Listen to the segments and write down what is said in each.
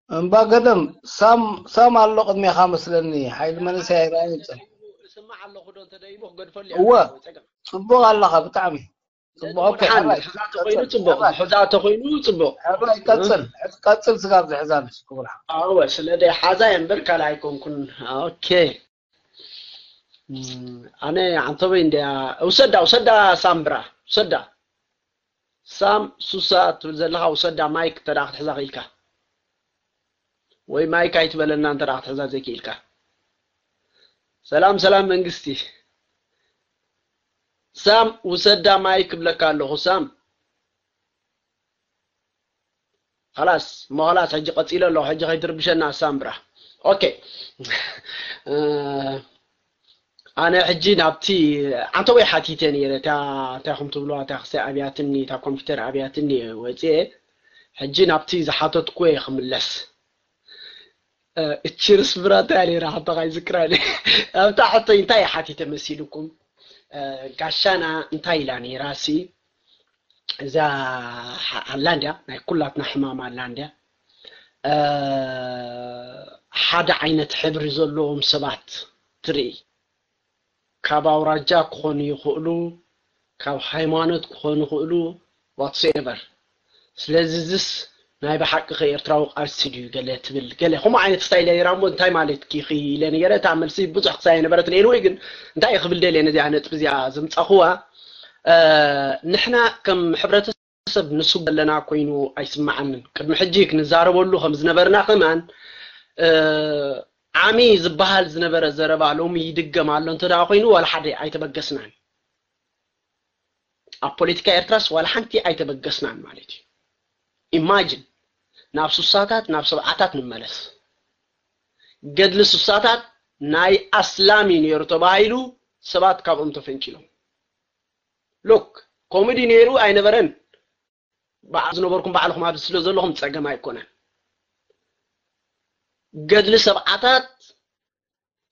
እምባ ገደም ሳም ሳም ኣሎ ቅድሜኻ መስለኒ። ሓይሊ መንእሰይ ኣይረኣይን ጸ- እስማዕ ኣለኹ ዶ እንተደይቡ ክገድፈሉ እወ። ጸገም ጽቡቕ ኣለኻ ብጣዕሚ ጽቡቕ። ኦኬ ሓን ሕራይ ሕዛ ተኮይኑ ጽቡቕ፣ ሕዛ ተኮይኑ ጽቡቕ። ሕራይ ቀጽል ቀጽል። ስጋብ ዝሕዛ ነሽ ክቡር ሓ- ኣወ ስለ ደይ ሓዛ እየ እምበር ካልእ ኣይኮንኩን። ኦኬ እም፣ ኣነ ዓንተበይ እንድያ። ውሰዳ ውሰዳ ሳምብራ ውሰዳ። ሳም ሱሳ ትብል ዘለኻ ውሰዳ። ማይክ ተዳ ክትሕዛ ክኢልካ ወይ ማይክ ኣይትበለና እንተ ክትሕዛ ዘይክኢልካ። ሰላም ሰላም መንግስቲ። ሳም ውሰዳ ማይክ ክብለካ ኣለኹ ሳም። خلاص እሞ خلاص ሕጂ ቀፂለ ኣለኹ። ሕጂ ከይትርብሸና ሳምብራ። ኦኬ እ፣ ኣነ ሕጂ ናብቲ ዓንተወይ ሓቲተ ነይረ። እታ እንታይ ኹም ትብልዋ እታ ክሳይ ኣብያትኒ እታ ኮምፒውተር ኣብያትኒ ወፂኤ። ሕጂ ናብቲ ዝሓተትኩ እየ ክምለስ። እ፣ ችርስ ብራታ እያ ነይራ ሓታ ካይዝክራ እየ። ኣብታ ሕቶ እንታይ እየ ሓቲተ መሲልኩም? እ፣ ጋሻና እንታይ ኢላ ነይራ ሲ? እዛ ሓ- ኣላ እንድያ ናይ ኩላትና ሕማም ኣላ እንድያ። እ፣ ሓደ ዓይነት ሕብሪ ዘለዎም ሰባት ትርኢ። ካብ ኣውራጃ ክኾኑ ይኽእሉ፣ ካብ ሃይማኖት ክኾኑ ይኽእሉ፣ whatsoever። ስለዚ እዝስ ናይ ብሓቂ ከ ኤርትራዊ ቃልሲ ድዩ ገለ ትብል ገለ ከምኡ ዓይነት ስታይል ነይራ እሞ እንታይ ማለት ኪኺ ኢለ ነይረ። እታ መልሲ ብዙሕ ክሳይ የነበረት። Anyway ግን እንታይ ክብል ደልየ ነዚኣ ነጥቢ እዚኣ ዘምጻኹዋ፣ እ፣ ንሕና ከም ሕብረተሰብ ንሱ ዘለና ኮይኑ ኣይስምዓንን። ቅድሚ ሕጂ ክንዛረበሉ ከም ዝነበርና ከማን፣ እ፣ ዓሚ ዝበሃል ዝነበረ ዘረባ ሎሚ ይድገም ኣሎ እንተ ደኣ ኮይኑ ዋላ ሓደ ኣይተበገስናን። ኣብ ፖለቲካ ኤርትራስ ዋላ ሓንቲ ኣይተበገስናን ማለት እዩ። ኢማጂን ናብ ሱሳታት ናብ ሰብዓታት ንመለስ። ገድሊ ሱሳታት ናይ ኣስላም እዩ ነይሩ ተባሂሉ ሰባት ካብኦም ተፈንጭሎም። ሉክ ኮሜዲ ነይሩ ኣይነበረን። በዓል ዝነበርኩም ባዕልኹም ኣብዚ ስለ ዘለኹም ጸገም ኣይኮነን። ገድሊ ሰብዓታት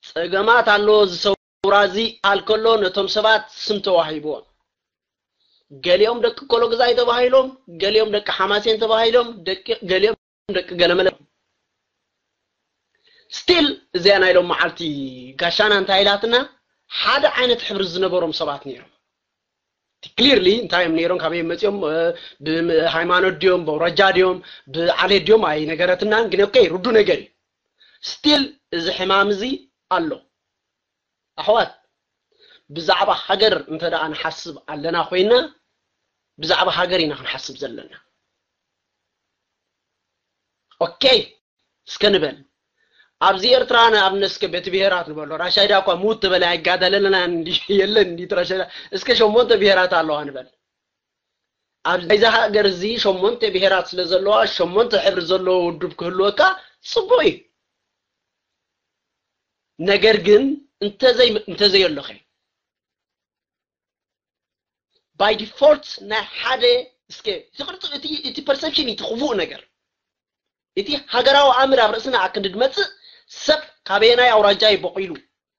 ጸገማት ኣለዎ። ዝሰውራ እዚ ኣልከሎ ነቶም ሰባት ስም ተዋሂብዎም። ገሊኦም ደቂ ኮሎግዛይ ተባሂሎም፣ ገሊኦም ደቂ ሓማሴን ተባሂሎም፣ ደቂ ገሊኦም ደቂ ገለመለ። ስቲል እዚኣ ናይ ሎም መዓልቲ ጋሻና እንታይ ኢላትና? ሓደ ዓይነት ሕብሪ ዝነበሮም ሰባት ነይሮም። ክሊርሊ እንታይ እዮም ነይሮም፣ ካበይ መፂኦም፣ እ፣ ብሃይማኖት ድዮም፣ ብኣውራጃ ድዮም፣ ብዓሌት ድዮም ኣይነገረትናን። ግን ኦኬ ርዱ ነገር እዩ። ስቲል እዚ ሕማም እዚ ኣሎ። ኣሕዋት ብዛዕባ ሃገር እንተ ደኣ ንሓስብ ኣለና ኮይና ብዛዕባ ሃገር ኢና ክንሓስብ ዘለና። ኦኬ እስከ ንበል ኣብዚ ኤርትራ ንኣብነት እስከ ቤት ብሔራት ንበሎ። ራሻይዳ እኳ ሙት ተበለ ኣይጋደለና እንዲ የለን እንዲ ራሻይዳ እስከ ሸሞንተ ብሔራት ኣለዋ ንበል። ኣብዚ ሃገር እዚ ሸሞንተ ብሔራት ስለ ዘለዋ ሸሞንተ ሕብሪ ዘለዎ ውድብ ክህልወካ ጽቡቕ እዩ። ነገር ግን እንተዘይ እንተዘየሎኸ by default ናይ ሓደ እስከ እቲ ቅርጽ እቲ እቲ perception እቲ ክፉእ ነገር እቲ ሃገራዊ ኣምር ኣብ ርእስና ኣክንዲ ድመጽእ ሰብ ካበየናይ ኣውራጃ እዩ በቂሉ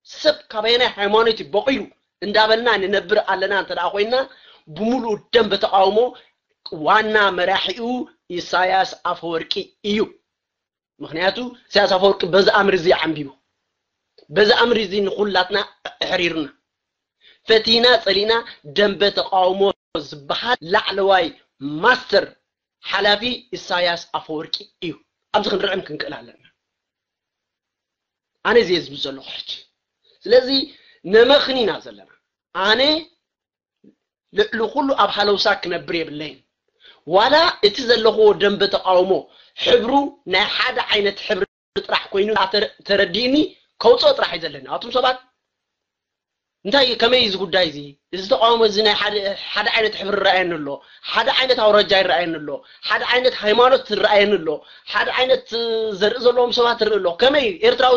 ሰብ ካበየናይ ሃይማኖት እዩ በቂሉ እንዳበልና ንነብር ኣለና እንተ ደኣ ኮይና ብምሉእ ደንበ ተቃውሞ ዋና መራሒኡ ኢሳያስ ኣፈወርቂ እዩ። ምክንያቱ ኢሳያስ ኣፈወርቂ በዚ ኣምር እዚ ዓንቢቡ በዚ ኣምር እዚ ንኩላትና ኣሕሪርና ፈቲና ጸሊና ደንበ ተቃውሞ ዝበሃል ላዕለዋይ ማስተር ሓላፊ ኢሳያስ ኣፈወርቂ እዩ። ኣብዚ ክንርዕም ክንክእል ኣለና። ኣነ እዚ ዝብል ዘለኹ ሕጂ ስለዚ ነመኽኒና ዘለና ኣነ ልዕሊ ኩሉ ኣብ ሃለውሳ ክነብር የብለይን። ዋላ እቲ ዘለኽዎ ደንበ ተቃውሞ ሕብሩ ናይ ሓደ ዓይነት ሕብሪ ጥራሕ ኮይኑ ተረዲእኒ ከውፅኦ ጥራሕ እዩ ዘለኒ። ኣቱም ሰባት እንታይ ከመይ እዚ ጉዳይ እዚ እዚ ተቃውሞ እዚ ናይ ሓደ ዓይነት ሕብሪ ይረኣየኒ ኣሎ፣ ሓደ ዓይነት ኣውራጃ ይረኣየኒ ኣሎ፣ ሓደ ዓይነት ሃይማኖት ይረኣየኒ ኣሎ፣ ሓደ ዓይነት ዘርኢ ዘለዎም ሰባት ይርኢ ኣሎ። ከመይ ኤርትራዊ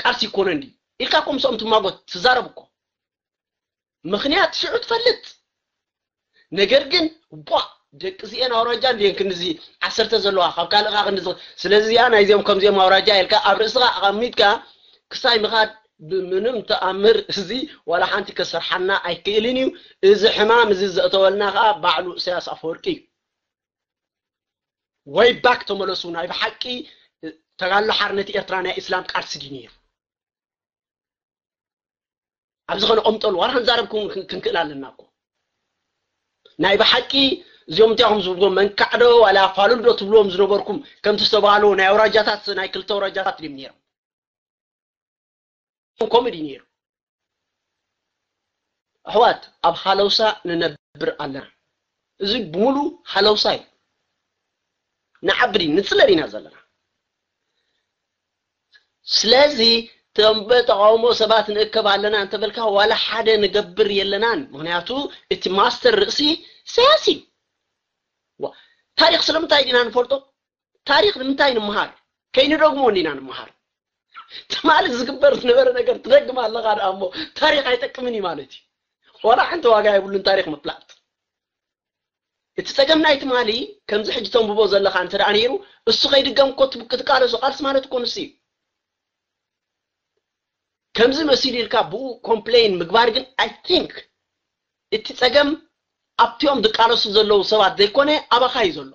ቃልሲ ይኮነ እንዲ ኢልካ ኮምሶም ትማጎት ትዛረብ እኮ ምኽንያት ሽዑ ትፈልጥ። ነገር ግን ቧ ደቂ እዚኤን ኣውራጃ እንዲየን ክንዚ ዓሰርተ ዘለዋ ካብ ካልእ ካ ክንዚ ስለዚ እዚኣ ናይዚኦም ከምዚኦም ኣውራጃ ኢልካ ኣብ ርእስኻ ኣቐሚጥካ ክሳይ ምኻድ ብምንም ተኣምር እዚ ዋላ ሓንቲ ከሰርሓና ኣይክእልን እዩ። እዚ ሕማም እዚ ዘእተወልና ከዓ ባዕሉ ኢሳያስ ኣፈወርቂ እዩ። ወይ ባክ ተመለሱ። ናይ ብሓቂ ተጋድሎ ሓርነት ኤርትራ ናይ እስላም ቃልሲ ድዩ ነይሩ? ኣብዚ ከነቐምጠሉ ዋላ ክንዛረብ ክንክእል ኣለና እኮ። ናይ ብሓቂ እዚኦም እንታይ እዮም ዝብልዎም? መንካዕዶ ዋላ ፋሉልዶ ትብልዎም ዝነበርኩም? ከምቲ ዝተባህሉ ናይ ኣውራጃታት፣ ናይ ክልተ ኣውራጃታት ድዮም ነይሮም? ከምኡ ድዩ ነይሩ? ኣሕዋት፣ ኣብ ሃለውሳ ንነብር ኣለና። እዚ ብምሉ ሃለውሳ እዩ። ንዓብድ ንጽለል ኢና ዘለና። ስለዚ እቶም ብተቃውሞ ሰባት ንእከብ ኣለና እንተበልካ ዋላ ሓደ ንገብር የለናን። ምክንያቱ እቲ ማስተር ርእሲ ኢሳያስ እዩ። ታሪክ ስለምንታይ ዲና ንፈልጦ? ታሪክ ንምንታይ ንምሃር? ከይንደግሞ እንዲና ንምሃር። ትማሊ ዝግበር ዝነበረ ነገር ትደግም ኣለካ ደኣ እሞ ታሪክ ኣይጠቅምን እዩ ማለት እዩ። ዋላ ሓንቲ ዋጋ የብሉን ታሪክ ምፍላጥ። እቲ ጸገም ናይ ትማሊ ከምዚ ሕጂ ተንብቦ ዘለካ እንተ ደኣ ነይሩ እሱ ከይድገም እኮ ክትቃለሶ ቃልሲ ማለት እኮ ንሱ እዩ። ከምዚ መሲሉ ኢልካ ብኡ ኮምፕሌን ምግባር ግን I think እቲ ጸገም ኣብቲኦም ዝቃለሱ ዘለዉ ሰባት ዘይኮነ ኣባኻ እዩ ዘሎ።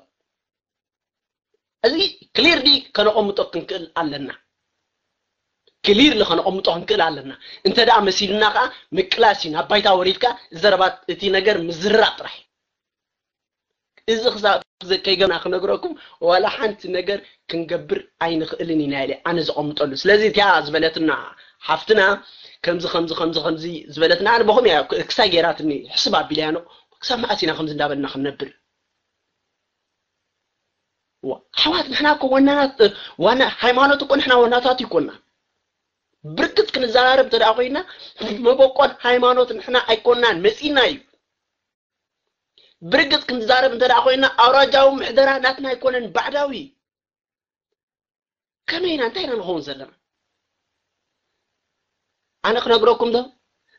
እዚ ክሊርሊ ከነቐምጦ ክንክእል ኣለና። ክሊርሊ ከነቐምጦ ክንክእል ኣለና። እንተ ደኣ መሲሉና ከኣ ምቅላስ እዩ፣ ናብ ባይታ ወሪድካ ዘረባት እቲ ነገር ምዝራብ ጥራሕ። እዚ ክሳብ ከይገና ክነግረኩም ዋላ ሓንቲ ነገር ክንገብር ኣይንኽእልን ኢና ኢለ ኣነ ዘቐምጠሉ። ስለዚ እቲኣ ዝበለትና ሓፍትና ከምዚ ከምዚ ከምዚ ከምዚ ዝበለትና ኣነ በኹም እያ ክሳይ ገይራትኒ ሕስብ ኣቢለያ ነው። ክሳብ መዓስ ኢና ከምዚ እንዳበልና ክንነብር? ኣሕዋት ንሕና እኮ ዋናናት ዋና ሃይማኖት እኮ ንሕና ዋናታት ይኮና። ብርግጽ ክንዘራረብ እንተ ደኣ ኮይና መበቆል ሃይማኖት ንሕና ኣይኮናን መጺና እዩ። ብርግጽ ክንዛረብ እንተ ደኣ ኮይና ኣውራጃዊ ምሕደራ ናትና ኣይኮነን ባዕዳዊ። ከመይ ኢና እንታይ ኢና ንኸውን ዘለና? ኣነ ክነግረኩም ዶ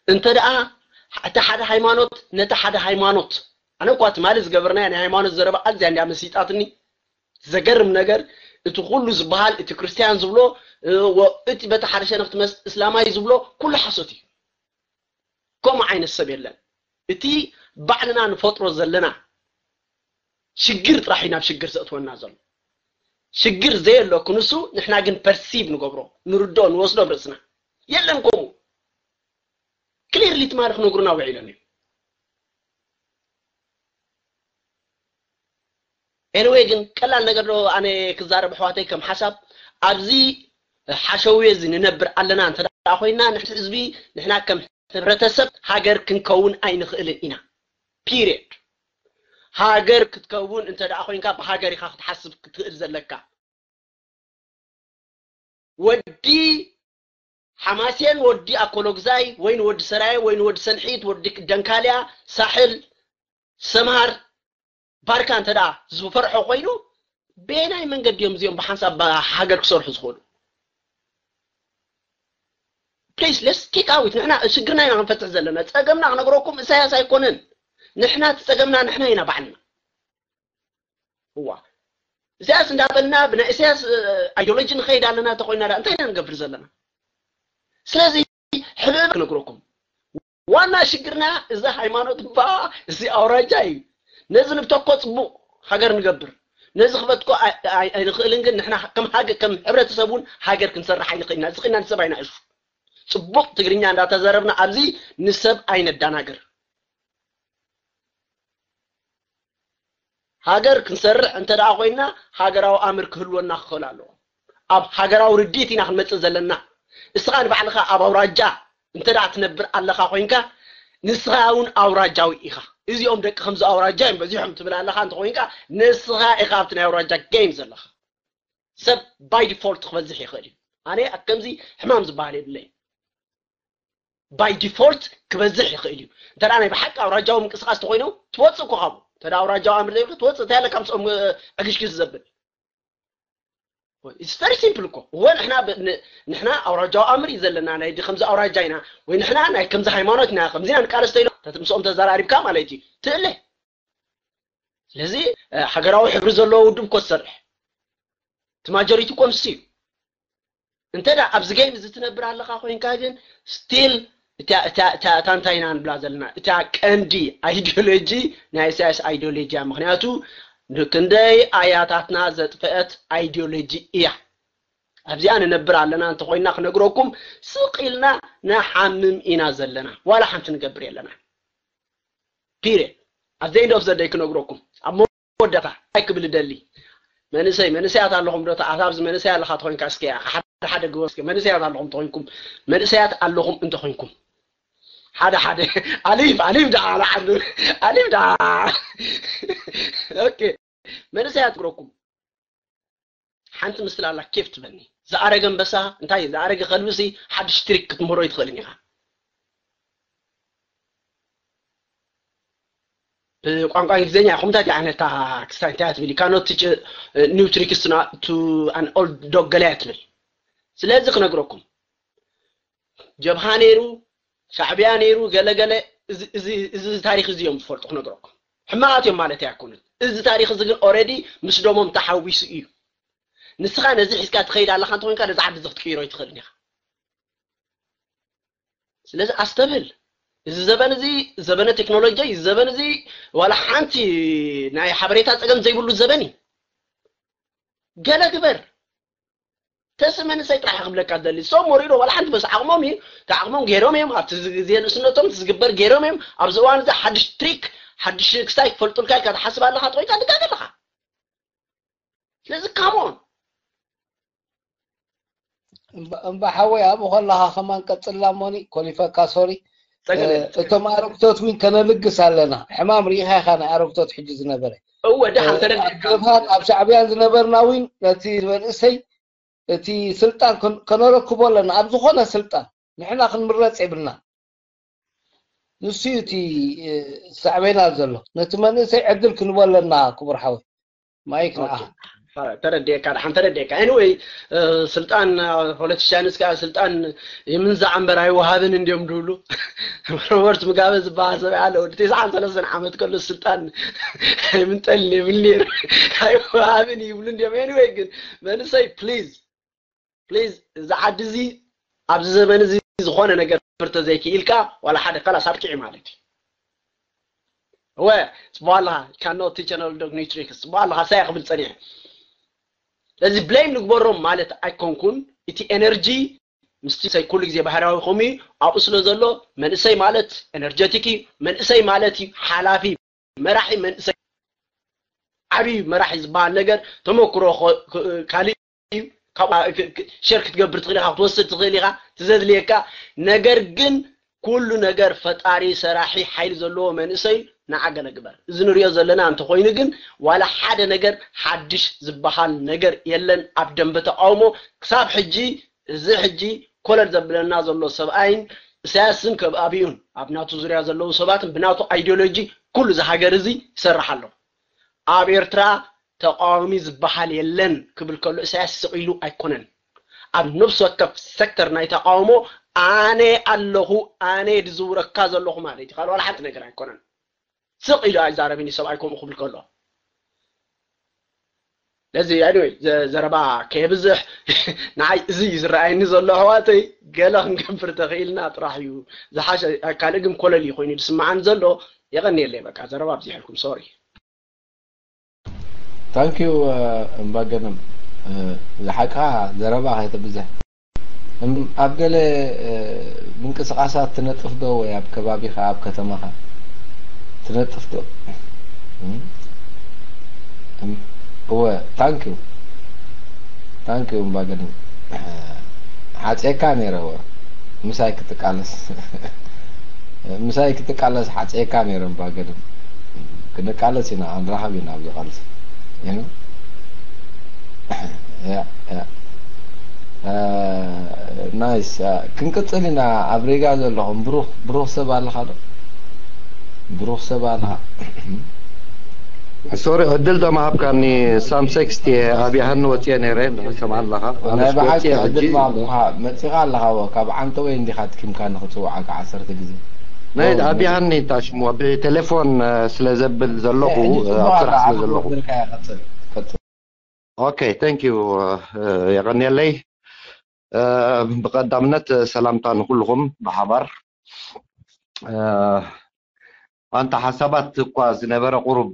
እንተ ደኣ እቲ ሓደ ሃይማኖት ነቲ ሓደ ሃይማኖት ኣነ እኳ ትማሊ ዝገበርናዮ ናይ ሃይማኖት ዘረባ ኣዝያ እንድያ መሲጣትኒ። ዘገርም ነገር እቲ ኩሉ ዝበሃል እቲ ክርስትያን ዝብሎ እቲ በቲ ሓደ ሸነኽ ትመስ እስላማይ ዝብሎ ኩሉ ሓሶት እዩ። ከምኡ ዓይነት ሰብ የለን። እቲ ባዕልና ንፈጥሮ ዘለና ሽግር ጥራሕ እዩ ናብ ሽግር ዘእትወና ዘሎ። ሽግር ዘየሎ ክንሱ ንሕና ግን ፐርሲቭ ንገብሮ ንርድኦ ንወስዶ ርእስና የለን። ከምኡ ክሊርሊ ትማሊ ክነግሩና ውዒሎም እዮም። ኤኒወይ ግን ቀላል ነገር ዶ ኣነ ክዛረብ ኣሕዋተይ ከም ሓሳብ ኣብዚ ሓሸውየ እዚ ንነብር ኣለና እንተ ደኣ ኮይና ንሕቲ ህዝቢ ንሕና ከም ሕብረተሰብ ሃገር ክንከውን ኣይንኽእልን ኢና። ፒሪየድ። ሃገር ክትከውን እንተ ደኣ ኮይንካ ብሃገር ኢኻ ክትሓስብ ክትኽእል ዘለካ። ወዲ ሓማሴን ወዲ ኣኮሎግዛይ ወይ ንወዲ ሰራየ ወይ ንወዲ ሰንሒት ወዲ ደንካልያ ሳሕል ሰምሃር ባርካ እንተ ደኣ ዝፈርሖ ኮይኑ በየናይ መንገዲ እዮም እዚኦም ብሓንሳብ ሃገር ክሰርሑ ዝኽእሉ? ፕሊስ ሌትስ ኪክ ኣውት። ንሕና ሽግርና ኢና ክንፈትሕ ዘለና። ጸገምና ክነግረኩም እሳያስ ኣይኮነን። ንሕና እቲ ጸገምና ንሕና ኢና ባዕልና። እዋ እሳያስ እንዳበልና ብናይ እሳያስ ኣይዲዮሎጂ ንኸይድ ኣለና እንተኮይና እንታይ ኢና ንገብር ዘለና? ስለዚ ሕብእብ ክነግረኩም ዋና ሽግርና እዚ ሃይማኖት እባ እዚ ኣውራጃ እዩ። ነዚ ንብተኮ ጽቡቕ ሃገር ንገብር ነዚ ክበትኮ ኣይንኽእልን ግን ንሕና ከም ሃገር ከም ሕብረተሰብ እውን ሃገር ክንሰርሕ ኣይንኽእልና። እዚ ኽእልና ንሰብ ኣይናእሹ። ጽቡቕ ትግርኛ እንዳተዘረብና ኣብዚ ንሰብ ኣይነዳናግር። ሃገር ክንሰርሕ እንተ ደኣ ኮይና ሃገራዊ ኣምር ክህልወና ክኽእል ኣለዎ። ኣብ ሃገራዊ ርድኢት ኢና ክንመጽእ ዘለና። እስኻ ንባዕልኻ ኣብ ኣውራጃ እንተ ደኣ ትነብር ኣለኻ ኮይንካ ንስኻ እውን ኣውራጃዊ ኢኻ። እዚኦም ደቂ ከምዚ ኣውራጃ እዮም በዚሖም ትብል ኣለኻ እንተ ኮይንካ ንስኻ ኢኻ ኣብቲ ናይ ኣውራጃ ጌም ዘለኻ። ሰብ ባይ ዲፎልት ክበዝሕ ይኽእል እዩ። ኣነ ኣብ ከምዚ ሕማም ዝበሃል የብለይ። ባይ ዲፎልት ክበዝሕ ይኽእል እዩ። እንተ ናይ ብሓቂ ኣውራጃዊ ምንቅስቃስ ተኮይኑ ትወፅእ እኮ ካብኡ እንተ ኣውራጃዊ ኣምር ዘይብሉ ትወፅእ እንታይ ኣለካ ምስኦም ዕግሽግሽ ዘብል። It's very simple እኮ እወ ንሕና ንሕና ኣውራጃዊ ኣምር እዩ ዘለና ናይ ከምዚ ኣውራጃ ኢና ወይ ንሕና ናይ ከምዚ ሃይማኖት ኢና ከምዚ ኢና ንቃለስ ተይሎ ምስኦም ተዘራሪብካ ማለት እዩ ትእለ። ስለዚ ሃገራዊ ሕብሪ ዘለዎ ውድብ እኮ ትሰርሕ እቲ ማጆሪቲ እኮ ንሱ እዩ። እንተ ደኣ ኣብዚ ጌም እዚ ትነብር ኣለኻ ኮይንካ ግን ስቲል እታ እንታይ ኢና ንብላ ዘለና እታ ቀንዲ ኣይዲዮሎጂ ናይ ኢሳያስ ኣይዲዮሎጂ እያ። ምክንያቱ ክንደይ ኣያታትና ዘጥፈአት ኣይዲዮሎጂ እያ። ኣብዚኣ ንነብር ኣለና እንተኾይና ክነግረኩም ስቕ ኢልና ንሓምም ኢና ዘለና። ዋላ ሓንቲ ንገብር የለና። ፒሪየድ። ኣብ ዘይ ዶፍ ዘደይ ክነግረኩም ኣብ መወዳእታ እንታይ ክብል ደሊ መንእሰይ መንእሰያት ኣለኹም ዶ ተኣታ ኣብዚ መንእሰይ ኣለኻ ተኾይንካ እስከ ሓደ ሓደ ግበ እስከ መንእሰያት ኣለኹም ተኾይንኩም መንእሰያት ኣለኹም እንተኾይንኩም ሓደ ሓደ ኣሊፍ ኣሊፍ ደዓ ኣልዓሉ ኣሊፍ ደዓ ኦኬ መንእሰያት ክረኩም ሓንቲ ምስል ኣላ ኬፍ ትበኒ ዝኣረገ ኣንበሳ እንታይ ዝኣረገ ከልብሲ ሓድሽ ትሪክ ክትምህሮ ይትኽእልን ኢኻ ብቋንቋ እንግሊዝኛ ኢኹም እንታይ ዓይነት ክስታይ እንታይ ትብል you cannot teach new tricks to an old dog ገለ ትብል ስለዚ ክነግረኩም ጀብሃ ነይሩ ሻዕብያ ነይሩ ገለገለ እዚ ታሪክ እዚ እዮም ዝፈልጡ ክነግረኩም ሕማቃት እዮም ማለት ኣይኮኑን እዚ ታሪክ እዚ ግን ኦረዲ ምስ ደሞም ተሓዊሱ እዩ ንስኻ ነዚ ሒዝካ ትኸይድ ኣለካ እንተኮንካ ነዚ ዓዲ እዚ ክትቅይሮ ይትኽእልን ኢኻ ስለዚ ኣስተብህል እዚ ዘበን እዚ ዘበነ ቴክኖሎጂ እዚ ዘበን እዚ ዋላ ሓንቲ ናይ ሓበሬታ ፀገም ዘይብሉ ዘበን እዩ ገለ ግበር ተስ መንእሰይ ጥራሕ ክብለካ ደሊ ሶም ወሪዶ ዋላ ሓንቲ በስ ዓቕሞም እዩ ተዓቕሞም ገይሮም እዮም ኣብቲ ግዜ ንእስነቶም ዝግበር ገይሮም እዮም ኣብዚ እዋን እዚ ሓድሽ ትሪክ ሓድሽ ክስታይ ክፈልጡልካ ኢልካ ትሓስብ ኣለካ ተኮይንካ ትጋገ ኣለካ ስለዚ ካሞን እምባ ሓወይ ኣብኡ ከለኻ ከማን ቀጽላ ሞኒ ኮሊፈካ ሶሪ እቶም ኣረግቶት ዊን ከነልግስ ኣለና ሕማም ርኢኻ ኢኻ ናይ ኣረግቶት ሕጂ ዝነበረ እወ ደሓን ተረዲእካ ኣብ ሻዕብያን ዝነበርና ዊን ነቲ መንእሰይ እቲ ስልጣን ከነረክቦ ኣለና ኣብ ዝኾነ ስልጣን ንሕና ክንምረጽ የብልና ንሱ እዩ እቲ ሳዕቤና ዘሎ ነቲ መንእሰይ ዕድል ክንቦ ኣለና ክቡር ሓወይ ማይክ ንዓ ተረዲእካ ድሓን ተረዲእካ anyway ስልጣን ፖለቲሽያንስ ከዓ ስልጣን ይምንዛዕ እምበር ኣይወሃብን እንዲዮም ድብሉ ሮበርት ምጋበ ዝበሃል ሰብ ኣለ ወዲ ተስዓን ሰለስተን ዓመት ከሎ ስልጣን ኣይምንጠልን የብል ነይሩ ኣይወሃብን ይብሉ እንዲዮም anyway ግን መንእሰይ please please እዚ ዓዲ እዚ ኣብዚ ዘመን እዚ ዝኾነ ነገር ተዘይክኢልካ ዋላ ሓደ ከላስ ኣብቂዑ ማለት እዩ እወ ጽቡቅ ኣለኻ ካኖ ቲቸነል ዶግ ኒትሪክስ ጽቡቅ ኣለኻ ሳይ ክብል ጸኒሐ እዚ blame ንግበሮም ማለት ኣይኮንኩን እቲ energy ምስቲ ሰይ ኩሉ ግዜ ባህርያዊ ኮሚ ኣብኡ ስለ ዘሎ መንእሰይ ማለት energetic እዩ መንእሰይ ማለት እዩ ሓላፊ መራሒ መንእሰይ ዓብዩ መራሒ ዝበሃል ነገር ተመክሮ ካልእ እዩ ካብኡ ሸር ክትገብር ትኽእል ኢኻ ክትወስድ ትኽእል ኢኻ ትዘድልየካ ነገር ግን ኩሉ ነገር ፈጣሪ ሰራሒ ሓይሊ ዘለዎ መንእሰይ ንዓገለ ግበር እዚ ንሪኦ ዘለና እንተኮይኑ ግን ዋላ ሓደ ነገር ሓድሽ ዝበሃል ነገር የለን ኣብ ደንበ ተቃውሞ ክሳብ ሕጂ እዚ ሕጂ ኮለል ዘብለና ዘሎ ሰብኣይን እሳያስን ከብኣብዩን ኣብ ናቱ ዙርያ ዘለዉ ሰባትን ብናቱ ኣይዲዮሎጂ ኩሉ እዚ ሃገር እዚ ይሰርሕ ኣሎ ኣብ ኤርትራ ተቃዋሚ ዝበሃል የለን ክብል ከሎ እሳያስ ስቕ ኢሉ ኣይኮነን ኣብ ነብሲ ወከፍ ሴክተር ናይ ተቃውሞ ኣነ ኣለኹ ኣነ ድዝውረካ ዘለኹ ማለት እዩ ካልእ ዋላ ሓንቲ ነገር ኣይኮነን ስቕ ኢሉ ኣይዛረብን እዩ ሰብኣይ ከምኡ ክብል ከሎ ስለዚ anyway ዘረባ ከየብዝሕ ንዓይ እዚ እዩ ዝረኣየኒ ዘሎ ኣሕዋተይ ገለ ክንገብር ተኽኢልና ጥራሕ እዩ ዝሓሸ ካልእ ግን ኮለል እዩ ኮይኑ ዝስምዓኒ ዘሎ የቐንየለይ በቃ ዘረባ ኣብዚሐልኩም sorry Thank you እምባገነም ዝሓቅኻ ዘረባ ከይተብዝሕ ኣብ ገለ ምንቅስቃሳት ትነጥፍ ዶ ወይ ኣብ ከባቢኻ ኣብ ከተማኻ ትነጥፍ ዶ እወ thank you thank you እምባገነም ሓፅየካ ነይረ እወ ምሳይ ክትቃለስ ምሳይ ክትቃለስ ሓፅየካ ነይረ እምባገነም ክንቃለስ ኢና ክንራኸብ ኢና ኣብዚ ቃልሲ ናይስ ክንቅፅል ኢና ኣብ ሪጋ ዘለኹም ብሩኽ ብሩኽ ሰብ ኣለኻ ዶ ብሩኽ ሰብ ኣለኻ ሶሪ ዕድል ተማሃብካኒ ሳም ሴክስቲ ኣብያህኒ ወፅየ ነይረ እንድሕር ሰምዓ ኣለኻ ናይ ብሓቂ ዕድል ማሃብካ መፂኻ ኣለኻ ካብ ዓንተ ወይ እንዲኻ ትኪምካ ንክፅውዓካ ዓሰርተ ግዜ ናይ ኣብያህኒ እንታይ ሽሙ ብቴሌፎን ስለ ዘብል ዘለኹ ኣብ ስራሕ ስለ ዘለኹ ቀፅል ቀፅል ኦኬ thank you የቐንየለይ ብቐዳምነት ሰላምታ ንኩልኹም ብሓባር ኣንታ ሓሳባት እኳ ዝነበረ ቁሩብ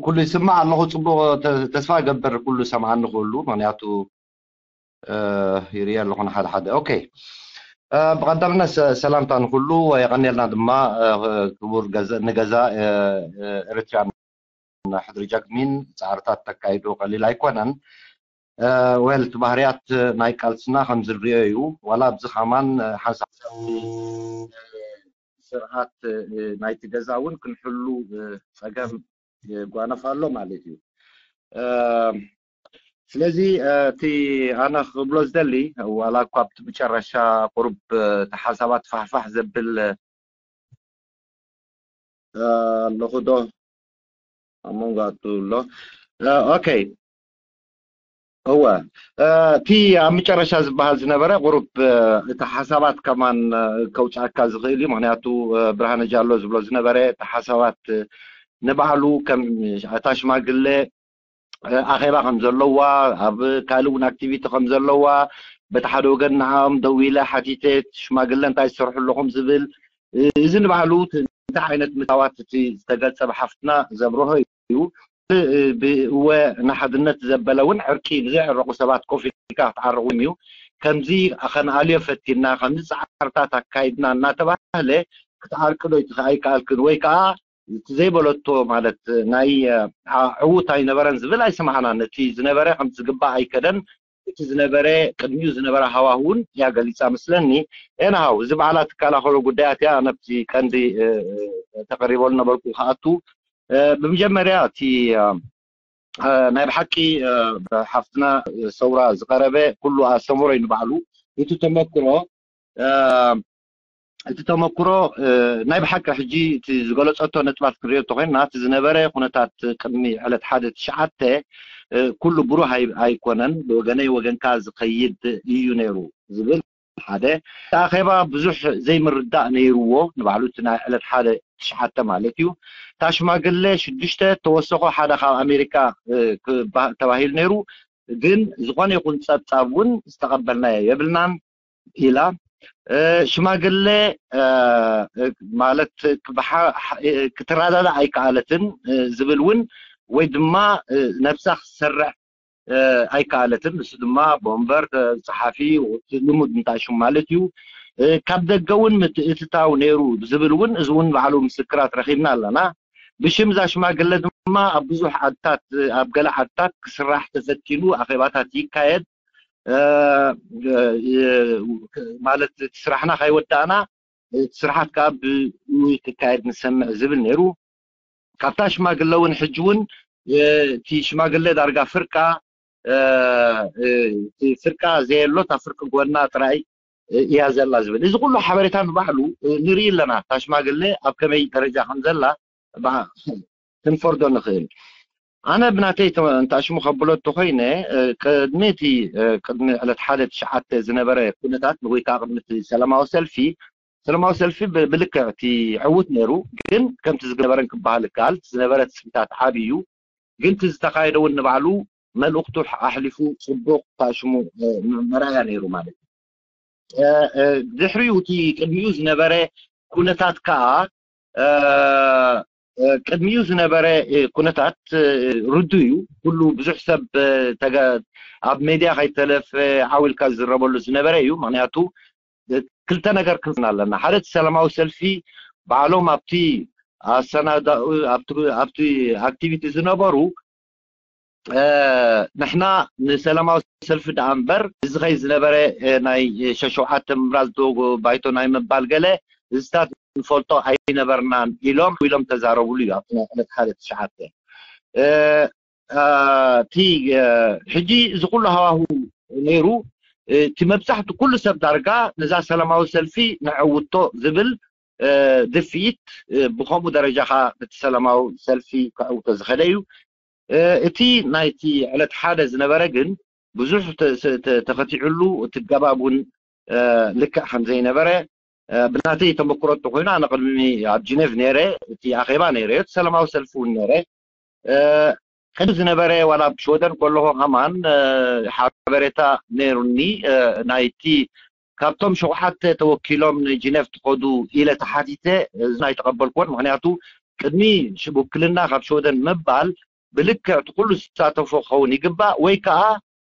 ኩሉ ይስማዕ ኣለኹ። ጽቡቕ ተ-፣ ተስፋ እገብር ኩሉ ሰምዓኒ ክህሉ፣ ምኽንያቱ፣ እ፣ ይርኢ ኣለኹ ንሓደ ሓደ። ኦኬ። እ፣ ብቐዳምነት ሰ-፣ ሰላምታ ንኩሉ፣ የቐንየልና ድማ፣ እ፣ ክቡር ገዛ-፣ ንገዛ፣ እ፣ እ፣ ኤርትራ ሕድሪ ጃግሚን ጻዕርታት ተካይዱ ቀሊል ኣይኮነን። እ፣ ወል እቲ ባህርያት ናይ ቃልስና ከም ዝንሪኦ እዩ። ዋላ ኣብዚ ኸማን፣ እ፣ ሓንሳብ ስርዓት፣ እ፣ ናይቲ ገዛ እውን ክንሕሉ፣ እ፣ ጸገም የጓነፍ ኣሎ ማለት እዩ። እ፣ ስለዚ፣ እ፣ እቲ ኣነ ክብሎ ዝደሊ፣ ዋላ እኳ ኣብቲ መጨረሻ ቁሩብ፣ እ፣ እቲ ሓሳባት ፋሕፋሕ ዘብል፣ እ፣ ኣለኹ ዶ? ኣብ መንጎ ኣቱ ኣሎ። እ፣ ኦኬ። እወ። እ፣ እቲ ኣብ መጨረሻ ዝበሃል ዝነበረ ቁሩብ፣ እ፣ እቲ ሓሳባት ከማን፣ እ፣ ከውጽኣካ ዝኽእል እዩ። ምኽንያቱ፣ እ፣ ብርሃነ ጃሎ ዝብሎ ዝነበረ እቲ ሓሳባት፣ እ፣ ንባዕሉ ከም እታ ሽማግለ፣ እ፣ ኣኼባ ከም ዘለዋ፣ ኣብ ካልእ እውን ኣክቲቪቲ ከም ዘለዋ፣ በቲ ሓደ ወገን ንዓኦም ደው ኢለ ሓቲተ፣ ሽማግለ እንታይ ትሰርሑ ኣለኹም ዝብል፣ እ፣ እዚ ንባዕሉ እቲ እንታይ ዓይነት ምታዋት እቲ ዝተገልጸ ብሓፍትና ዘብርሆ እዩ። እ፣ ብእወ ንሓድነት ዘበለ እውን ዕርቂ ብዘይዕረቑ ሰባት ኮፍ ኢልካ ክትዓርቑ እዩ። ከምዚ ከነኣልዮ ፈቲና፣ ከምዚ ጻዕርታት ኣካይድና እናተባህለ ክትዓርቂ ዶ ይትኸ-፣ ኣይከኣልክን ወይ ከዓ እቲ ዘይበለቶ ማለት ናይ፣ እ፣ ዓ-፣ ዕዉት ኣይነበረን ዝብል ኣይሰማዕናን። እቲ ዝነበረ ከም ዝግባእ ኣይከደን። እቲ ዝነበረ ቅድሚኡ ዝነበረ ሃዋህውን እያ ገሊጻ መስለኒ። ኤንሃው እዚ ባዕላ ትከላኸሎ ጉዳያት እያ። ነብቲ ቀንዲ፣ እ፣ እ፣ ተቐሪበሉ ነበርኩ ክኣቱ። እ፣ ብመጀመርያ እቲ፣ እ፣ እ፣ ናይ ብሓቂ፣ እ፣ ብሓፍትና ሰውራ ዝቐረበ ኩሉ ኣስተምሮ እዩ ንባዕሉ። እቲ ተመክሮ፣ እ፣ እቲ ተመክሮ፣ እ፣ ናይ ብሓቂ ሕጂ እቲ ዝገለጸቶ ነጥባት ክንሪኦ እንተኾይንና፣ እቲ ዝነበረ ኩነታት ቅድሚ ዕለት ሓደ ትሽዓተ፣ እ፣ ኩሉ ብሩህ ኣይ-፣ ኣይኮነን፣ ብወገነይ ወገንካ ዝኸይድ እዩ ነይሩ ዝብል ሓደ። እቲ ኣኼባ ብዙሕ ዘይምርዳእ ነይርዎ፣ ንባዕሉ እቲ ናይ ዕለት ሓደ ትሽዓተ ማለት እዩ። እታ ሽማግለ ሽዱሽተ ተወሰኾ ሓደ ካብ ኣሜሪካ፣ እ፣ ክባ-፣ ተባሂሉ ነይሩ፣ ግን ዝኾነ ይኹን ጸብጻብ እውን ዝተቐበልናዮ የብልናን ኢላ። እ፣ ሽማግለ፣ እ፣ እ፣ ማለት ክበሓ-፣ እ፣ ክትረዳዳእ ኣይከኣለትን፣ እ፣ ዝብል እውን ወይ ድማ፣ እ፣ ነብሳ ክትሰርዕ፣ እ፣ ኣይከኣለትን። ንሱ ድማ ቦምበር፣ እ፣ ጸሓፊ፣ እቲ ልሙድ እንታይ ሽሙ ማለት እዩ። እ፣ ካብ ደገ እውን ምትእትታው ነይሩ ዝብል እውን፣ እዚ እውን ባዕሉ ምስክራት ረኺብና ኣለና። ብሽም እዛ ሽማግለ ድማ ኣብ ብዙሕ ዓድታት፣ ኣብ ገለ ዓድታት ክስራሕ ተፈቲኑ ኣኼባታት ይካየድ። እ፣ እ፣ ማለት እቲ ስራሕና ካይወዳእና እቲ ስርሓት ከዓ ብእኡ ክካየድ ንሰምዕ ዝብል ነይሩ። ካብታ ሽማግለ እውን ሕጂ እውን፣ እ፣ እቲ ሽማግለ ዳርጋ ፍርቃ፣ እ፣ እ፣ እቲ ፍርቃ ዘየሎ እታ ፍርቂ ጎና ጥራይ፣ እ፣ እያ ዘላ ዝብል። እዚ ኩሉ ሓበሬታ ንባዕሉ፣ እ፣ ንርኢ ኣለና። እታ ሽማግለ ኣብ ከመይ ደረጃ ከም ዘላ ባ-፣ ክንፈርዶ ንኽእል። ኣነ ብናተይ ተ-፣ እንታሽሙ ከብሎ እንተኾይነ፣ እ፣ ቅድሚ እቲ፣ እ፣ ቅድሚ ዕለት ሓደ ትሽዓተ ዝነበረ ኩነታት ወይ ከዓ ቅድሚ እቲ ሰላማዊ ሰልፊ፣ ሰላማዊ ሰልፊ ብ-፣ ብልክዕ እቲ ዕዉት ነይሩ፣ ግን ከምቲ ዝነበረን ክበሃል ይከኣል፣ እቲ ዝነበረ ትጽቢታት ዓቢ እዩ። ግን እቲ ዝተኻየደ እውን ንባዕሉ መልእኽቱ ኣሕሊፉ ጽቡቕ ታሽሙ፣ እ፣ መ-፣ መርኣያ ነይሩ ማለት እዩ። እ፣ እ፣ ድሕሪኡ እቲ ቅድሚኡ ዝነበረ ኩነታት ከኣ፣ እ፣ እ፣ ቅድሚኡ ዝነበረ፣ እ፣ ኩነታት፣ እ፣ ርዱእ እዩ። ኩሉ ብዙሕ ሰብ፣ እ፣ ተገ-፣ ኣብ ሜድያ ከይተለፈ ዓው ኢልካ ዝዝረበሉ ዝነበረ እዩ። ምኽንያቱ፣ እ፣ ክልተ ነገር ክንፍና ኣለና። ሓደ እቲ ሰላማዊ ሰልፊ ባዕሎም ኣብቲ ኣሰናዳኡ፣ ኣብቲ፣ ኣብቲ ኣክቲቪቲ ዝነበሩ፣ እ፣ ንሕና ንሰላማዊ ሰልፊ ደኣ እምበር፣ እዚ ኸይ ዝነበረ፣ እ፣ ናይ ሸሸውዓተ ምምራዝ ዶ ባይቶ ናይ ምባል ገለ፣ እዚታት ንፈልጦ ኣይነበርናን ኢሎም፣ ኢሎም ተዛረቡሉ እዩ፣ ኣብቲ ናይ ዕለት ሓደ ትሽዓተ። እ፣ እ፣ እቲ፣ እ፣ ሕጂ እዚ ኩሉ ሃዋሁ ነይሩ፣ እ፣ እቲ መብዛሕቱ ኩሉ ሰብ ዳርጋ ነዛ ሰላማዊ ሰልፊ ነዐውቶ ዝብል፣ እ፣ ድፍኢት፣ እ፣ ብኸምኡ ደረጃ ኸኣ ነቲ ሰላማዊ ሰልፊ ከዐውቶ ዝኸደ እዩ። እ፣ እቲ ናይቲ ዕለት ሓደ ዝነበረ ግን ብዙሕ ተ-፣ ተ-፣ ተ-፣ ተኸቲዕሉ፣ እቲ ገባብ እውን፣ እ፣ ልክዕ ከም ዘይነበረ፣ እ፣ ብናተይ ተመክሮ እንተኾይኑ፣ ኣነ ቅድሚ ኣብ ጂኔቭ ነይረ፣ እቲ ኣኼባ ነይረ፣ እቲ ሰላማዊ ሰልፊ እውን ነይረ። እ፣ ቅድሚ ዝነበረ ዋላ ኣብ ሽወደን ከለኹ ከማን፣ እ፣ ሓበሬታ ነይሩኒ፣ እ፣ ናይቲ ካብቶም ሸውዓተ ተወኪሎም ንጂነቭ ትኸዱ ኢለ ተሓቲተ፣ እዚ ኣይተቐበልኩዎን። ምኽንያቱ ቅድሚ ሽ-፣ ውክልና ካብ ሽወደን ምባል ብልክዕ እቲ ኩሉ ዝሳተፎ ክኸውን ይግባእ፣ ወይ ከዓ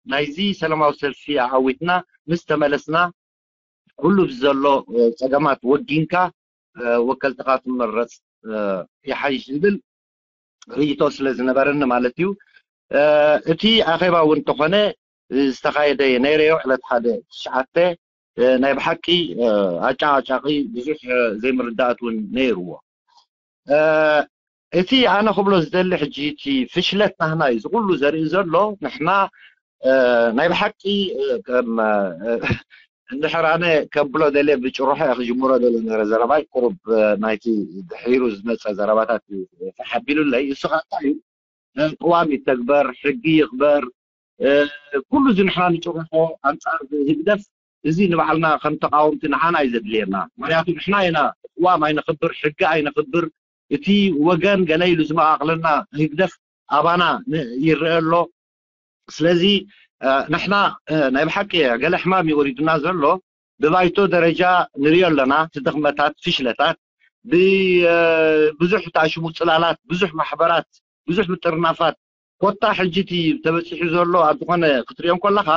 ናይዚ ሰላማዊ ሰልፊ ኣዓዊትና ምስ ተመለስና ኩሉ ብዘሎ፣ እ፣ ጸገማት ወጊንካ፣ እ፣ ወከልትኻ ትመረጽ፣ እ፣ ይሓይሽ ዝብል ርእይቶ ስለ ዝነበረኒ ማለት እዩ። እ፣ እቲ ኣኼባ እውን እንተኾነ ዝተኻየደ ነይረዮ ዕለት ሓደ ትሽዓተ፣ እ፣ ናይ ብሓቂ፣ እ፣ ኣጫቓጫቒ ብዙሕ፣ እ፣ ዘይምርዳእት እውን ነይርዎ። እ፣ እቲ ኣነ ክብሎ ዝደሊ ሕጂ እቲ ፍሽለት ናህና እዩ እዚ ኩሉ ዘርኢ ዘሎ። ንሕና፣ እ፣ ናይ ብሓቂ፣ እ፣ ከም፣ እ፣ እንድሕር ኣነ ከብሎ ደልየ ብጭርሖ እየ ክጅምሮ ደልየ ነይረ ዘረባይ። ቁሩብ፣ እ፣ ናይቲ ድሒሩ ዝመጸ ዘረባታት እዩ ተሓቢሉለይ። እሱ ኸኣ እንታይ እዩ? እ፣ ቅዋም ይተግበር፣ ሕጊ ይኽበር፣ እ፣ ኩሉ እዚ ንሕና ንጭርሖ ኣንጻር ህግደፍ፣ እዚ ንባዕልና ከም ተቃወምቲ ንዓና እዩ ዘድልየና። ምኽንያቱ ንሕና ኢና ቅዋም ኣይነኽብር፣ ሕጊ ኣይነኽብር፣ እቲ ወገን ገለ ኢሉ ዝመቓቕለና ህግደፍ ኣባና ን-፣ ይረአ ኣሎ። ስለዚ፣ እ፣ ንሕና፣ እ፣ ናይ ብሓቂ ገለ ሕማም እዩ ወሪዱና ዘሎ። ብባይቶ ደረጃ ንሪኦ ኣለና፣ እቲ ድኽመታት፣ ፍሽለታት፣ ብ-፣ እ፣ ብዙሕ ተኣሽሙ ጽላላት፣ ብዙሕ ማሕበራት፣ ብዙሕ ምጥርናፋት፣ ኮታ ሕጂ እቲ ተበጺሑ ዘሎ ኣብ ዝኾነ ክትሪኦ እንከለኻ፣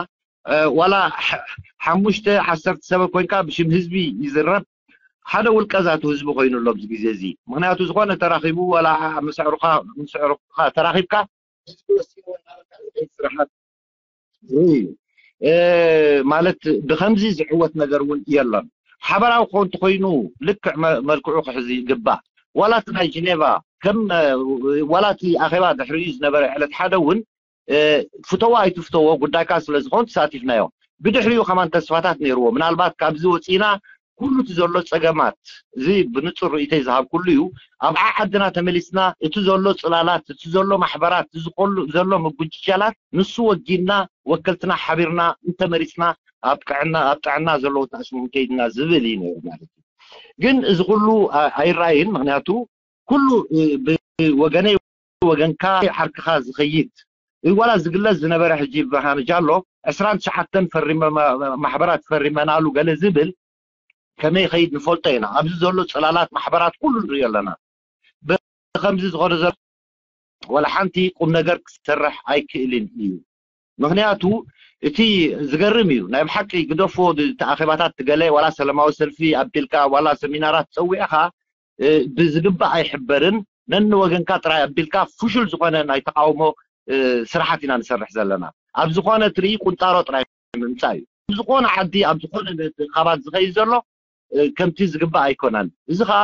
እ፣ ዋላ ሐ-፣ ሓሙሽተ ዓሰርተ ሰብ ኮይንካ ብሽም ህዝቢ ይዝረብ፣ ሓደ ውልቀ ዛቱ ህዝቢ ኮይኑ ኣሎ ኣብዚ ግዜ እዚ። ምኽንያቱ ዝኾነ ተራኺቡ ዋላ ምስ ኣዕሩኻ፣ ምስ ኣዕሩኻ ተራኺብካ ህዝቢ ወሲንዎ እናበልካ ስርሓት ርኡ እዩ። እ፣ ማለት ብኸምዚ ዝዕወት ነገር እውን የሎን። ሓበራዊ ክኸውን እንተኾይኑ ልክዕ መ-፣ መልክዑ ክሕዝ ይግባእ። ዋላ እቲ ናይ ጀኔቫ ከም፣ እ፣ ዋላ እቲ ኣኼባ ድሕሪኡ ዝነበረ ዕለት ሓደ እውን፣ እ፣ ፍተዎ ኣይትፍተዎ ጉዳይካ ስለ ዝኾን ተሳቲፍናዮ። ብድሕሪኡ ከማን ተስፋታት ነይርዎ። ምናልባት ካብዚ ወፂና ኩሉ እቲ ዘሎ ፀገማት፣ እዚ ብንፁር ርእይተይ ዝሃብኩሉ እዩ። ኣብ ዓዓድና ተመሊስና እቲ ዘሎ ፅላላት፣ እቲ ዘሎ ማሕበራት፣ እዚ ኩሉ ዘሎ ምጉጅጃላት ንሱ ወጊንና ወከልትና ሓቢርና እንተመሪፅና ኣብ ጥዕና፣ ኣብ ጥዕና ዘለዎ ተኣስሙ ከይድና ዝብል እዩ ነይሩ ማለት እዩ። ግን እዚ ኩሉ ኣ-፣ ኣይረኣይን። ምኽንያቱ ኩሉ፣ እ፣ ብወገነይ ወገንካ ዓርክኻ ዝኸይድ፣ እ፣ ዋላ ዝግለጽ ዝነበረ ሕጂ ብርሃነ ጃሎ ዕስራን ትሽዓተን ፈሪመ-፣ ማ-፣ ማሕበራት ፈሪመናሉ ገለ ዝብል ከመይ ይኸይድ ንፈልጦ ኢና። ኣብዚ ዘሎ ጽላላት ማሕበራት ኩሉ ንሪኦ ኣለና። ብኸምዚ ዝኾነ ዘሎ ዋላ ሓንቲ ቁም ነገር ክሰርሕ ኣይክእልን እዩ። ምኽንያቱ እቲ ዝገርም እዩ። ናይ ብሓቂ ግደፎ፣ እቲ ኣኼባታት ትገለ ዋላ ሰላማዊ ሰልፊ ኣቢልካ ዋላ ሰሚናራት ጸዊዕኻ፣ እ፣ ብዝግባእ ኣይሕበርን። ነንወገንካ ጥራይ ኣቢልካ ፍሹል ዝኾነ ናይ ተቃውሞ፣ እ፣ ስራሓት ኢና ንሰርሕ ዘለና። ኣብ ዝኾነ ትርኢ ቁንጣሮ ጥራይ ምምጻእ እዩ። ኣብ ዝኾነ ዓዲ፣ ኣብ ዝኾነ ካባት ዝኸይድ ዘሎ፣ እ፣ ከምቲ ዝግባእ ኣይኮነን። እዚ ኸኣ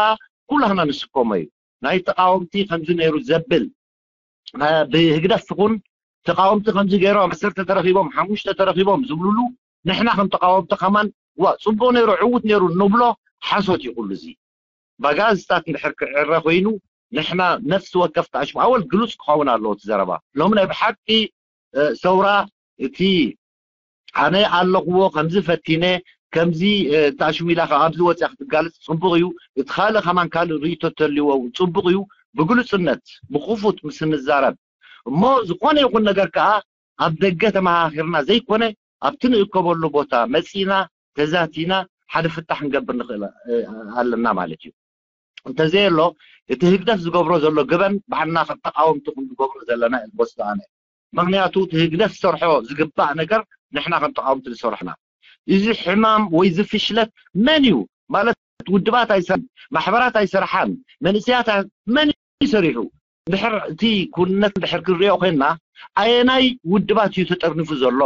ኩላህና ንስከሞ እዩ። ናይ ተቃወምቲ ከምዚ ነይሩ ዘብል፣ እ፣ ብህግደፍ ይኹን ተቃወምቲ ከምዚ ገይሮም፣ ዓሰርተ ተረኺቦም፣ ሓሙሽተ ተረኺቦም ዝብሉሉ፣ ንሕና ከም ተቃወምቲ ከማን፣ ዋ፣ ጽቡቕ ነይሩ፣ ዕዉት ነይሩ ንብሎ ሓሶት እዩ ኩሉ እዚ። ባጋዝታት እንድሕር ክዕረ ኮይኑ፣ ንሕና ነፍሲ ወከፍ ተኣሽሙ ኣወል ግሉጽ ክኸውን ኣለዎ እቲ ዘረባ። ሎሚ ናይ ብሓቂ፣ እ፣ ሰውራ እቲ ኣነ ኣለኽዎ፣ ከምዚ ፈቲነ፣ ከምዚ፣ እ፣ ተኣሽሙ ኢላ ካብ ኣብዚ ወፂኣ ክትጋለፅ ፅቡቕ እዩ። እቲ ካልእ ከማን ካልእ ርእይቶ ተልዎ እውን ፅቡቕ እዩ። ብግሉፅነት፣ ብኽፉት ምስ እንዛረብ እሞ ዝኾነ ይኹን ነገር ከዓ ኣብ ደገ ተመኻኺርና ዘይኮነ ኣብቲ ንእከበሉ ቦታ መፂና ተዛቲና ሓደ ፍታሕ ክንገብር ንኽእል፣ እ፣ ኣለና ማለት እዩ። እንተዘየሎ እቲ ህግደፍ ዝገብሮ ዘሎ ገበን ባዕልና ከም ተቃወምቲ ክንገብሮ ዘለና ኢና ንወስዶ ኣነ። ምኽንያቱ እቲ ህግደፍ ዝሰርሖ ዝግባእ ነገር ንሕና ከም ተቃወምቲ ዝሰርሕና። እዚ ሕማም ወይ እዚ ፍሽለት መን እዩ? ማለት ውድባት ኣይሰርሓን፣ ማሕበራት ኣይሰርሓን፣ መንእሰያት ኣይ-፣ መን እዩ ሰሪሑ? ድሕር እቲ ክውንነት ድሕር ክንሪኦ ኮይንና ኣየናይ ውድባት እዩ ተጠርኒፉ ዘሎ?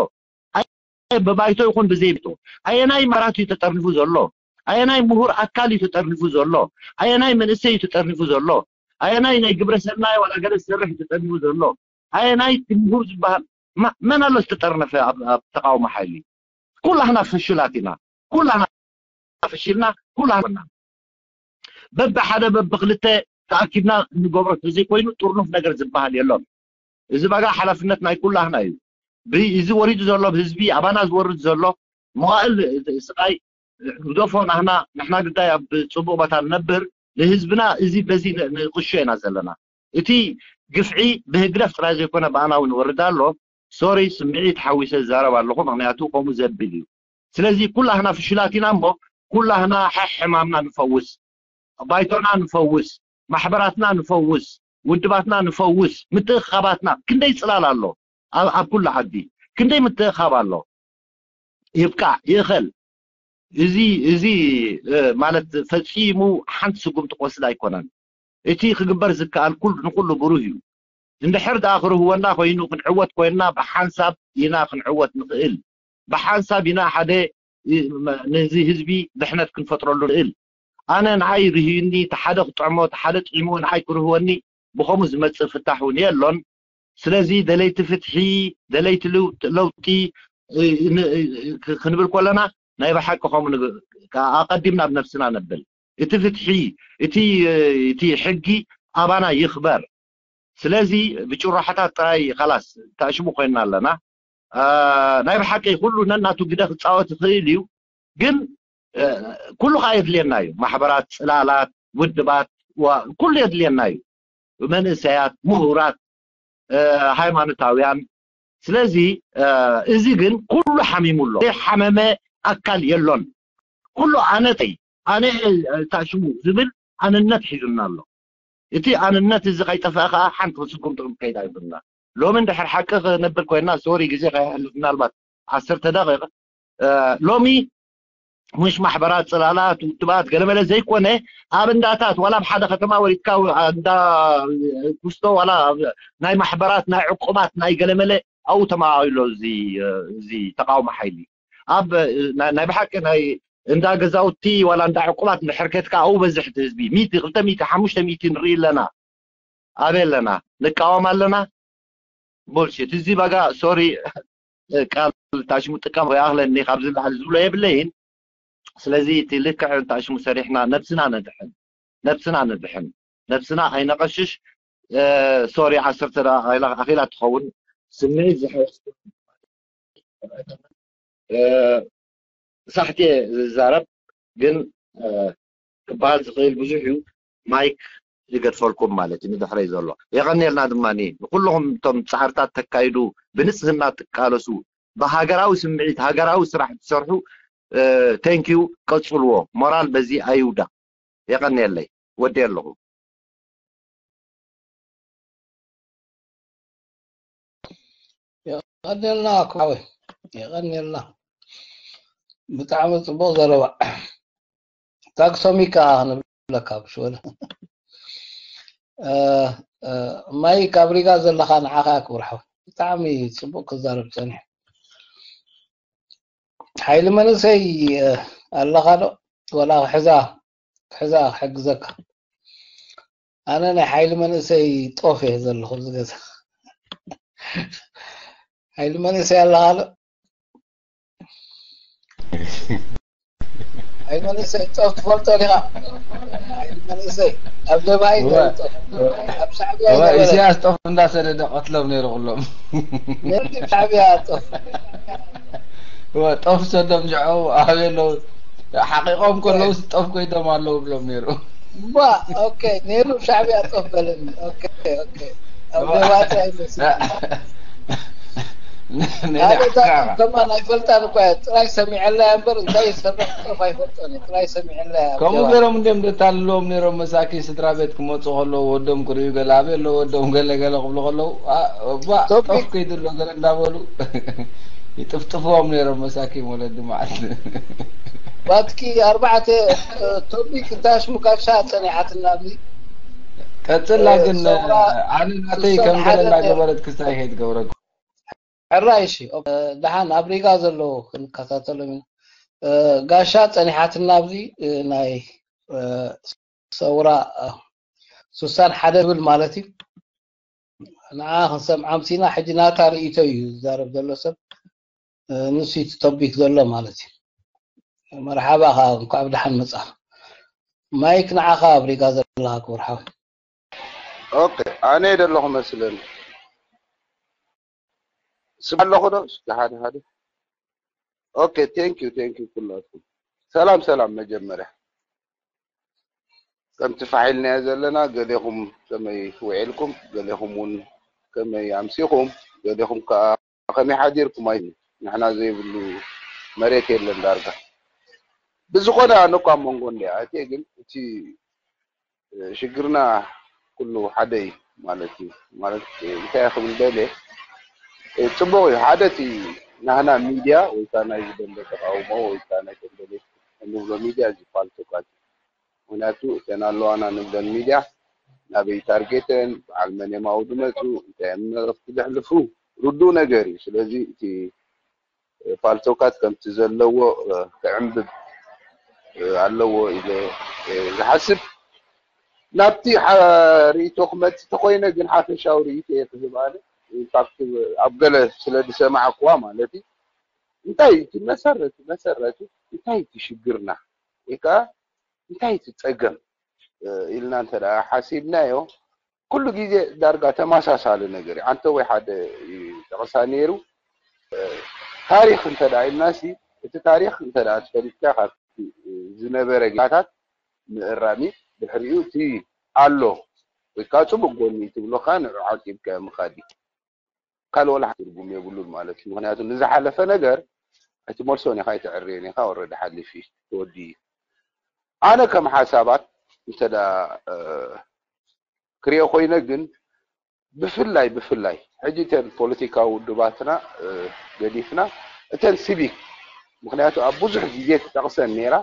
ኣየ-፣ ብባይቶ ይኹን ብዘይ ባይቶ ኣየናይ ማራት እዩ ተጠርኒፉ ዘሎ? ኣየናይ ምሁር ኣካል እዩ ተጠርኒፉ ዘሎ? ኣየናይ መንእሰይ እዩ ተጠርኒፉ ዘሎ? ኣየናይ ናይ ግብረ ሰናይ ዋላ ገለ ዝሰርሕ እዩ ተጠርኒፉ ዘሎ? ኣየናይ እቲ ምሁር ዝበሃል ማ-፣ መን ኣሎ ዝተጠርነፈ ኣብ፣ ኣብ ተቃውሞ ሓይሊ? ኩላህና ፍሹላት ኢና። ኩላህና ፍሽልና፣ ኩላህና በብሓደ በብክልተ ተኣኪብና እንገብሮ ተዘይኮይኑ ጥርኑፍ ነገር ዝበሃል የሎን። እዚ ባጋ ሓላፍነት ናይ ኩላህና እዩ። ብ-፣ እዚ ወሪዱ ዘሎ ብህዝቢ፣ ኣባና ዝወርድ ዘሎ መዋእል ስቃይ ግደፎ፣ ናህና፣ ንሕና ግዳይ ኣብ ጽቡቕ ቦታ ንነብር፣ ንህዝብና እዚ በዚ ን-፣ ንቕሾ ኢና ዘለና። እቲ ግፍዒ ብህግደፍ ጥራይ ዘይኮነ ብኣና እውን ይወርድ ኣሎ። ሶሪ፣ ስምዒት ሓዊሰ ዝዛረብ ኣለኹ፣ ምኽንያቱ ከምኡ ዘብል እዩ። ስለዚ ኩላህና ፍሽላት ኢና እሞ ኩላህና ሕማምና ንፈውስ፣ ባይቶና ንፈውስ፣ ማሕበራትና ንፈውስ፣ ውድባትና ንፈውስ፣ ምትእኻባትና ክንደይ ፅላል ኣሎ ኣብ ኩሉ ዓዲ፣ ክንደይ ምትእኻብ ኣሎ። ይብቃዕ ይእኸል። እዚ እዚ ማለት ፈፂሙ ሓንቲ ስጉምቲ ክወስድ ኣይኮነን። እቲ ክግበር ዝከኣል ኩሉ ንኩሉ ብሩህ እዩ። እንድሕር ደኣ ክርህወና ኮይኑ ክንዕወት ኮይንና ብሓንሳብ ኢና ክንዕወት ንኽእል። ብሓንሳብ ኢና ሓደ ነዚ ህዝቢ ድሕነት ክንፈጥረሉ ንኽእል። ኣነ ንዓይ ርህዩኒ፣ እቲ ሓደ ክጥዕሞ፣ እቲ ሓደ ጥዒሙ ንዓይ ክርህወኒ፣ ብኸምኡ ዝመፅእ ፍታሕ እውን የሎን። ስለዚ ደለይቲ ፍትሒ፣ ደለይቲ ለውጢ ክንብል ከለና ናይ ብሓቂ ከምኡ ኣቐዲምና ኣብ ነብስና ነብል። እቲ ፍትሒ፣ እቲ እቲ ሕጊ ኣባና ይኽበር። ስለዚ ብጭራሓታት ጥራይ ኻላስ ታሽሙ ኮይንና ኣለና። ናይ ብሓቂ ኩሉ ነናቱ ግደ ክፃወት ይኽእል እዩ። ግን ኩሉ ከዓ የድልየና እዩ። ማሕበራት፣ ፅላላት፣ ውድባት፣ ኩሉ የድልየና እዩ። መንእሰያት፣ ምሁራት፣ ሃይማኖታውያን። ስለዚ እዚ ግን ኩሉ ሓሚሙ ኣሎ። ዘይሓመመ ኣካል የሎን። ኩሉ ኣነተይ ኣነ ታሽሙ ዝብል ኣንነት ሒዙና ኣሎ። እቲ ኣንነት እዚ ከይጠፍአ ከዓ ሓንቲ ስጉምቲ ክንከይድ ኣይብልና። ሎሚ እንድሕር ሓቂ ክነብል ኮይና፣ ሶሪ ግዜ ከየሕልፍ ምናልባት ዓሰርተ ደቂቕ፣ ሎሚ ሙሽ ማሕበራት፣ ፅላላት፣ ውድባት ገለመለ ዘይኮነ ኣብ እንዳታት ዋላ ኣብ ሓደ ከተማ ወሪድካ እንዳ ኩስቶ ዋላ ናይ ማሕበራት ናይ ዕቁባት ናይ ገለመለ ኣብኡ ተማቒሉ እዚ ተቃውሞ ሓይሊ ኣብ ናይ ብሓቂ ናይ እንዳ ገዛውቲ ዋላ እንዳ ዕቁባት እንድሕር ከድካ ኣብኡ በዝሕ እቲ ህዝቢ ሚእቲ ክልተ ሚእቲ ሓሙሽተ ሚእቲ ንርኢ ኣለና። ኣበይ ኣለና? ንቃወም ኣለና። ቦልሽት እዚ በጋ ሶሪ ቃል ታሽሙ ጥቀም ይኣኽለኒ ካብዚ ላዕሊ ዝብሎ የብለይን። ስለዚ እቲ ልክዕ ታሽሙ ሰሪሕና ነብስና ነድሕን፣ ነብስና ነድሕን፣ ነብስና ኣይነቐሽሽ። ሶሪ ዓሰርተ ደቂቃ ኣኺላ ትኸውን። ስምዒት ዝሓወስ ሳሕቲ ዝዛረብ ግን ክበሃል ዝኽእል ብዙሕ እዩ። ማይክ ይገድፈልኩም ማለት እዩ ንድሕረይ ዘሎ። የቐንየልና ድማ ንኩልኹም እቶም ፃዕርታት ተካይዱ ብንፅህና ትቃለሱ ብሃገራዊ ስምዒት ሃገራዊ ስራሕ ትሰርሑ። ቴንኪዩ፣ ቀፅልዎ። ሞራል በዚ ኣይውዳእ። የቐንየለይ። ወዲ ኣለኹ። የቐንየልና ክባወይ፣ የቐንየልና። ብጣዕሚ ፅቡቕ ዘረባ። ታክሶሚካ ንብለካ ብሽወለ። ማይ ካብ ሪጋ ዘለኻ ንዓኻ ክብርሖ። ብጣዕሚ ፅቡቕ ክዛረብ ፀኒሑ። ሓይሊ መንእሰይ ኣለኻ ዶ? ወላ ክሕዛ ክሕዛ ክሕግዘካ። ኣነ ናይ ሓይሊ መንእሰይ ጦፍ እየ ዘለኹ ኣብዚ ገዛ። ሓይሊ መንእሰይ ኣለኻ ዶ? ሓይሊ መንእሰይ ጦፍ ትፈልጦ ዲኻ? ሓይሊ መንእሰይ ኣብ ጀብሃ ይፈልጦ። ኣብ ሻዕብያ ይነበረ። ኢሳያስ ጦፍ እንዳሰደደ ቀትሎም ነይሩ ኩሎም። ነቲ ሻዕብያ ጦፍ። ጦፍ ሰዶም ጀዐው ኣበይ ኣለዉ? ሓቂቖም ከለውስ ጦፍ ኮይዶም ኣለዉ ብሎም ነይሩ። ዋ ኦኬ ነይሩ ሻዕብያ ጦፍ በለኒ። ኦኬ ኦኬ ኣብ ገባቲ ኣይመስል። ኣበታ ከማን ኣይፈልጣን እኳ እየ ጥራይ ሰሚዐላ እያ እምበር እንታይ ይሰርሕ ጦፍ ኣይፈልጦን እየ ጥራይ ሰሚዐላ እያ። ከምኡ ገይሮም እንዲም ደታልልዎም ነይሮም መሳኪን ስድራ ቤት ክመፁ ከለዉ ወዶም ክርእዩ ገለ ኣበይ ኣለዉ ወዶም ገለ ገለ ክብሉ ከለዉ ባ ጦፍ ከይዱ ኣሎ ገለ እንዳበሉ ይጥፍጥፍዎም ነይሮም መሳኪን ወለዲ መዓት። ባትኪ ኣርባዕተ ቶፒክ እንታይ ሽሙ ጋሻ ጸኒሓትና ኣብዚ ቀጽላ ግን ኣነ ናተይ ከም ገለ እንዳገበረት ክሳይ ከይትገብረኩም። ሕራይ እሺ ደሓን ኣብ ሪጋ ዘለዉ ክንከታተሎም ኢና። ጋሻ ጸኒሓትና ኣብዚ ናይ ሰውራ ሱሳን ሓደ ዝብል ማለት እዩ። ንዓ ክንሰምዓ ኣምሲና ሕጂ ናታ ርእይቶ እዩ ዝዛረብ ዘሎ ሰብ ንሱ እቲ ቶፒክ ዘሎ ማለት እዩ። መርሓባ ከኣ እንኳዕ ብደሓን መጻ። ማይክ ንዓኻ ኣብ ሪጋ ዘለኻ ክቡር ሓው። ኦኬ ኣነ ደለኹ መስለኒ ስም ኣለኹ ዶ ሓደ ሓደ ኦኬ thank you thank you ኩላትኩም ሰላም ሰላም መጀመርያ ከምቲ ፋሕ ኢልናዮ ዘለና ገሌኹም ከመይ ውዒልኩም ገሌኹም እውን ከመይ ኣምሲኹም ገሌኹም ከዓ ከመይ ሓዲርኩም ኣይ ንሕና ዘይብሉ መሬት የለን ዳርጋ። ብዝኾነ ኣነ እኳ ኣብ መንጎ እንድያ እትየ፣ ግን እቲ ሽግርና ኩሉ ሓደ እዩ ማለት እዩ። ማለት እንታይ ክብል ደልየ፣ ጽቡቕ እዩ። ሓደ እቲ ናህና ሚድያ ወይ ከዓ ናይ ዝደንበ ተቃውሞ ወይ ከዓ ናይ ደንበ እንብሎ ሚድያ እዚ ፓልቶካት እዩ። ምክንያቱ እተን ኣለዋና ንብለን ሚድያ ናበይ ታርጌተን፣ በዓል መን የማው ዝመፁ፣ እንታይ እዮም መልእኽቲ ዘሕልፉ ርዱእ ነገር እዩ። ስለዚ እቲ ፓልቶካት ከምቲ ዘለዎ ክዕንብብ ኣለዎ ኢለ ዝሓስብ። ናብቲ ርኢቶ ክመፅእ ተኮይነ ግን ሓፈሻዊ ርኢቶ እየ ክህብ ኣነ። ኢንፋክት ኣብ ገለ ስለ ዝሰማዕኩዋ ማለት እዩ። እንታይ እቲ መሰረቱ መሰረቱ እንታይ እቲ ሽግርና ወይ ከዓ እንታይ እቲ ፀገም ኢልና እንተ ሓሲብናዮ ኩሉ ግዜ ዳርጋ ተመሳሳሊ ነገር እዩ። ኣንተ ወይ ሓደ ጠቕሳ ነይሩ። ታሪኽ እንተ ኢልና ሲ እቲ ታሪኽ እንተ ትፈልጥካ ካብቲ ዝነበረ ጌጋታት ምእራም እዩ። ድሕሪኡ እቲ ኣሎ ወይ ከዓ ፅቡቅ ጎኒ ትብሎ ከዓ ንዑ ዓቂብካ ምኻድ እዩ። ካልእ ወላ ትርጉም የብሉን ማለት እዩ። ምክንያቱ ንዝሓለፈ ነገር ኣይትመልሶን ኢኻ፣ ኣይተዕርዮን ኢኻ። ወረደ ሓሊፉ እዩ፣ ተወዲኡ እዩ። ኣነ ከም ሓሳባት እንተ ክሪኦ ኮይነ ግን ብፍላይ ብፍላይ ሕጂ እተን ፖለቲካዊ ውድባትና ገዲፍና እተን ሲቪክ፣ ምክንያቱ ኣብ ብዙሕ ግዜ ትጠቕሰን ነይራ፣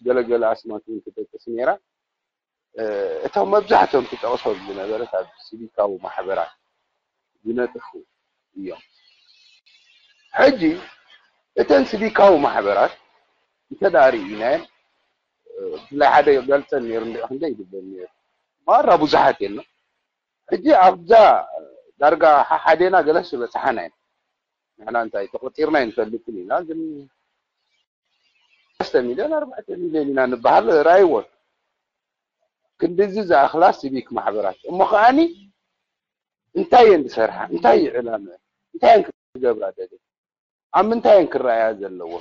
ገለገለ ኣስማት እውን ትጠቅስ ነይራ። እቶም መብዛሕትኦም ትጠቕሶም ዝነበረት ኣብ ሲቪካዊ ማሕበራት ዝነጥፉ እዮም። ሕጂ እተን ሲቪካዊ ማሕበራት እንተ ደኣ ርኢናየን፣ ብፍላይ ሓደ ገልጸን ነይሩ፣ እንድዒ ክንደይ ይግበን ነይሩ። ማራ ብዙሓት የለን። ሕጂ ኣብዛ ዳርጋ ሓሓዴና ገለስ ዝበጽሓና እየን። ንሕና እንታይ ተቖጺርና ኣይንፈልጥን ኢና፣ ግን ሰለስተ ሚልዮን ኣርባዕተ ሚልዮን ኢና ንበሃል ርኣይዎን። ክንድዚ ዝኣኽላ ሲቪክ ማሕበራት እሞ ከኣኒ እንታይ እየን ዝሰርሓ? እንታይ እዩ ዕላመ? እንታይ እየን ክገብራ ደልየን? ኣብ ምንታይ እየን ክረኣያ ዘለዎ?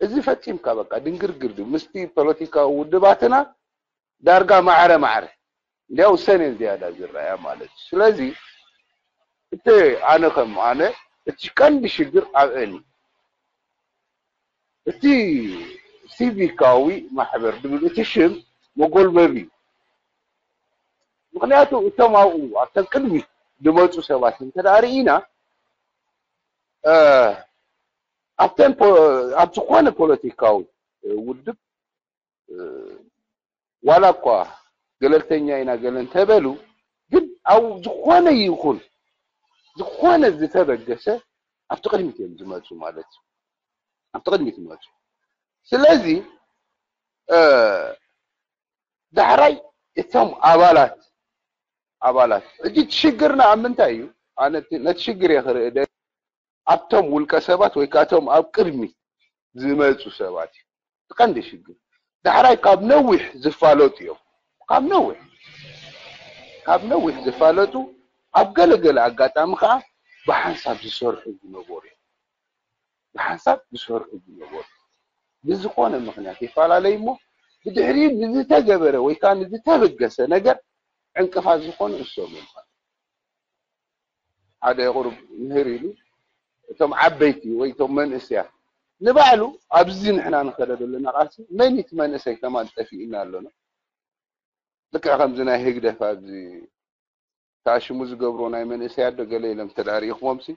እዚ ፈጺምካ በቃ ድንግርግር ድዩ? ምስቲ ፖለቲካዊ ውድባትና ዳርጋ ማዕረ ማዕረ እንዲያው ሰኔን ዝያዳ ዝረኣያ ማለት እዩ። ስለዚ እቲ ኣነ ከም ኣነ እቲ ቀንዲ ሽግር ኣብአን እዩ። እቲ ሲቪካዊ ማሕበር ድብል እቲ ሽም መጎልበቢ እዩ። ምክንያቱ እቶም ኣብኡ ኣብተን ቅድሚት ዝመፁ ሰባት እንተ ደኣ ርኢና ኣብተን ኣብ ዝኾነ ፖለቲካዊ ውድብ ዋላ እኳ ገለልተኛ ኢና ገለ እንተበሉ ግን ኣብ ዝኾነ ይኹን ዝኾነ ዝተበገሰ ኣብቲ ቅድሚት እዮም ዝመፁ ማለት እዩ። ኣብቲ ቅድሚት ይመፁ። ስለዚ ዳሕራይ እቶም ኣባላት ኣባላት ሕጂ እቲ ሽግርና ኣብ ምንታይ እዩ? ኣነ ነቲ ሽግር እየ ክርኢ ደልየ ኣብቶም ውልቀ ሰባት ወይ ከዓ እቶም ኣብ ቅድሚት ዝመፁ ሰባት እዩ እቲ ቀንዲ ሽግር። ዳሕራይ ካብ ነዊሕ ዝፋለጡ እዮም። ካብ ነዊሕ ካብ ነዊሕ ዝፋለጡ ኣብ ገለገለ ኣጋጣሚ ከዓ ብሓንሳብ ዝሰርሑ ዝነበሩ እዮም። ብሓንሳብ ዝሰርሑ ዝነበሩ ብዝኾነ ምክንያት ይፈላለዩ እሞ ብድሕሪኡ ንዝተገበረ ወይ ከዓ ንዝተበገሰ ነገር ዕንቅፋት ዝኾኑ እሶም እዮም። ሓደ ቁሩብ ምህር ኢሉ እቶም ዓበይቲ ወይ እቶም መንእሰያት ንባዕሉ ኣብዚ ንሕና ንኸደ ዘለና ቃልሲ መን እቲ መንእሰይ ከማን ጠፊእና ኣሎና። ልክዕ ከምዚ ናይ ህግደፍ ኣብዚ ተኣሽሙ ዝገብሮ ናይ መንእሰያት ዶ ገለ ኢሎም ተዳሪእኹሞም ሲ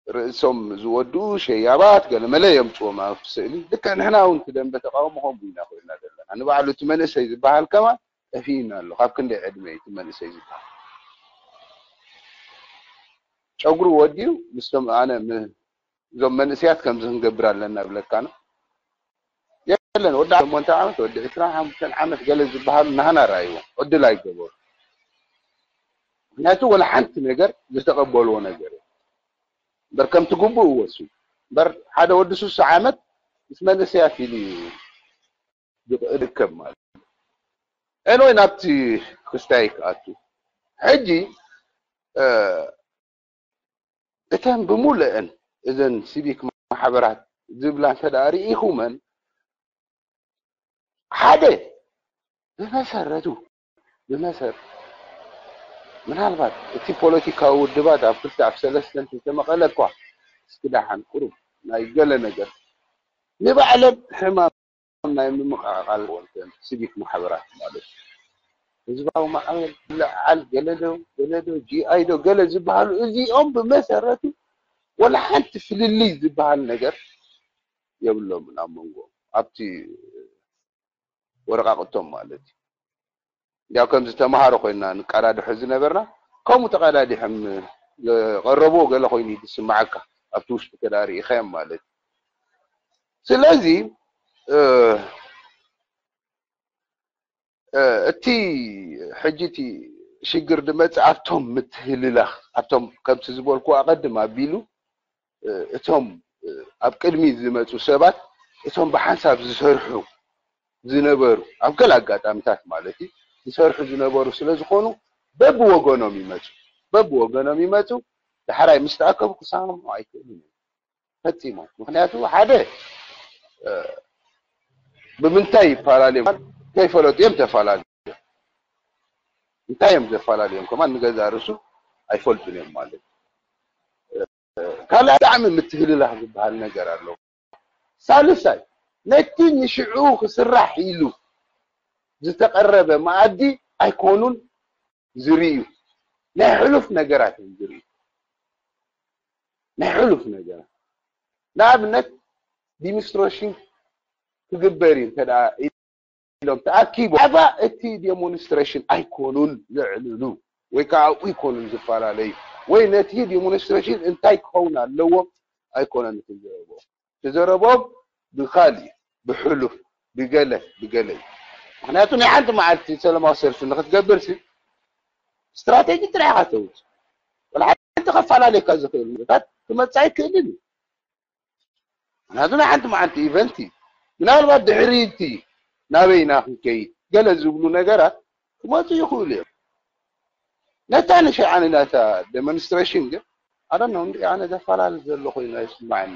ርእሶም ዝወድኡ ሸያባት ገለ መለ የምፅዎም ኣብ ስእሊ። ልክዕ ንሕና እውን እቲ ደንበ ተቃውሞ ከምኡ ኢና ኮይና ዘለና። ንባዕሉ እቲ መንእሰይ ዝበሃል ከማን ጠፊእና ኣሎ። ካብ ክንደይ ዕድመ እዩ እቲ መንእሰይ ዝበሃል? ጨጉሩ ወዲኡ ምስቶም ኣነ እዞም መንእሰያት ከምዚ ክንገብር ኣለና ብለካ ነው። የለን ወዲ ሸሞንተ ዓመት ወዲ ዕስራን ሓሙሽተን ዓመት ገለ ዝበሃሉ ናህና ራእይዎም ዕድል ኣይገበሩ። ምክንያቱ ወላ ሓንቲ ነገር ዝተቀበልዎ ነገር እምበር ከምቲ ግቡእ ወስዩ እምበር ሓደ ወዲ ሱሳ ዓመት ምስ መንእሰያት ኢሉ እዩ ዝርከብ ማለት እዩ። ኤንወይ ናብቲ ክስታይ ክኣቱ ሕጂ እተን ብሙሉእን እዘን ሲቪክ ማሕበራት ዝብላ እንተ ደኣ ርኢኹመን ሓደ ብመሰረቱ ብመሰር ምናልባት እቲ ፖለቲካዊ ውድባት ኣብ ክልተ ኣብ ሰለስተ እንተተመቐለ እኳ እስኪ ደሓን ቁሩብ ናይ ገለ ነገር ንባዕለን ሕማም ናይ ምምቕቓል ወልተን ሲቪክ ማሕበራት ማለት እዩ። ህዝባዊ ማዕበል ለዓል ገለዶ ገለዶ ጂኣይ ዶ ገለ ዝበሃሉ እዚኦም ብመሰረቱ ወላ ሓንቲ ፍልልይ ዝበሃል ነገር የብሎምን ኣብ መንጎ ኣብቲ ወረቃቅቶም ማለት እዩ። ያው ከምዚ ተማሃሮ ኮይና ንቀዳድሖ ዝነበርና ከምኡ ተቀዳዲሖም የቀረብዎ ገለ ኮይኑ እዩ ዝስማዓካ ኣብቲ ውሽጢ ተዳሪእኻዮም ማለት እዩ። ስለዚ እቲ ሕጂ እቲ ሽግር ዝመፅእ ኣብቶም ምትህልላኽ ኣብቶም ከምቲ ዝበልኩ ኣቐድም ኣቢሉ እቶም ኣብ ቅድሚ ዝመፁ ሰባት እቶም ብሓንሳብ ዝሰርሑ ዝነበሩ ኣብ ገለ ኣጋጣሚታት ማለት እዩ ዝሰርሑ ዝነበሩ ስለ ዝኾኑ በብወገኖም ይመፁ በብወገኖም ይመፁ ዳሕራይ ምስ ተኣከቡ ክሰማምዑ ኣይክእሉን እዮም ፈፂሞም ምክንያቱ ሓደ ብምንታይ ይፈላለዮም ከይፈለጡ እዮም ተፈላለዮም እንታይ እዮም ዘፈላለዮም ከማን ንገዛ ርእሱ ኣይፈልጡን እዮም ማለት ካልኣይ ብጣዕሚ ምትህልላኽ ዝበሃል ነገር ኣሎ ሳልሳይ ነቲ ንሽዑ ክስራሕ ኢሉ ዝተቀረበ መኣዲ ኣይኮኑን ዝርእዩ ናይ ሕሉፍ ነገራት እዮም ዝርእዩ ናይ ሕሉፍ ነገራት ንኣብነት ዲሚኒስትሬሽን ክግበር እዩ እንተ ኢሎም ተኣኪቡ ኣባ እቲ ዴሞንስትሬሽን ኣይኮኑን ዘዕልሉ ወይ ከዓ ኣብኡ ይኮኑን ዝፈላለዩ ወይ ነቲ ዴሞንስትሬሽን እንታይ ክኸውን ኣለዎ ኣይኮነን እቲ ዘረቦ ተዘረቦም ብካሊእ ብሕሉፍ ብገለ ብገለ እዩ ምክንያቱ ናይ ሓንቲ መዓልቲ ሰለማዊ ሰልፊ ንክትገብር ሲ ስትራቴጂ ጥራሕ ኢካ ተውፅ ወላ ሓንቲ ከፈላለየካ ዝኽእል ምታት ክመፅእ ኣይክእልን እዩ ምክንያቱ ናይ ሓንቲ መዓልቲ ኢቨንት እዩ ምናልባት ድሕሪ እቲ ናበይና ክንከይድ ገለ ዝብሉ ነገራት ክመፁ ይኽእሉ እዮም ነታ ንሸዓኒ ናታ ዴሞንስትሬሽን ግን ኣደነው እንዲ ኣነ ዘፈላለ ዘሎ ኮይኑ ኣይስማዓኒ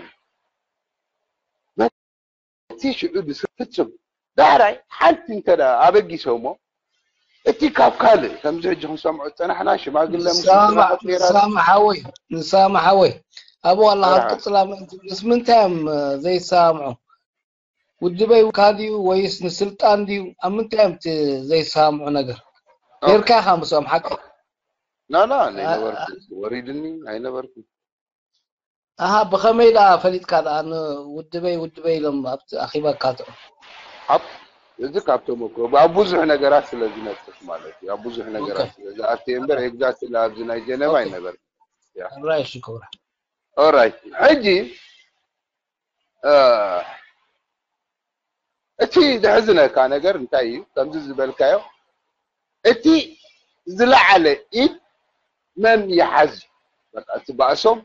በቲ ሽዑ ድስፍፅም ዳሕራይ ሓንቲ እንተ ኣበጊሰሞ እቲ ካብ ካልእ ከምዚ ሕጂ ክንሰምዖ ዝፀናሕና ሽማግለ ንሳማ ሓወይ ንሳማ ሓወይ ኣብኡ ኣላ ካብ ቅፅላ ምእንቲ ምስ ምንታይ እዮም ዘይሰማምዑ ውድበይ ካድዩ ወይስ ንስልጣን ድዩ ኣብ ምንታይ እዮም ዘይሰማምዑ ነገር ጌርካ ኢኻ ምስኦም ሓቂ ናና ኣይነበርኩ ወሪድኒ ኣይነበርኩ ኣሃ ብኸመይ ደኣ ፈሊጥካ ደኣ ንውድበይ ውድበይ ኢሎም ኣብቲ ኣኺባ ካትዑ ኣብ እዚ ካብ ተመክሮ ኣብ ብዙሕ ነገራት ስለ ዝነጥፍ ማለት እዩ ኣብ ብዙሕ ነገራት ስለ ዝኣትየ እምበር ኤግዛክትሊ ኣብዚ ናይ ጀነባ ኣይነበርኩ ራይ ሽኮራ ኦራይት ሕጂ እቲ ዘሕዝነካ ነገር እንታይ እዩ ከምዚ ዝበልካዮ እቲ ዝለዓለ ኢድ መን ይሓዝ በቃ እቲ ባእሶም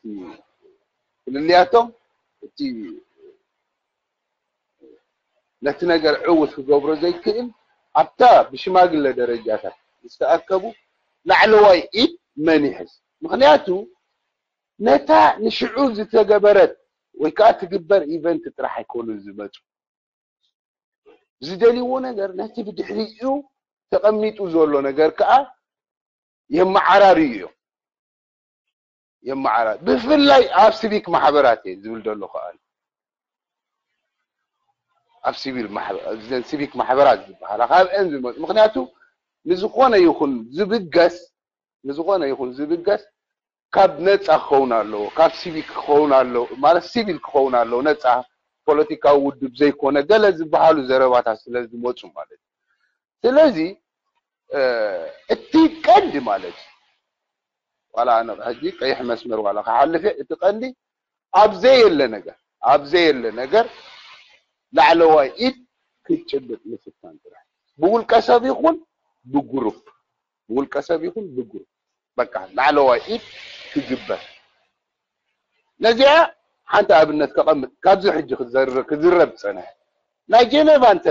እቲ ፍልልያቶም እቲ ነቲ ነገር ዕውት ክገብሮ ዘይክእል ኣብታ ብሽማግለ ደረጃታት ዝተኣከቡ ላዕለዋይ ኢድ መን ይሕዝ ምክንያቱ ነታ ንሽዑ ዝተገበረት ወይ ከዓ ትግበር ኢቨንት ጥራሕ ኣይኮኑን ዝመፁ ዝደልይዎ ነገር ነቲ ብድሕሪኡ ተቐሚጡ ዘሎ ነገር ከዓ የመዓራርዩ እዮም የመዓራ ብፍላይ ኣብ ሲቪክ ማሕበራት እየ ዝብል ዘሎ ከዓ ኣብ ሲቪል ሲቪክ ማሕበራት ዝበሃላ ካብአን ዝመፁ ምክንያቱ ንዝኾነ ይኹን ዝብገስ ንዝኾነ ይኹን ዝብገስ ካብ ነፃ ክኸውን ኣለዎ ካብ ሲቪክ ክኸውን ኣለዎ ማለት ሲቪል ክኸውን ኣለዎ ነፃ ፖለቲካዊ ውድብ ዘይኮነ ገለ ዝበሃሉ ዘረባታት ስለ ዝመፁ ማለት እዩ ስለዚ እቲ ቀንዲ ማለት እዩ ዋላ ኣነ ሕጂ ቀይሕ መስመር ዋላ ክሓልፍ እቲ ቀንዲ ኣብ ዘየለ ነገር ኣብ ዘየለ ነገር ላዕለዋይ ኢድ ክትጭብጥ ምፍታን ጥራሕ ብውልቀ ሰብ ይኹን ብግሩፕ ብውልቀ ሰብ ይኹን ብግሩፕ በቃ ላዕለዋይ ኢድ ክግበር ነዚኣ ሓንቲ ኣብነት ከቐምጥ ካብዚ ሕጂ ክዝረብ ዝፀንሐ ናይ ጀነቫ እንተ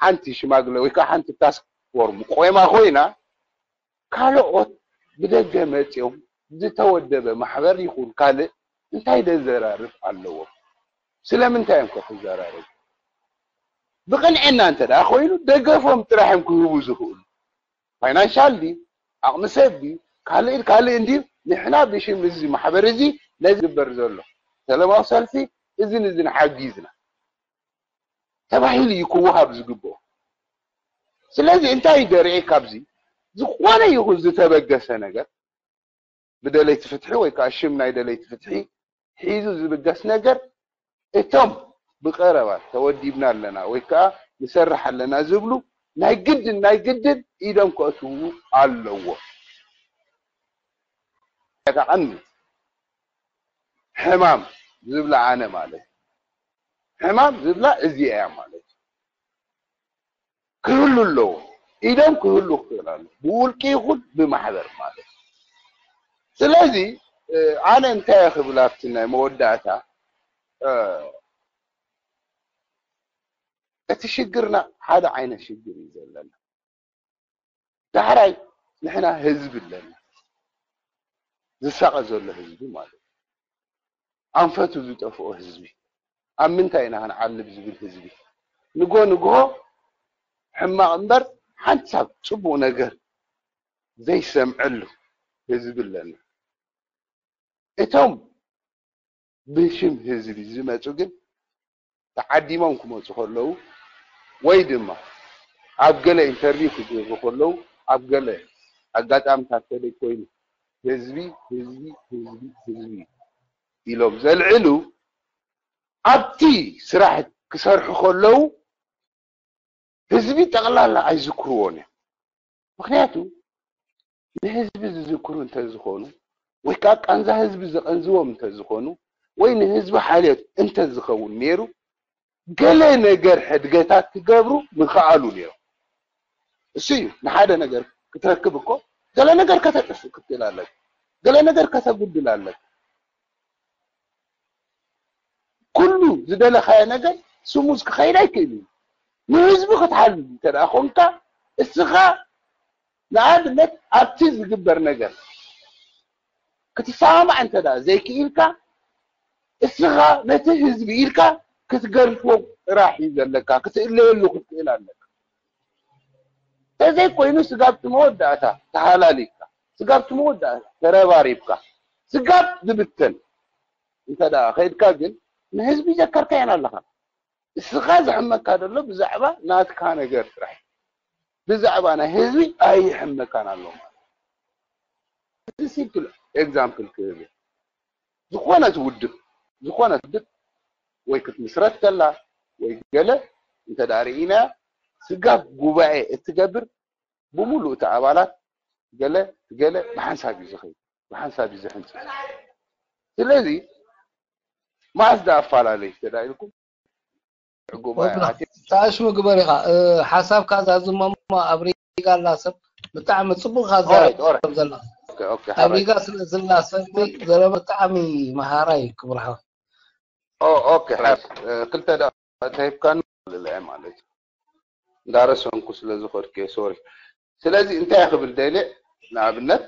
ሓንቲ ሽማግለ ወይ ከዓ ሓንቲ ታስክ ፎርም ቆይማ ኮይና ካልኦት ብደገ መፅኦም ዝተወደበ ማሕበር ይኹን ካልእ እንታይ ደዘራርብ ኣለዎም? ስለምንታይ እዮም ከ ክዘራረቡ? ብቕንዕና እንተ ደኣ ኮይኑ ደገፎም ጥራሕ እዮም ክህቡ ዝኽእሉ። ፋይናንሻል ድዩ? ዓቕሚ ሰብ ድዩ? ካልእ ካልእ እንድዩ ንሕና ብሽም እዚ ማሕበር እዚ ነዚ ዝግበር ዘሎ ሰላማዊ ሰልፊ እዝን እዝን ሓጊዝና ተባሂሉ እዩ ክወሃብ ዝግብኦ። ስለዚ እንታይ ደርኢ ካብዚ ዝኾነ ይኹን ዝተበገሰ ነገር ብደለይቲ ፍትሒ ወይ ከዓ ሽም ናይ ደለይቲ ፍትሒ ሒዙ ዝብገስ ነገር እቶም ብቐረባ ተወዲብና ኣለና ወይ ከዓ ንሰርሕ ኣለና ዝብሉ ናይ ግድን ናይ ግድን ኢዶም ከእትዉ ኣለዎ። ተቃቐኒ ሕማም ዝብላ ኣነ ማለት ሕማም ዝብላ እዚኣ እያ ማለት ክህሉ ኣለዎ። ኢዶም ክህሉ ክኽእል ኣሎ ብውልቂ ይኹን ብማሕበር ማለት። ስለዚ ኣነ እንታይ ክብል ኣብቲ ናይ መወዳእታ እቲ ሽግርና ሓደ ዓይነት ሽግር እዩ ዘለና። ዳሕራይ ንሕና ህዝቢ ኣለና ዝሳቐ ዘሎ ህዝቢ ማለት ኣንፈቱ ዝጠፍኦ ህዝቢ ኣብ ምንታይ ኢና ክንዓልብ ዝብል ህዝቢ ንጎ ንግሆ ሕማቕ እምበር ሓንሳብ ፅቡቕ ነገር ዘይሰምዐሉ ህዝቢ ኣለና። እቶም ብሽም ህዝቢ ዝመፁ ግን ተዓዲሞም ክመፁ ከለዉ ወይ ድማ ኣብ ገለ ኢንተርቪው ክገብሩ ከለዉ ኣብ ገለ ኣጋጣምታት ተለይ ኮይኑ ህዝቢ ህዝቢ ህዝቢ ህዝቢ ኢሎም ዘልዕሉ ኣብቲ ስራሕ ክሰርሑ ከለዉ ህዝቢ ጠቕላላ ኣይዝክርዎን እዮም። ምክንያቱ ንህዝቢ ዝዝክሩ እንተዝኾኑ ወይ ከዓ ቃንዛ ህዝቢ ዝቐንዝዎም እንተዝኾኑ ወይ ንህዝቢ ሓልዮት እንተዝኸውን ነይሩ ገለ ነገር ሕድገታት ክገብሩ ምኸኣሉ ነይሩ። እሱ እዩ ንሓደ ነገር ክትረክብ እኮ ገለ ነገር ከተጥፍ ክትክእል ኣለካ፣ ገለ ነገር ከተጉድል ኣለካ። ኩሉ ዝደለኻዮ ነገር ስሙዝ ክኸይድ ኣይክእል እዩ። ንህዝቢ ክትሓልል እንተ ደኣ ኮንካ እስኻ ንኣብነት ኣብቲ ዝግበር ነገር ክትሰማማዕ እንተ ደኣ ዘይክኢልካ እስኻ ነቲ ህዝቢ ኢልካ ክትገድፎ ጥራሕ እዩ ዘለካ፣ ክትእለየሉ ክትክእል ኣለካ። ተዘይኮይኑ ስጋብ እቲ መወዳእታ ተሃላሊካ፣ ስጋብ እቲ መወዳእታ ተረባሪብካ፣ ስጋብ ዝብተን እንተ ደኣ ኸይድካ ግን ንህዝቢ ዘከርካየን ኣለኻ። እስኻ ዝሕመካ ዘሎ ብዛዕባ ናትካ ነገር ጥራሕ ብዛዕባ ናይ ህዝቢ ኣይሕመካን ኣሎ ማለት እዚ ሲምፕል ኤግዛምፕል ክህብ ዝኾነት ውድብ ዝኾነት ውድብ ወይ ክትምስረት ከላ ወይ ገለ እንተ ደኣ ርኢና ስጋብ ጉባኤ እትገብር ብምሉእ እቲ ኣባላት ገለ ገለ ብሓንሳብ እዩ ዝኸይድ ብሓንሳብ እዩ ዝሕንፅፅ ስለዚ መዓስ ዳ ኣፈላለዩ ተዳኢልኩም ጉባኤ ኣትየ ታሽሙ ግበር ኢኻ ሓሳብካ ዛዝመሞ ኣብ ሪጋ ኣላ ሰብ ብጣዕሚ ፅቡቅ ኢኻ ዛረብ ዘላ ኣብ ሪጋ ስለ ዘላ ሰብ ዘረባ ብጣዕሚ መሃራይ ክብርሃ ኦኬ ሓፍ ክልተ ደቂቃ ተሂብካኒ ልልዐ ማለት እዩ እንዳረሰንኩ ስለ ዝኸድኩ ሶሪ ስለዚ እንታይ ክብል ደልየ ንኣብነት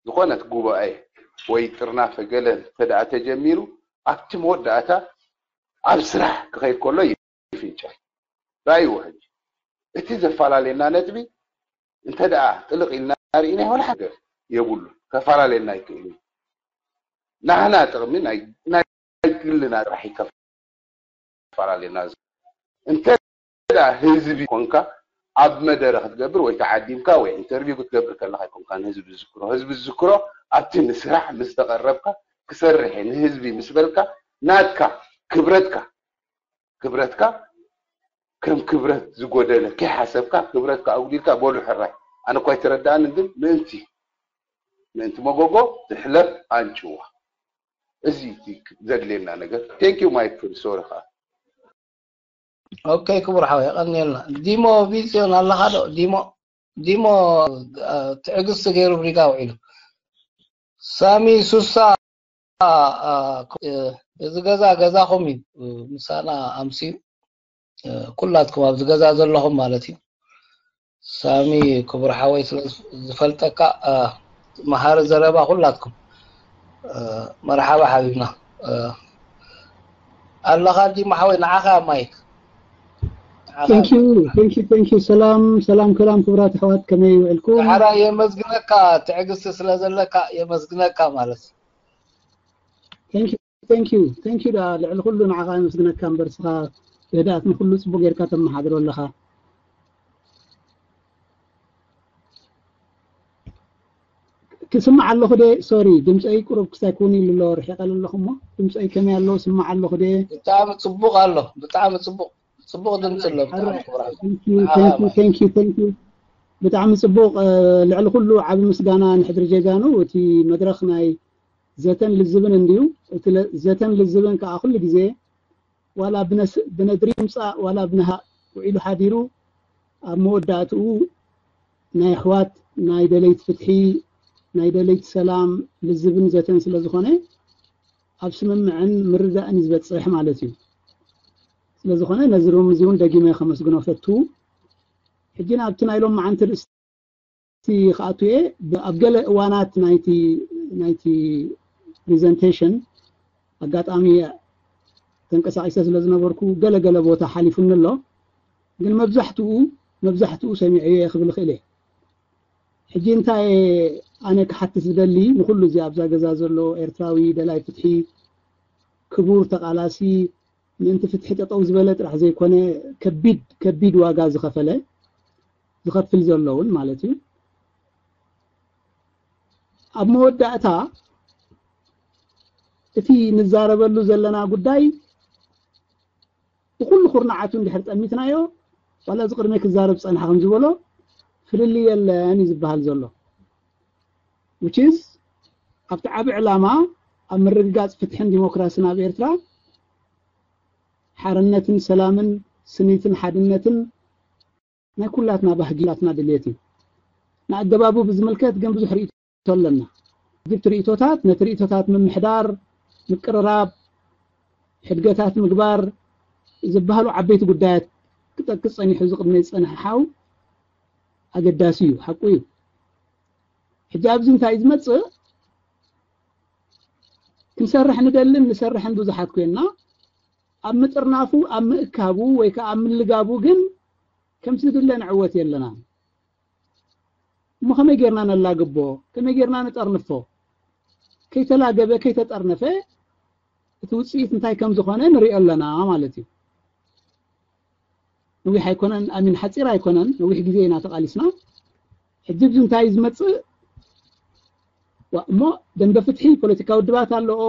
ዝኾነት ጉባኤ ወይ ጥርናፈ ገለ እንተደኣ ተጀሚሩ ኣብቲ መወዳእታ ኣብ ስራሕ ክኸይድ ከሎ ይፍንጨል ራእይዎ ሕጂ እቲ ዘፈላለየና ነጥቢ እንተ ደኣ ጥልቕ ኢልና ርኢናዮ ወላ ሓደ የብሉ ከፈላለየና ኣይክእል እዩ ናህና ጥቕሚ ናይ ግልና ጥራሕ ይከፈላለየና እንተ ደኣ ህዝቢ ኮንካ ኣብ መደረ ክትገብር ወይ ተዓዲምካ ወይ ኢንተርቪው ክትገብር ከለካ ይኮንካ ንህዝቢ ዝዝክሮ ህዝቢ ዝዝክሮ ኣብቲ ንስራሕ ምስ ተቐረብካ ክሰርሕ ንህዝቢ ምስ በልካ ናትካ ክብረትካ ክብረትካ ከም ክብረት ዝጎደለ ከይሓሰብካ ክብረትካ ኣጉዲልካ በሉ ሕራይ ኣነ እኳ ኣይተረዳኣንን ግን ምእንቲ ምእንቲ መጎጎ ትሕለፍ ኣንጭዋ እዚ ዘድልየና ነገር thank you my friend sorry ከዓ ኦኬ ክቡር ሓወይ የቐንየልና ዲሞ ቪዝዮን ኣለኻ ዶ ዲሞ ዲሞ ትዕግስቲ ገይሩ ብሪጋ ውዒሉ ሳሚ ሱሳ እዚ ገዛ ገዛኹም እዩ ምሳና ኣምስዩ ኩላትኩም ኣብዚ ገዛ ዘለኹም ማለት እዩ ሳሚ ክቡር ሓወይ ስለ ዝፈልጠካ መሃሪ ዘረባ ኩላትኩም መርሓባ ሓቢብና ኣለኻ ዲማ ሓወይ ንዓኻ ማይክ Thank you, thank you, thank you. ሰላም ሰላም ከላም ክብራት ኣሕዋት ከመይ ውዕልኩም? ዳሕራ የመስግነካ ትዕግስቲ ስለ ዘለካ የመስግነካ ማለት እዩ። Thank you, thank you thank you ደኣ ልዕሊ ኩሉ ንዓኻ የመስግነካ እምበር ንስኻ ብህድኣት ንኹሉ ጽቡቕ ጌርካ ተመሓድሮ ኣለኻ። ክስማዕ ኣለኹ ደ? ሶሪ ድምፀይ ቁሩብ ክሳይ ክውን ኢሉ ኣሎ፣ ርሒቐ ኣለኹ እሞ ድምፀይ ከመይ ኣሎ? ስማዕ ኣለኹ ደ? ብጣዕሚ ጽቡቕ ኣሎ። ብጣዕሚ ጽቡቕ ጽቡቕ ድምፂ ኣሎ። ብጣዕሚ ክቡራት thank you thank you thank you ብጣዕሚ ጽቡቕ። ልዕሊ ኩሉ ዓቢ ምስጋና ንሕድሪ ጀጋኑ። እቲ መድረኽ ናይ ዘተን ልዝብን እንድዩ። እቲ ዘተን ልዝብን ከዓ ኩሉ ግዜ ዋላ ብነድሪ ምፃእ ዋላ ብነሃእ ውዒሉ ሓዲሩ ኣብ መወዳእትኡ ናይ ኣሕዋት ናይ ደለይቲ ፍትሒ ናይ ደለይቲ ሰላም ልዝብን ዘተን ስለ ዝኾነ ኣብ ስምምዕን ምርዳእን እዩ ዝበፅሕ ማለት እዩ። ስለ ዝኾነ ነዚ ሩም እዚ እውን ደጊመ ከመስግኖ ፈቱ። ሕጂ ናብቲ ናይ ሎም መዓንቲ ርእስቲ ክኣቱ እየ። ኣብ ገለ እዋናት ናይቲ ናይቲ ፕሬዘንቴሽን ኣጋጣሚ ተንቀሳቒሰ ስለ ዝነበርኩ ገለ ገለ ቦታ ሓሊፉኒ ኣሎ። ግን መብዛሕትኡ መብዛሕትኡ ሰሚዐዮ እየ ክብል እኽእል እየ። ሕጂ እንታይ ኣነ ክሓትት ዝደሊ ንኩሉ እዚ ኣብዛ ገዛ ዘሎ ኤርትራዊ ደላይ ፍትሒ ክቡር ተቃላሲ ምእንቲ ፍትሒ ጠጠው ዝበለ ጥራሕ ዘይኮነ ከቢድ ከቢድ ዋጋ ዝኸፈለ ዝኸፍል ዘሎ እውን ማለት እዩ። ኣብ መወዳእታ እቲ ንዛረበሉ ዘለና ጉዳይ ብኩሉ ኩርናዓቱ እንድሕር ጠሚትናዮ ዋላ እዚ ቅድመ ክዛረብ ዝፀንሓ ከም ዝበሎ ፍልልይ የለን እዩ ዝበሃል ዘሎ። Which is ኣብቲ ዓቢ ዕላማ ኣብ ምርግጋፅ ፍትሕን ዲሞክራስን ኣብ ኤርትራ ሓርነትን ሰላምን ስኒትን ሓድነትን ናይ ኩላትና ባህጊ ናትና ድልየት እዩ። ንኣገባቡ ብዝምልከት ግን ብዙሕ ርእይቶ ኣለና። ጅብቲ ርእይቶታት ነቲ ርእይቶታት ምምሕዳር ምቅርራብ ሕድገታት ምግባር ዝበሃሉ ዓበይቲ ጉዳያት ክጠቅስ ፀኒሑ እዚ ቅድመ ዝፀንሐ ሓው ኣገዳሲ እዩ፣ ሓቁ እዩ። ሕጂ ኣብዚ እንታይ ዝመፅእ ክንሰርሕ ንደልን ንሰርሕን ብዙሓት ኮይንና ኣብ ምጥርናፉ ኣብ ምእካቡ ወይ ከዓ ኣብ ምልጋቡ ግን ከምቲ ዝድለ ንዕወት የለና። እሞ ከመይ ጌርና ነላግቦ? ከመይ ጌርና ንጠርንፎ? ከይተላገበ ከይተጠርነፈ እቲ ውፅኢት እንታይ ከም ዝኾነ ንሪኦ ኣለና ማለት እዩ። ነዊሕ ኣይኮነን ኣሚን ሓፂር ኣይኮነን ነዊሕ ግዜ ኢና ተቃሊስና። ሕጂ ብዚ እንታይ ዝመፅእ እሞ ደንበ ፍትሒ ፖለቲካዊ ውድባት ኣለዎ፣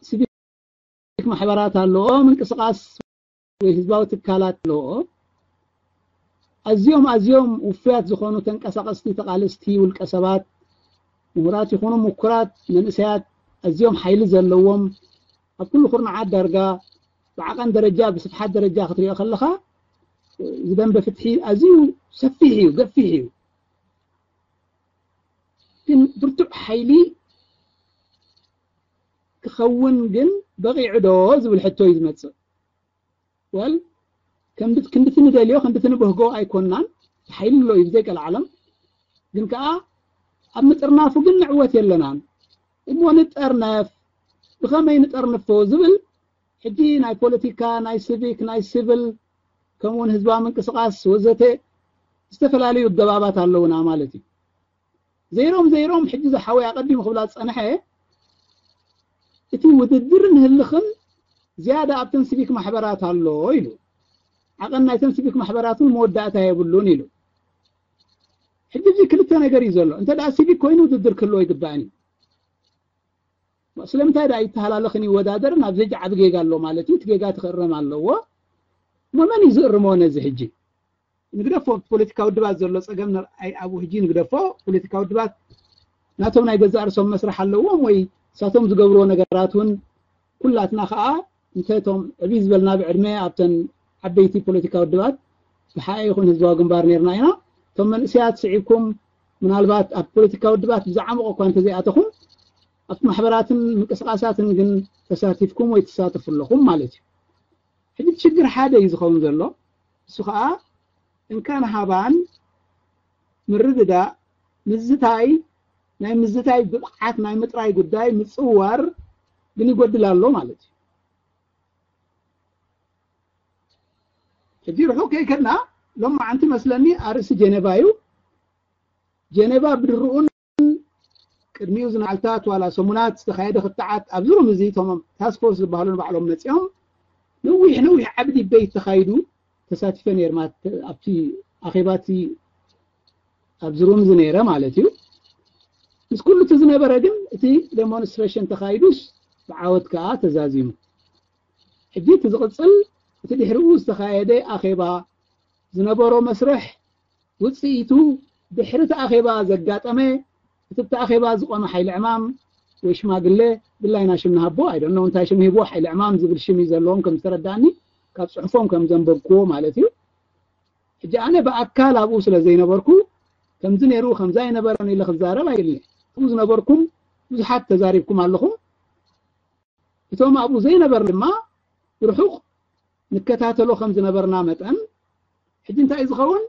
ሲቪክ ማሕበራት ኣለዎ፣ ምንቅስቃስ ወይ ህዝባዊ ትካላት ኣለዎ። ኣዝዮም ኣዝዮም ውፉያት ዝኾኑ ተንቀሳቀስቲ ተቃለስቲ ውልቀ ሰባት ምሁራት ይኹኑ ምኩራት መንእሰያት ኣዝዮም ሓይሊ ዘለዎም ኣብ ኩሉ ኩርናዓት ዳርጋ ብዓቐን ደረጃ ብስፍሓት ደረጃ ክትሪኦ ከለኻ ዝደንበ ፍትሒ ኣዝዩ ሰፊሕ እዩ፣ ገፊሕ እዩ። ግን ብርቱዕ ሓይሊ ክኸውን ግን በቒዑ ዶ ዝብል ሕቶ እዩ ዝመፅእ። ወል ክንድቲ ንደልዮ ክንድቲ ንበህጎ ኣይኮንናን። ሓይሊ ኣሎ እዩ ብዘይ ቀልዓለም። ግን ከዓ ኣብ ምጥርናፉ ግን ንዕወት የለናን። እሞ ንጠርነፍ፣ ብኸመይ ንጠርንፎ ዝብል ሕጂ ናይ ፖለቲካ ናይ ሲቪክ ናይ ሲቪል ከምኡውን ህዝባዊ ምንቅስቃስ ወዘተ ዝተፈላለዩ ገባባት ኣለውና ማለት እዩ። ዘይሮም ዘይሮም ሕጂ ዝሓወይ ኣቐዲሙ ክብላ ዝፀንሐ እቲ ውድድርን ህልኽን ዝያዳ ኣብተን ሲቪክ ማሕበራት ኣሎ ኢሉ። ዓቐን ናይተን ሲቪክ ማሕበራት እውን መወዳእታ የብሉን ኢሉ። ሕጂ እዚ ክልተ ነገር እዩ ዘሎ። እንተ ደኣ ሲቪክ ኮይኑ ውድድር ክህልዎ ይግባእን እዩ። ስለምንታይ ደኣ ይተሃላለኽን ይወዳደርን ኣብዚ ሕጂ ዓቢ ጌጋ ኣሎ ማለት እዩ። እቲ ጌጋ ትክእረም ኣለዎ። እሞ መን እዩ ዝእርሞ ነዚ ሕጂ? ንግደፎ ፖለቲካ ውድባት ዘሎ ፀገም ንርኣይ ኣብኡ ሕጂ ንግደፎ። ፖለቲካ ውድባት ናቶም ናይ ገዛእ ርእሶም መስራሕ ኣለዎም ወይ እሳቶም ዝገብርዎ ነገራት እውን ኩላትና ከዓ እንተ እቶም ዕብይ ዝበልና ብዕድመ ኣብተን ዓበይቲ ፖለቲካ ውድባት ብሓኤ ይኹን ህዝባዊ ግንባር ነርና ኢና። እቶም መንእሰያት ስዒብኩም ምናልባት ኣብ ፖለቲካ ውድባት ብዝዓመቑ እኳ እንተዘይኣተኹም ኣብቲ ማሕበራትን ምንቅስቃሳትን ግን ተሳቲፍኩም ወይ ትሳተፉ ኣለኹም ማለት እዩ። ሕጂ እቲ ሽግር ሓደ እዩ ዝኸውን ዘሎ። እሱ ከዓ እንካን ሃባን ምርድዳእ ምዝታይ ናይ ምዝታይ ብቕዓት ናይ ምጥራይ ጉዳይ ምፅዋር ግን ይጎድል ኣሎ ማለት እዩ። ሕጂ ርሑቕ ከይከድና ሎማዓንቲ መስለኒ ኣርእሲ ጀኔቫ እዩ። ጀኔቫ ብድርኡን ቅድሚኡ ዝናዓልታት ዋላ ሰሙናት ዝተኻየደ ክትዓት ኣብዚ ሩም እዚ እቶም ታስክ ፎርስ ዝበሃሉ ንባዕሎም መፂኦም ነዊሕ ነዊሕ ዓብዲ ቤት ተኻይዱ ተሳቲፈ ነይርማ ኣብቲ ኣኼባቲ ኣብዚ ሩም እዚ ነይረ ማለት እዩ። ምስ ኩሉ እቲ ዝነበረ ግን እቲ ዴሞንስትሬሽን ተኻይዱስ ብዓወት ከዓ ተዛዚሙ። ሕጂ እቲ ዝቕፅል እቲ ድሕሪኡ ዝተኻየደ ኣኼባ ዝነበሮ መስርሕ ውፅኢቱ ድሕሪ እቲ ኣኼባ ዘጋጠመ እቲ ብቲ ኣኼባ ዝቆመ ሓይሊ ዕማም ወይ ሽማግለ ብላይና ሽም ንሃቦ ኣይደኖ እንታይ ሽም ሂቦ ሓይሊ ዕማም ዝብል ሽም እዩ ዘለዎም ከም ዝተረዳእኒ ካብ ፅሑፎም ከም ዘንበብክዎ ማለት እዩ። ሕጂ ኣነ ብኣካል ኣብኡ ስለ ዘይነበርኩ ከምዚ ነይሩ ከምዚ ኣይነበረን ኢለ ክዛረብ ኣይደልን። ኣብኡ ዝነበርኩም ብዙሓት ተዛሪብኩም ኣለኹም። እቶም ኣብኡ ዘይነበርና ድማ ርሑቕ ንከታተሎ ከም ዝነበርና መጠን ሕጂ እንታይ እዩ ዝኸውን?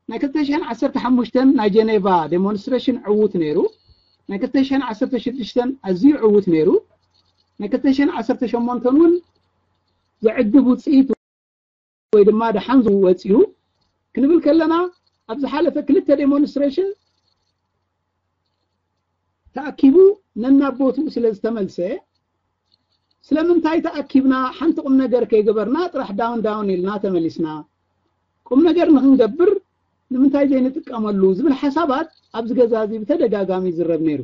ናይ ክልተ ሽሕን ዓሰርተ ሓሙሽተን ናይ ጀኔቫ ዴሞንስትሬሽን ዕዉት ነይሩ። ናይ ክልተ ሽሕን ዓሰርተ ሽዱሽተን ኣዝዩ ዕዉት ነይሩ። ናይ ክልተ ሽሕን ዓሰርተ ሸሞንተን እውን ዘዕግብ ውፅኢት ወይ ድማ ደሓን ዝወፅኡ ክንብል ከለና ኣብ ዝሓለፈ ክልተ ዴሞንስትሬሽን ተኣኪቡ ነናብ ቦትኡ ስለ ዝተመልሰ ስለምንታይ ተኣኪብና ሓንቲ ቁም ነገር ከይገበርና ጥራሕ ዳውን ዳውን ኢልና ተመሊስና ቁም ነገር ንክንገብር ንምንታይ ዘይንጥቀመሉ ዝብል ሓሳባት ኣብዚ ገዛ እዚ ብተደጋጋሚ ይዝረብ ነይሩ።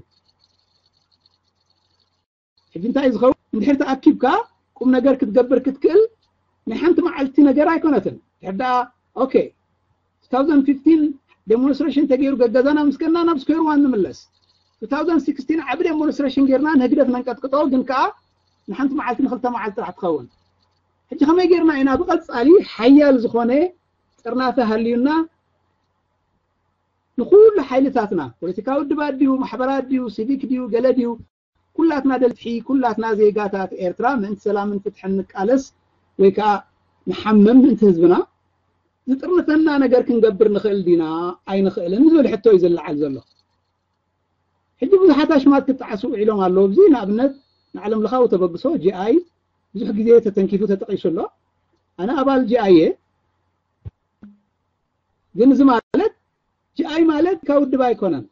ሕጂ እንታይ ዝኸውን እንድሕር ተኣኪብካ ቁም ነገር ክትገብር ክትክእል ናይ ሓንቲ መዓልቲ ነገር ኣይኮነትን። ድሕር ደኣ okay two thousand fifteen demonstration ተገይሩ ገገዛና ምስ ከና ናብ square one ንምለስ። two thousand sixteen ዓቢ demonstration ጌርና ንህግደፍ ነንቀጥቅጦ ግን ከኣ ንሓንቲ መዓልቲ ንክልተ መዓልቲ ጥራሕ ትኸውን። ሕጂ ከመይ ጌርና ኢና ብቐጻሊ ሓያል ዝኾነ ጥርናፈ ሃልዩና ንኩሉ ሓይልታትና ፖለቲካዊ ውድባት ድዩ ማሕበራት ድዩ ሲቪክ ድዩ ገለ ድዩ ኩላትና ደልትሒ ኩላትና ዜጋታት ኤርትራ ምእንቲ ሰላምን ፍትሕን ንቃለስ ወይ ከዓ ንሓምም ምእንቲ ህዝብና ዝጥርንፈና ነገር ክንገብር ንኽእል ዲና ኣይንኽእልን ዝብል ሕቶ እዩ ዝለዓል ዘሎ። ሕጂ ብዙሓት ኣሽማት ክጠዓሱ ውዒሎም ኣለዉ። ኣብዚ ንኣብነት ንዓለም ለኻዊ ተበግሶ ጂኣይ ብዙሕ ግዜ ተተንኪፉ ተጠቂሱ ኣሎ። ኣነ ኣባል ጂኣይ እየ። ግን እዚ ማለት ጂኣይ ማለት ካብ ውድብ ኣይኮነን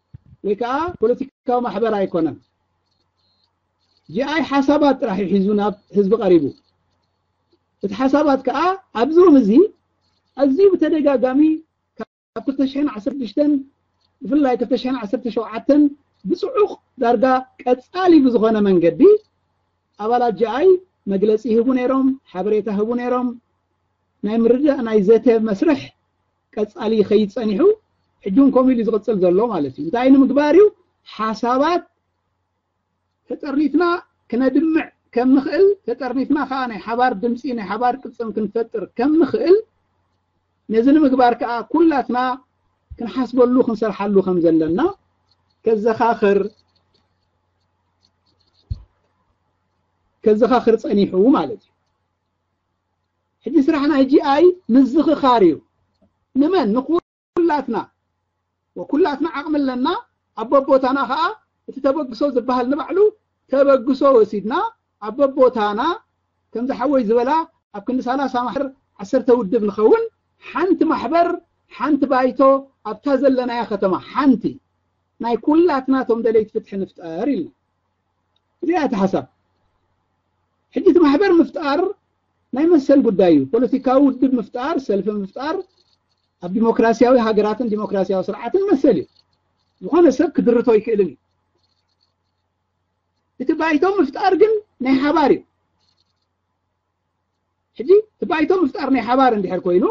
ወይ ከዓ ፖለቲካዊ ማሕበር ኣይኮነን። ጂኣይ ሓሳባት ጥራሕ እዩ ሒዙ ናብ ህዝቢ ቀሪቡ። እቲ ሓሳባት ከዓ ኣብዚ ሩም እዚ ኣዝዩ ብተደጋጋሚ ካብ ክልተ ሽሕን ዓሰርተ ሽዱሽተን ብፍላይ ክልተ ሽሕን ዓሰርተ ሸውዓተን ብፅዑቕ ዳርጋ ቀፃሊ ብዝኾነ መንገዲ ኣባላት ጂኣይ መግለፂ ይህቡ ነይሮም፣ ሓበሬታ ይህቡ ነይሮም። ናይ ምርዳእ ናይ ዘተ መስርሕ ቀፃሊ ይኸይድ ፀኒሑ ሕጂ እውን ከምኡ ኢሉ ዝቕፅል ዘሎ ማለት እዩ። እንታይ ንምግባር እዩ? ሓሳባት ተጠርኒፍና ክነድምዕ ከም ንኽእል ተጠርኒፍና ከዓ ናይ ሓባር ድምፂ ናይ ሓባር ቅልፅም ክንፈጥር ከም ንኽእል ነዚ ንምግባር ከዓ ኩላትና ክንሓስበሉ ክንሰርሓሉ ከም ዘለና ከዘኻኽር ከዘኻኽር ፀኒሑ ማለት እዩ። ሕጂ ስራሕ ናይ ጂኣይ ምዝኽኻር እዩ። ንመን ንኩላትና ወኩላትና ዓቕሚ ኣለና። ኣብ በቦታና ከዓ እቲ ተበግሶ ዝበሃል ንባዕሉ ተበግሶ ወሲድና ኣብ በቦታና ከምዚ ሓወይ ዝበላ ኣብ ክንዲ ሰላሳ ማሕበር ዓሰርተ ውድብ ንኸውን ሓንቲ ማሕበር ሓንቲ ባይቶ ኣብታ ዘለናያ ከተማ ሓንቲ ናይ ኩላትና ቶም ደለይቲ ፍትሒ ንፍጠር ኢልና እዚኣ እቲ ሓሳብ። ሕጂ እቲ ማሕበር ምፍጣር ናይ መሰል ጉዳይ እዩ። ፖለቲካዊ ውድብ ምፍጣር ሰልፊ ምፍጣር ኣብ ዲሞክራሲያዊ ሃገራትን ዲሞክራሲያዊ ስርዓትን መሰል እዩ። ዝኾነ ሰብ ክድርቶ ይክእልን እዩ። እቲ ባይቶ ምፍጣር ግን ናይ ሓባር እዩ። ሕጂ እቲ ባይቶ ምፍጣር ናይ ሓባር እንድሕር ኮይኑ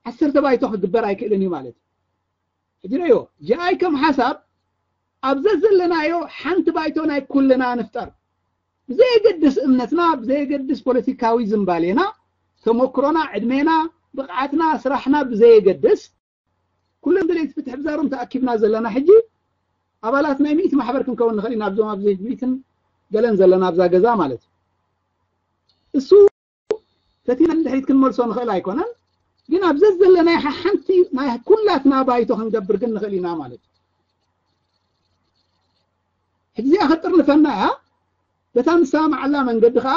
ዓሰርተ ባይቶ ክግበር ኣይክእልን እዩ ማለት እዩ። ሕጂ ረዮ ጂኣይ ከም ሓሳብ ኣብ ዘዘለናዮ ሓንቲ ባይቶ ናይ ኩልና ንፍጠር። ብዘየገድስ እምነትና ብዘየገድስ ፖለቲካዊ ዝንባሌና ተመክሮና ዕድሜና ብቕዓትና ስራሕና ብዘየገድስ ኩለን ደለይቲ ፍትሒ ብዛሮም ተኣኪብና ዘለና ሕጂ ኣባላት ናይ ሚእቲ ማሕበር ክንከውን ንኽእል ኢና ኣብዞም ኣብዚ ሚእትን ገለን ዘለና ኣብዛ ገዛ ማለት እዩ። እሱ ፈቲና ንድሕሪት ክንመልሶ ንኽእል ኣይኮነን። ግን ኣብ ዘዘለናይ ሓንቲ ናይ ኩላትና ባይቶ ክንገብር ግን ንኽእል ኢና ማለት እዩ። ሕጂ እዚኣ ከጥርንፈና እያ። በታ ንሰማምዓላ መንገዲ ከዓ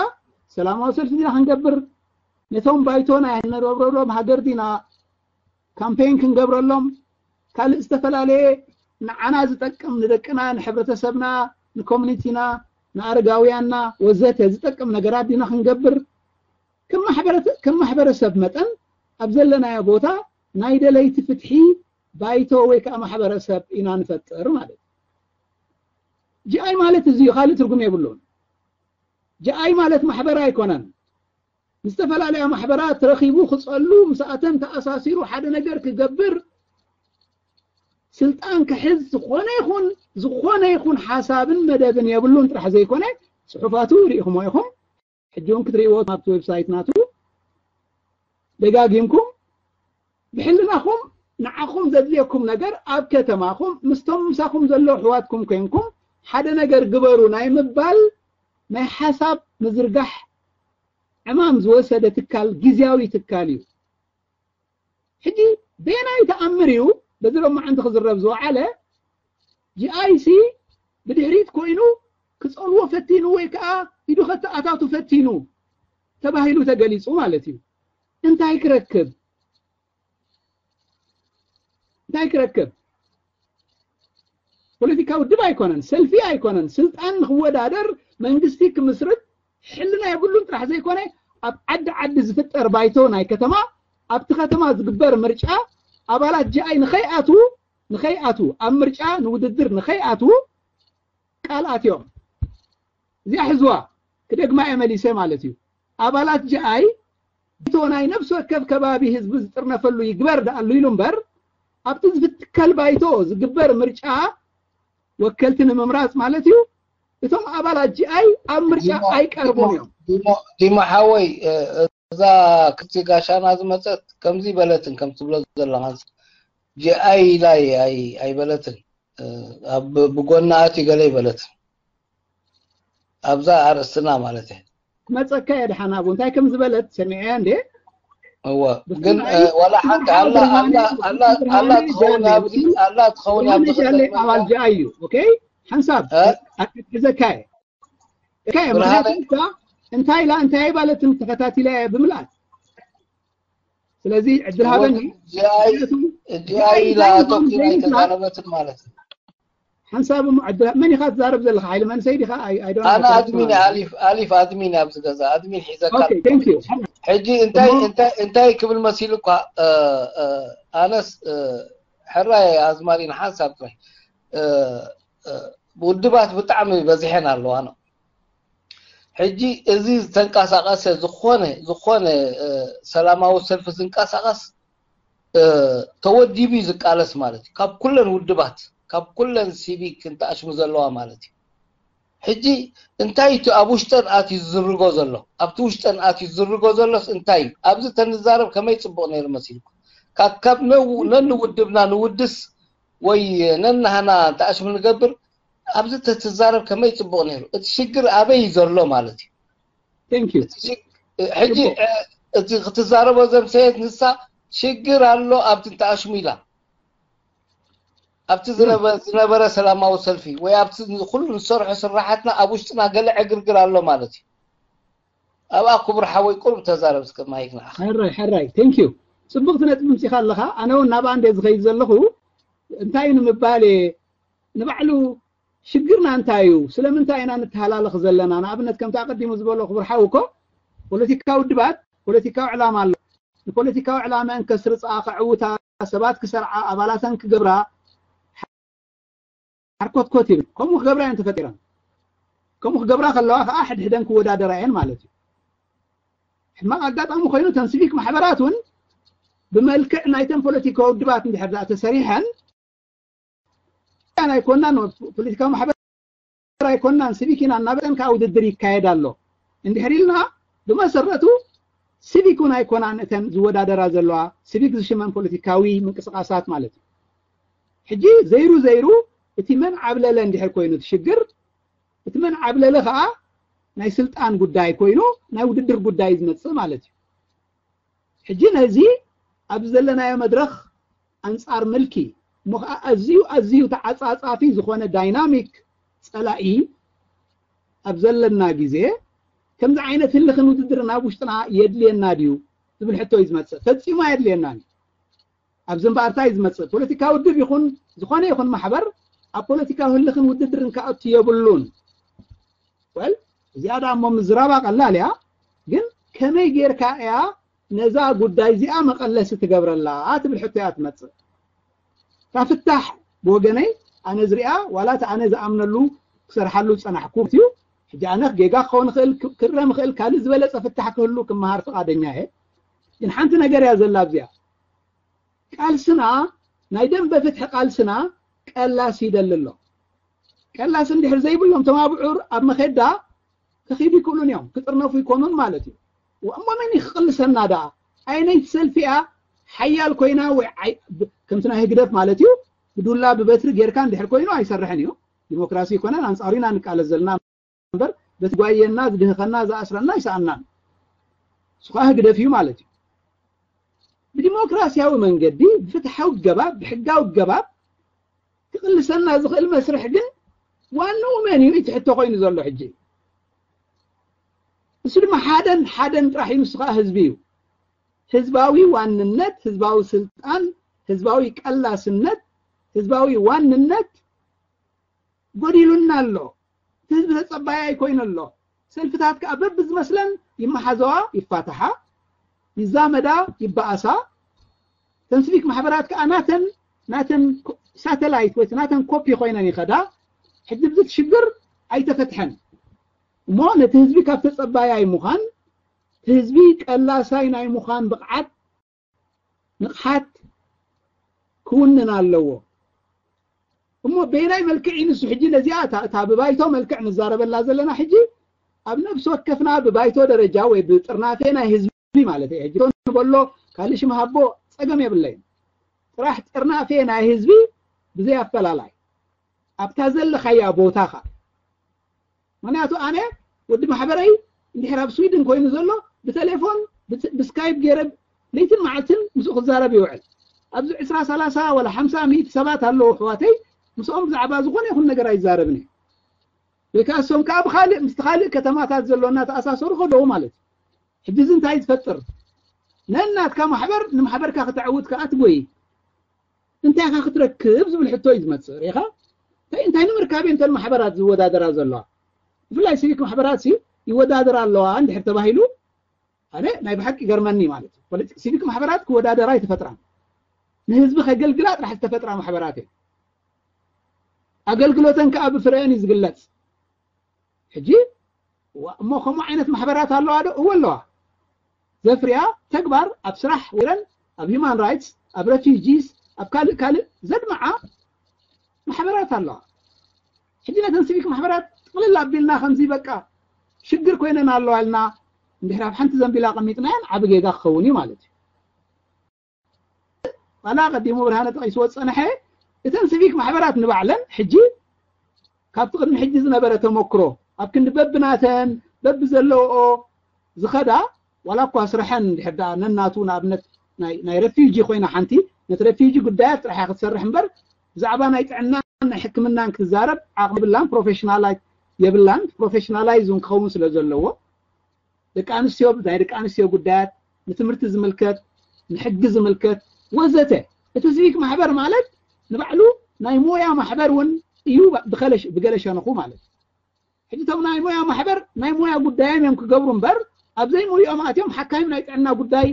ሰላማዊ ሰልፊ ዲና ክንገብር ነቶም ባይቶ ናይ ንረብረሎም ሃገር ዲና ካምፔን ክንገብረሎም ካልእ ዝተፈላለየ ንዓና ዝጠቅም፣ ንደቅና፣ ንሕብረተሰብና፣ ንኮሚኒቲና፣ ንኣረጋውያንና ወዘተ ዝጠቅም ነገራት ዲና ክንገብር? ከም ማሕበረተ-፣ ከም ማሕበረሰብ መጠን ኣብ ዘለናዮ ቦታ ናይ ደለይቲ ፍትሒ ባይቶ ወይ ከዓ ማሕበረሰብ ኢና ንፈጥር ማለት እዩ። ጂ ኣይ ማለት እዚ እዩ፣ ካልእ ትርጉም የብሉን። ጂ ኣይ ማለት ማሕበር ኣይኮነን። ምስ ዝተፈላለያ ማሕበራት ረኺቡ ክጸሉ፣ ምስኣተን ተኣሳሲሩ ሓደ ነገር ክገብር፣ ስልጣን ክሕዝ ዝኾነ ይኹን፣ ዝኾነ ይኹን ሓሳብን መደብን የብሉን ጥራሕ ዘይኮነ፣ ጽሑፋቱ ርኢኹሞ ኢኹም። ሕጂ እውን ክትርእይዎ ኣብቲ ዌብሳይት ናቱ ደጋጊምኩም ብሕልናኹም ንዓኹም ዘድልየኩም ነገር ኣብ ከተማኹም ምስቶም ምሳኹም ዘለዉ ኣሕዋትኩም ኮይንኩም ሓደ ነገር ግበሩ ናይ ምባል ናይ ሓሳብ ምዝርጋሕ ዕማም ዝወሰደ ትካል ግዝያዊ ትካል እዩ። ሕጂ በየናይ ተኣምር እዩ በዚ ሎማዓንቲ ክዝረብ ዝወዓለ? ጂ ኣይ ሲ ብድሕሪት ኮይኑ ክጸልዎ ፈቲኑ ወይ ከዓ ኢዱ ከተኣታቱ ፈቲኑ ተባሂሉ ተገሊጹ ማለት እዩ። እንታይ ክረክብ? እንታይ ክረክብ? ፖለቲካ ውድብ ኣይኮነን፣ ሰልፊ ኣይኮነን። ስልጣን ንክወዳደር መንግስቲ ክምስርት ሕልና የብሉን ጥራሕ ዘይኮነ፣ ኣብ ዓዲ ዓዲ ዝፍጠር ባይቶ ናይ ከተማ፣ ኣብቲ ከተማ ዝግበር ምርጫ ኣባላት ጂ ኣይ ንኸይኣትዉ፣ ንኸይኣትዉ፣ ኣብ ምርጫ ንውድድር ንኸይኣትዉ ቃል ኣትዮም። እዚኣ ሕዝዋ፣ ክደግማ እየ መሊሰ ማለት እዩ። ኣባላት ጂ ኣይ ባይቶ ናይ ነፍሲ ወከፍ ከባቢ ህዝቢ ዝጥርነፈሉ ይግበር ደኣሉ ኢሉ እምበር፣ ኣብቲ ዝፍትከል ባይቶ ዝግበር ምርጫ ወከልቲ ንምምራጽ ማለት እዩ። እቶም ኣባላት ጂ ኣይ ኣብ ምርጫ ዲሞ፣ ኣይቀርቡን ዲሞ፣ እዮም። ዲሞ፣ ዲሞ ሓወይ፣ እ፣ እዛ ክፍቲ ጋሻና ዝመጸት ከምዚ በለትን ከም ትብሎ ዘለኻ ጂ ኣይ ኢላ ኣይ-፣ ኣይ-፣ ኣይበለትን። እ፣ ኣብ ብጎና ኣትዩ ገለ ይበለትን። ኣብዛ ኣርእስትና ማለት እየ። ክመጸካ እየ ድሓን ኣብኡ። እንታይ ከም ዝበለት ሰሚዐያ እንዴ? እወ፣ ብስም ግን፣ ኣይ-፣ እ፣ ዋላ ሓንቲ ብርሃነ ኣላ፣ ኣላ፣ ብርሃነ ኣላ፣ ኣላ ጃሌ ትኸውን ኣብዚ፣ ብስም ኣላ ትኸውን ብርሃነ ኣብዚ ጃሌ ክልተ ኣባል ጂ ኣይ እዩ። ኦኬ? ሓንሳብ እ? ኣትሕዘካ እየ። ኦኬ፣ ብርሃነ ምኽንያቱ እሳ እንታይ ኢላ፣ እንታይ ኣይባለትን ተኸታቲለ እየ ብምልኣት። ስለዚ ዕድል እወ፣ ሃበኒ። ጂ ኣይ፣ ምኽንያቱ ጂ ኣይ ጂ ኣይ ኢላ እንታይ ምዃኑ ኣተኪራ ዘይምፍላጥ፣ ኣይተዛረበትን ማለት እዩ። ሓንሳብ እሞ ዕድል፣ መን ኢኻ ትዛረብ ዘለኻ? ሓይለ መንሰይ ዲኻ? I፣ I don't know። ኣነ ኣድሚን፣ ኣሊፍ፣ ኣሊፍ ኣድሚን ኣብዚ ገዛ፣ ኣድሚን ሒዘካ ኦኬ፣ ኣሎ። Thank you። ሕጂ እንታይ፣ እሞ እንታይ፣ እንታይ ክብል መሲሉ እኳ፣ እ፣ እ፣ ኣነስ፣ እ፣ ሕራይ ኣዝማሪን ሓንሳብ ጥራይ፣ እ፣ እ፣ ውድባት ብጣዕሚ በዚሐን ኣለዋ ነው። ሕጂ እዚ ዝተንቀሳቐሰ ዝኾነ፣ ዝኾነ፣ እ፣ ሰላማዊ ሰልፊ ዝንቀሳቐስ፣ እ፣ ተወዲቡ እዩ ዝቃለስ ማለት እዩ። ካብ ኩለን ውድባት፣ ካብ ኩለን ሲቪክ እንተኣሽሙ ዘለዋ ማለት እዩ። ሕጂ እንታይ እቲ ኣብ ውሽጠን ኣትዩ ዝዝርጎ ዘሎ? ኣብቲ ውሽጠን ኣትዩ ዝዝርጎ ዘሎስ እንታይ እዩ? ኣብዚ ተንዛረብ ከመይ ጽቡቕ ነይሩ መሲልኩም? ካብ፣ ካብ ነው-፣ ነንውድብና ንውድስ ወይ ነንሃና እንተኣሽሙ ንገብር፣ ኣብዚ ተትዛረብ ከመይ ጽቡቕ ነይሩ። እቲ ሽግር ኣበይ እዩ ዘሎ ማለት እዩ። Thank you። እቲ ሽግ-፣ ሕጂ፣ ጽቡቕ። እ፣ እቲ ክትዛረቦ ዘምሰየት ንሳ ሽግር ኣሎ ኣብቲ እንተኣሽሙ ኢላ። ኣብቲ ዝነበ-፣ ዝነበረ ሰላማዊ ሰልፊ ወይ ኣብቲ ኩሉ ንሰርሖ ስራሓትና ኣብ ውሽጥና ገለ ዕግርግር ኣሎ ማለት እዩ። ኣብኣ ክቡር ሓወይ ቁሩብ ተዛረብ እስከ ማይክ ንዓኻ። ሕራይ፣ ሕራይ። Thank you። ጽቡቕቲ ነጥቢ ምጺኻ ኣለኻ። ኣነ እውን ናብኣ እንደ ዝኸይድ ዘለኹ እንታይ ንምባል እየ፣ ንባዕሉ ሽግርና እንታይ እዩ? ስለምንታይ ኢና ንተሃላለኽ ዘለና? ንኣብነት ከምቲ ኣቐዲሙ ዝበሎ ክቡር ሓው እኮ ፖለቲካዊ ውድባት ፖለቲካዊ ዕላማ ኣሎ። ንፖለቲካዊ ዕላመአን ከስርጻ፣ ከዕውታ፣ ሰባት ክሰርዓ፣ ኣባላተን ክገብራ ሓርኮትኮት ይብል። ከምኡ ክገብራ እየን ተፈጢረን። ከምኡ ክገብራ ከለዋ ከዓ ሕድሕደን ክወዳደራ እየን ማለት እዩ። ሕማቕ ኣጋጣሚ ኮይኑ እተን ሲቪክ ማሕበራት እውን ብመልክዕ ናይተን ፖለቲካዊ ውድባት እንድሕር ደኣ ተሰሪሐን ኣይኮናን፣ ፖለቲካዊ ማሕበር ኣይኮናን፣ ሲቪክ ኢና እናበለን ከዓ ውድድር ይካየድ ኣሎ እንድሕር ኢልና ብመሰረቱ ሲቪክ እውን ኣይኮናን እተን ዝወዳደራ ዘለዋ ሲቪክ ዝሽመን ፖለቲካዊ ምንቅስቃሳት ማለት እዩ። ሕጂ ዘይሩ ዘይሩ እቲ መን ዓብለለ እንድሕር ኮይኑ እቲ ሽግር፣ እቲ መን ዓብለለ ከዓ ናይ ስልጣን ጉዳይ ኮይኑ ናይ ውድድር ጉዳይ ዝመፅእ ማለት እዩ። ሕጂ ነዚ ኣብ ዘለናዮ መድረኽ ኣንጻር ምልኪ እሞ ከዓ ኣዝዩ ኣዝዩ ተዓጻጻፊ ዝኾነ ዳይናሚክ ጸላኢ ኣብ ዘለና ግዜ ከምዚ ዓይነት ህልኽን ውድድርን ኣብ ውሽጥና የድልየና ድዩ ዝብል ሕቶ እዩ ዝመጽእ። ፈጺሙ ኣየድልየናን እዩ። ኣብዚ እምበኣርታ እዩ ዝመፅእ። ፖለቲካ ውድብ ይኹን ዝኾነ ይኹን ማሕበር ኣብ ፖለቲካዊ ህልኽን ውድድርን ክኣቱ የብሉን። ወል እዚኣ ደኣ እሞ ምዝራባ ቀላል እያ፣ ግን ከመይ ጌርካ እያ ነዛ ጉዳይ እዚኣ መቐለሲ ትገብረላ ትብል ሕቶ እያ ትመፅእ። እታ ፍታሕ ብወገነይ ኣነ ዝሪኣ ዋላ እቲ ኣነ ዝኣምነሉ ክሰርሓሉ ዝፀናሕኩ እዩ። ሕጂ ኣነ ጌጋ ክኸውን ይኽእል፣ ክረም ይኽእል፣ ካልእ ዝበለፀ ፍታሕ ክህሉ ክመሃር ፍቓደኛ እየ። ግን ሓንቲ ነገር እያ ዘላ ኣብዚኣ። ቃልስና ናይ ደንበ ፍትሒ ቃልስና ቀላስ ይደሊ ኣሎ። ቀላስ እንድሕር ዘይብሎም ተማብዑር ኣብ መኼዳ ክኺዱ ይክእሉን እዮም፣ ክጥርነፉ ይኮኑን ማለት እዩ። እሞ መን ክቅልሰና ደኣ? ኣይነይቲ ሰልፊ እያ ሓያል ኮይና ወይ ከምቲ ናይ ህግደፍ ማለት እዩ ብዱላ ብበትሪ ጌርካ እንድሕር ኮይኑ ኣይሰርሕን እዩ። ዲሞክራሲ ይኮነን ኣንፃሩ ኢና ንቃለስ ዘለና እምበር በቲ ጓየና ዝድህኸና ዝኣስረና ይሰኣናን። እሱ ከዓ ህግደፍ እዩ ማለት እዩ። ብዲሞክራሲያዊ መንገዲ ብፍትሓዊ ገባብ ብሕጋዊ ገባብ ክቕልሰና ዝኽእል መስርሕ ግን ዋንኡ መን እዩ እቲ ሕቶ ኮይኑ ዘሎ ሕጂ። እሱ ድማ ሓደን ሓደን ጥራሕ እዩ፣ ንሱ ከዓ ህዝቢ እዩ። ህዝባዊ ዋንነት፣ ህዝባዊ ስልጣን፣ ህዝባዊ ቀላስነት፣ ህዝባዊ ዋንነት ጎዲሉና ኣሎ። እቲ ህዝቢ ተጸባያይ ኮይኑ ኣሎ። ሰልፍታት ከዓ በብዝመስለን ይመሓዘዋ፣ ይፋታሓ፣ ይዛመዳ፣ ይበኣሳ። ተን ሲቪክ ማሕበራት ከዓ ናተን ናተን ሳተላይት ወይ ናተን ኮፒ ኮይነን ይኸዳ። ሕጂ ብዚ ሽግር ኣይተፈትሐን እሞ ነቲ ህዝቢ ካብ ተጸባያይ ምዃን፣ ህዝቢ ቀላሳይ ናይ ምዃን ብቕዓት ንቕሓት ክውንን ኣለዎ። እሞ በየናይ መልክዕ እዩ ንሱ ሕጂ ነዚኣ እታ ብባይቶ መልክዕ ንዛረበላ ዘለና ሕጂ ኣብ ነብሲ ወከፍና ብባይቶ ደረጃ ወይ ብጥርናፌ ናይ ህዝቢ ማለት እዩ። ሕጂ ንበሎ ካልእ ሽም ሃቦ ጸገም የብለይን። ጥራሕ ጥርናፌ ናይ ህዝቢ ብዘይ ኣፈላላይ ኣብታ ዘለኻያ ቦታኻ። ምክንያቱ ኣነ ወዲ ማሕበረይ እንድሕር ኣብ ስዊድን ኮይኑ ዘሎ ብቴሌፎን ብስካይፕ ገይረ ለይትን መዓልትን ምስኡ ክዛረብ ይውዕል። ኣብዚ ዕስራ ሰላሳ ወላ ሓምሳ ሚእቲ ሰባት ኣለዉ ኣሕዋተይ፣ ምስኦም ብዛዕባ ዝኾነ ይኹን ነገር ኣይዛረብን እየ። ወይ ከዓ እሶም ከዓ ብካልእ ምስቲ ካልእ ከተማታት ዘሎ እናተኣሳሰሩ ከለዉ ማለት እዩ። ሕጂ እዚ እንታይ ትፈጥር? ነናትካ ማሕበር ንማሕበርካ ክተዕውት ከዓ ትጎይ። እንታይ ኢኻ ክትረክብ ዝብል ሕቶ እዩ ዝመፅእ። ሪኢኻ እንታይ እንታይ ንምርካብ እየን እተን ማሕበራት ዝወዳደራ ዘለዋ? ብፍላይ ሲቪክ ማሕበራት ሲ ይወዳደራ ኣለዋ እንድሕር ተባሂሉ ኣነ ናይ ብሓቂ ይገርመኒ ማለት እዩ። ፖለቲክ ሲቪክ ማሕበራት ክወዳደራ ኣይተፈጥራን፣ ንህዝቢ ከገልግላ ጥራሕ ዝተፈጥራ ማሕበራት እየን። ኣገልግሎተን ከዓ ብፍረአን እዩ ዝግለፅ። ሕጂ እሞ ከምኡ ዓይነት ማሕበራት ኣለዋ ዶ? እወ ኣለዋ። ዘፍርያ ተግባር ኣብ ስራሕ ወይረን ኣብ ሂማን ራይትስ ኣብ ረፊጂስ ኣብ ካልእ ካልእ ዘድምዓ ማሕበራት ኣለዋ። ሕጂ ነተን ሲቪክ ማሕበራት ጥቕልል ኣቢልና ከምዚ በቃ ሽግር ኮይነን ኣለዋ ኢልና እንድሕር ኣብ ሓንቲ ዘንቢል ኣቐሚጥናየን ዓቢ ጌጋ ክኸውን እዩ ማለት እዩ። ዋላ ቀዲሙ ብርሃነ ጠቒስዎ ዝጸንሐ እተን ሲቪክ ማሕበራት ንባዕለን ሕጂ ካብቲ ቅድሚ ሕጂ ዝነበረ ተመክሮ ኣብ ክንዲ በብናተን በብዘለዎ ዝኸዳ ዋላ እኳ ስርሐን እንድሕር ደኣ ነናቱ ንኣብነት ናይ ናይ ረፊጂ ኮይና ሓንቲ ነቲ ረፊጂ ጉዳያት ጥራሕ ክትሰርሕ እምበር ብዛዕባ ናይ ጥዕናን ናይ ሕክምናን ክትዛረብ ዓቕሚ የብላን፣ ፕሮፌሽናላይዝ የብላን። ፕሮፌሽናላይዝ እውን ክኸውን ስለ ዘለዎ ደቂ ኣንስትዮ ናይ ደቂ ኣንስትዮ ጉዳያት ንትምህርቲ ዝምልከት ንሕጊ ዝምልከት ወዘተ እቲ ሲቪክ ማሕበር ማለት ንባዕሉ ናይ ሞያ ማሕበር እውን እዩ ብገለ ሸንኹ ማለት እዩ። ሕጂ እቶም ናይ ሞያ ማሕበር ናይ ሞያ ጉዳዮም እዮም ክገብሩ እምበር ኣብ ዘይሞይኦም ኣትዮም ሓካይም ናይ ጥዕና ጉዳይ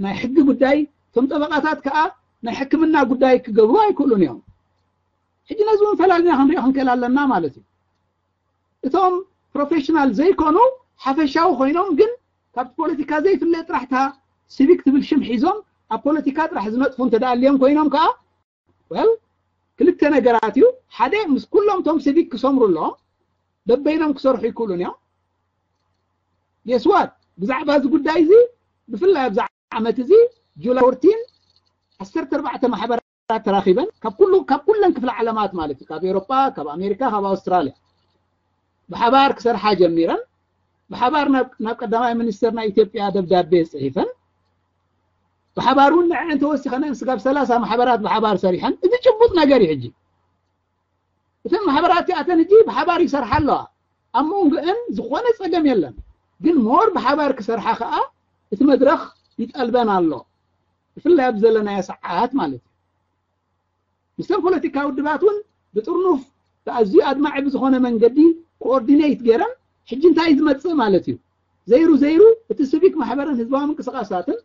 ናይ ሕጊ ጉዳይ እቶም ጠበቃታት ከዓ ናይ ሕክምና ጉዳይ ክገብሩ ኣይክእሉን እዮም። ሕጂ ነዚ እውን ፈላሊና ክንሪኦ ክንክእል ኣለና ማለት እዩ። እቶም ፕሮፌሽናል ዘይኮኑ ሓፈሻዊ ኮይኖም ግን ካብቲ ፖለቲካ ዘይፍለ ጥራሕታ ሲቪክ ትብል ሽም ሒዞም ኣብ ፖለቲካ ጥራሕ ዝነጥፉ እንተደኣልዮም ኮይኖም ከዓ ወል ክልተ ነገራት እዩ። ሓደ ምስ ኩሎም እቶም ሲቪክ ክሰምሩ ኣለዎም፣ በበይኖም ክሰርሑ ይክእሉን እዮም። የስዋት ብዛዕባ እዚ ጉዳይ እዚ ብፍላይ ኣብዚ ዓመት እዚ ጁላይ ፎርቲን ዓሰርተ ኣርባዕተ ማሕበራት ተራኺበን ካብ ኩሉ ካብ ኩለን ክፍለ ዓለማት ማለት እዩ ካብ ኤሮጳ ካብ ኣሜሪካ ካብ ኣውስትራልያ ብሓባር ክሰርሓ ጀሚረን ብሓባር ናብ ቀዳማይ ሚኒስተር ናይ ኢትዮጵያ ደብዳቤ ጽሒፈን ብሓባር እውን ንዕን ተወሲኸን ስጋብ ሰላሳ ማሕበራት ብሓባር ሰሪሐን እዚ ጭቡጥ ነገር እዩ። ሕጂ እተን ማሕበራት እቲኣተን ሕጂ ብሓባር ይሰርሓ ኣለዋ። ኣብ መንጎአን ዝኾነ ጸገም የለን። ግን ሞር ብሓባር ክሰርሓ ከኣ እቲ መድረኽ ይጠልበን ኣሎ። ብፍላይ ኣብ ዘለናዮ ሰዓት ማለት እዩ። ምስቶም ፖለቲካዊ ውድባት እውን ብጥርኑፍ ብኣዝዩ ኣድማዒ ብዝኾነ መንገዲ ኮኦርዲኔት ገይረን ሕጂ እንታይ ዝመጽእ ማለት እዩ። ዘይሩ ዘይሩ እቲ ሲቪክ ማሕበርን ህዝባዊ ምንቅስቃሳትን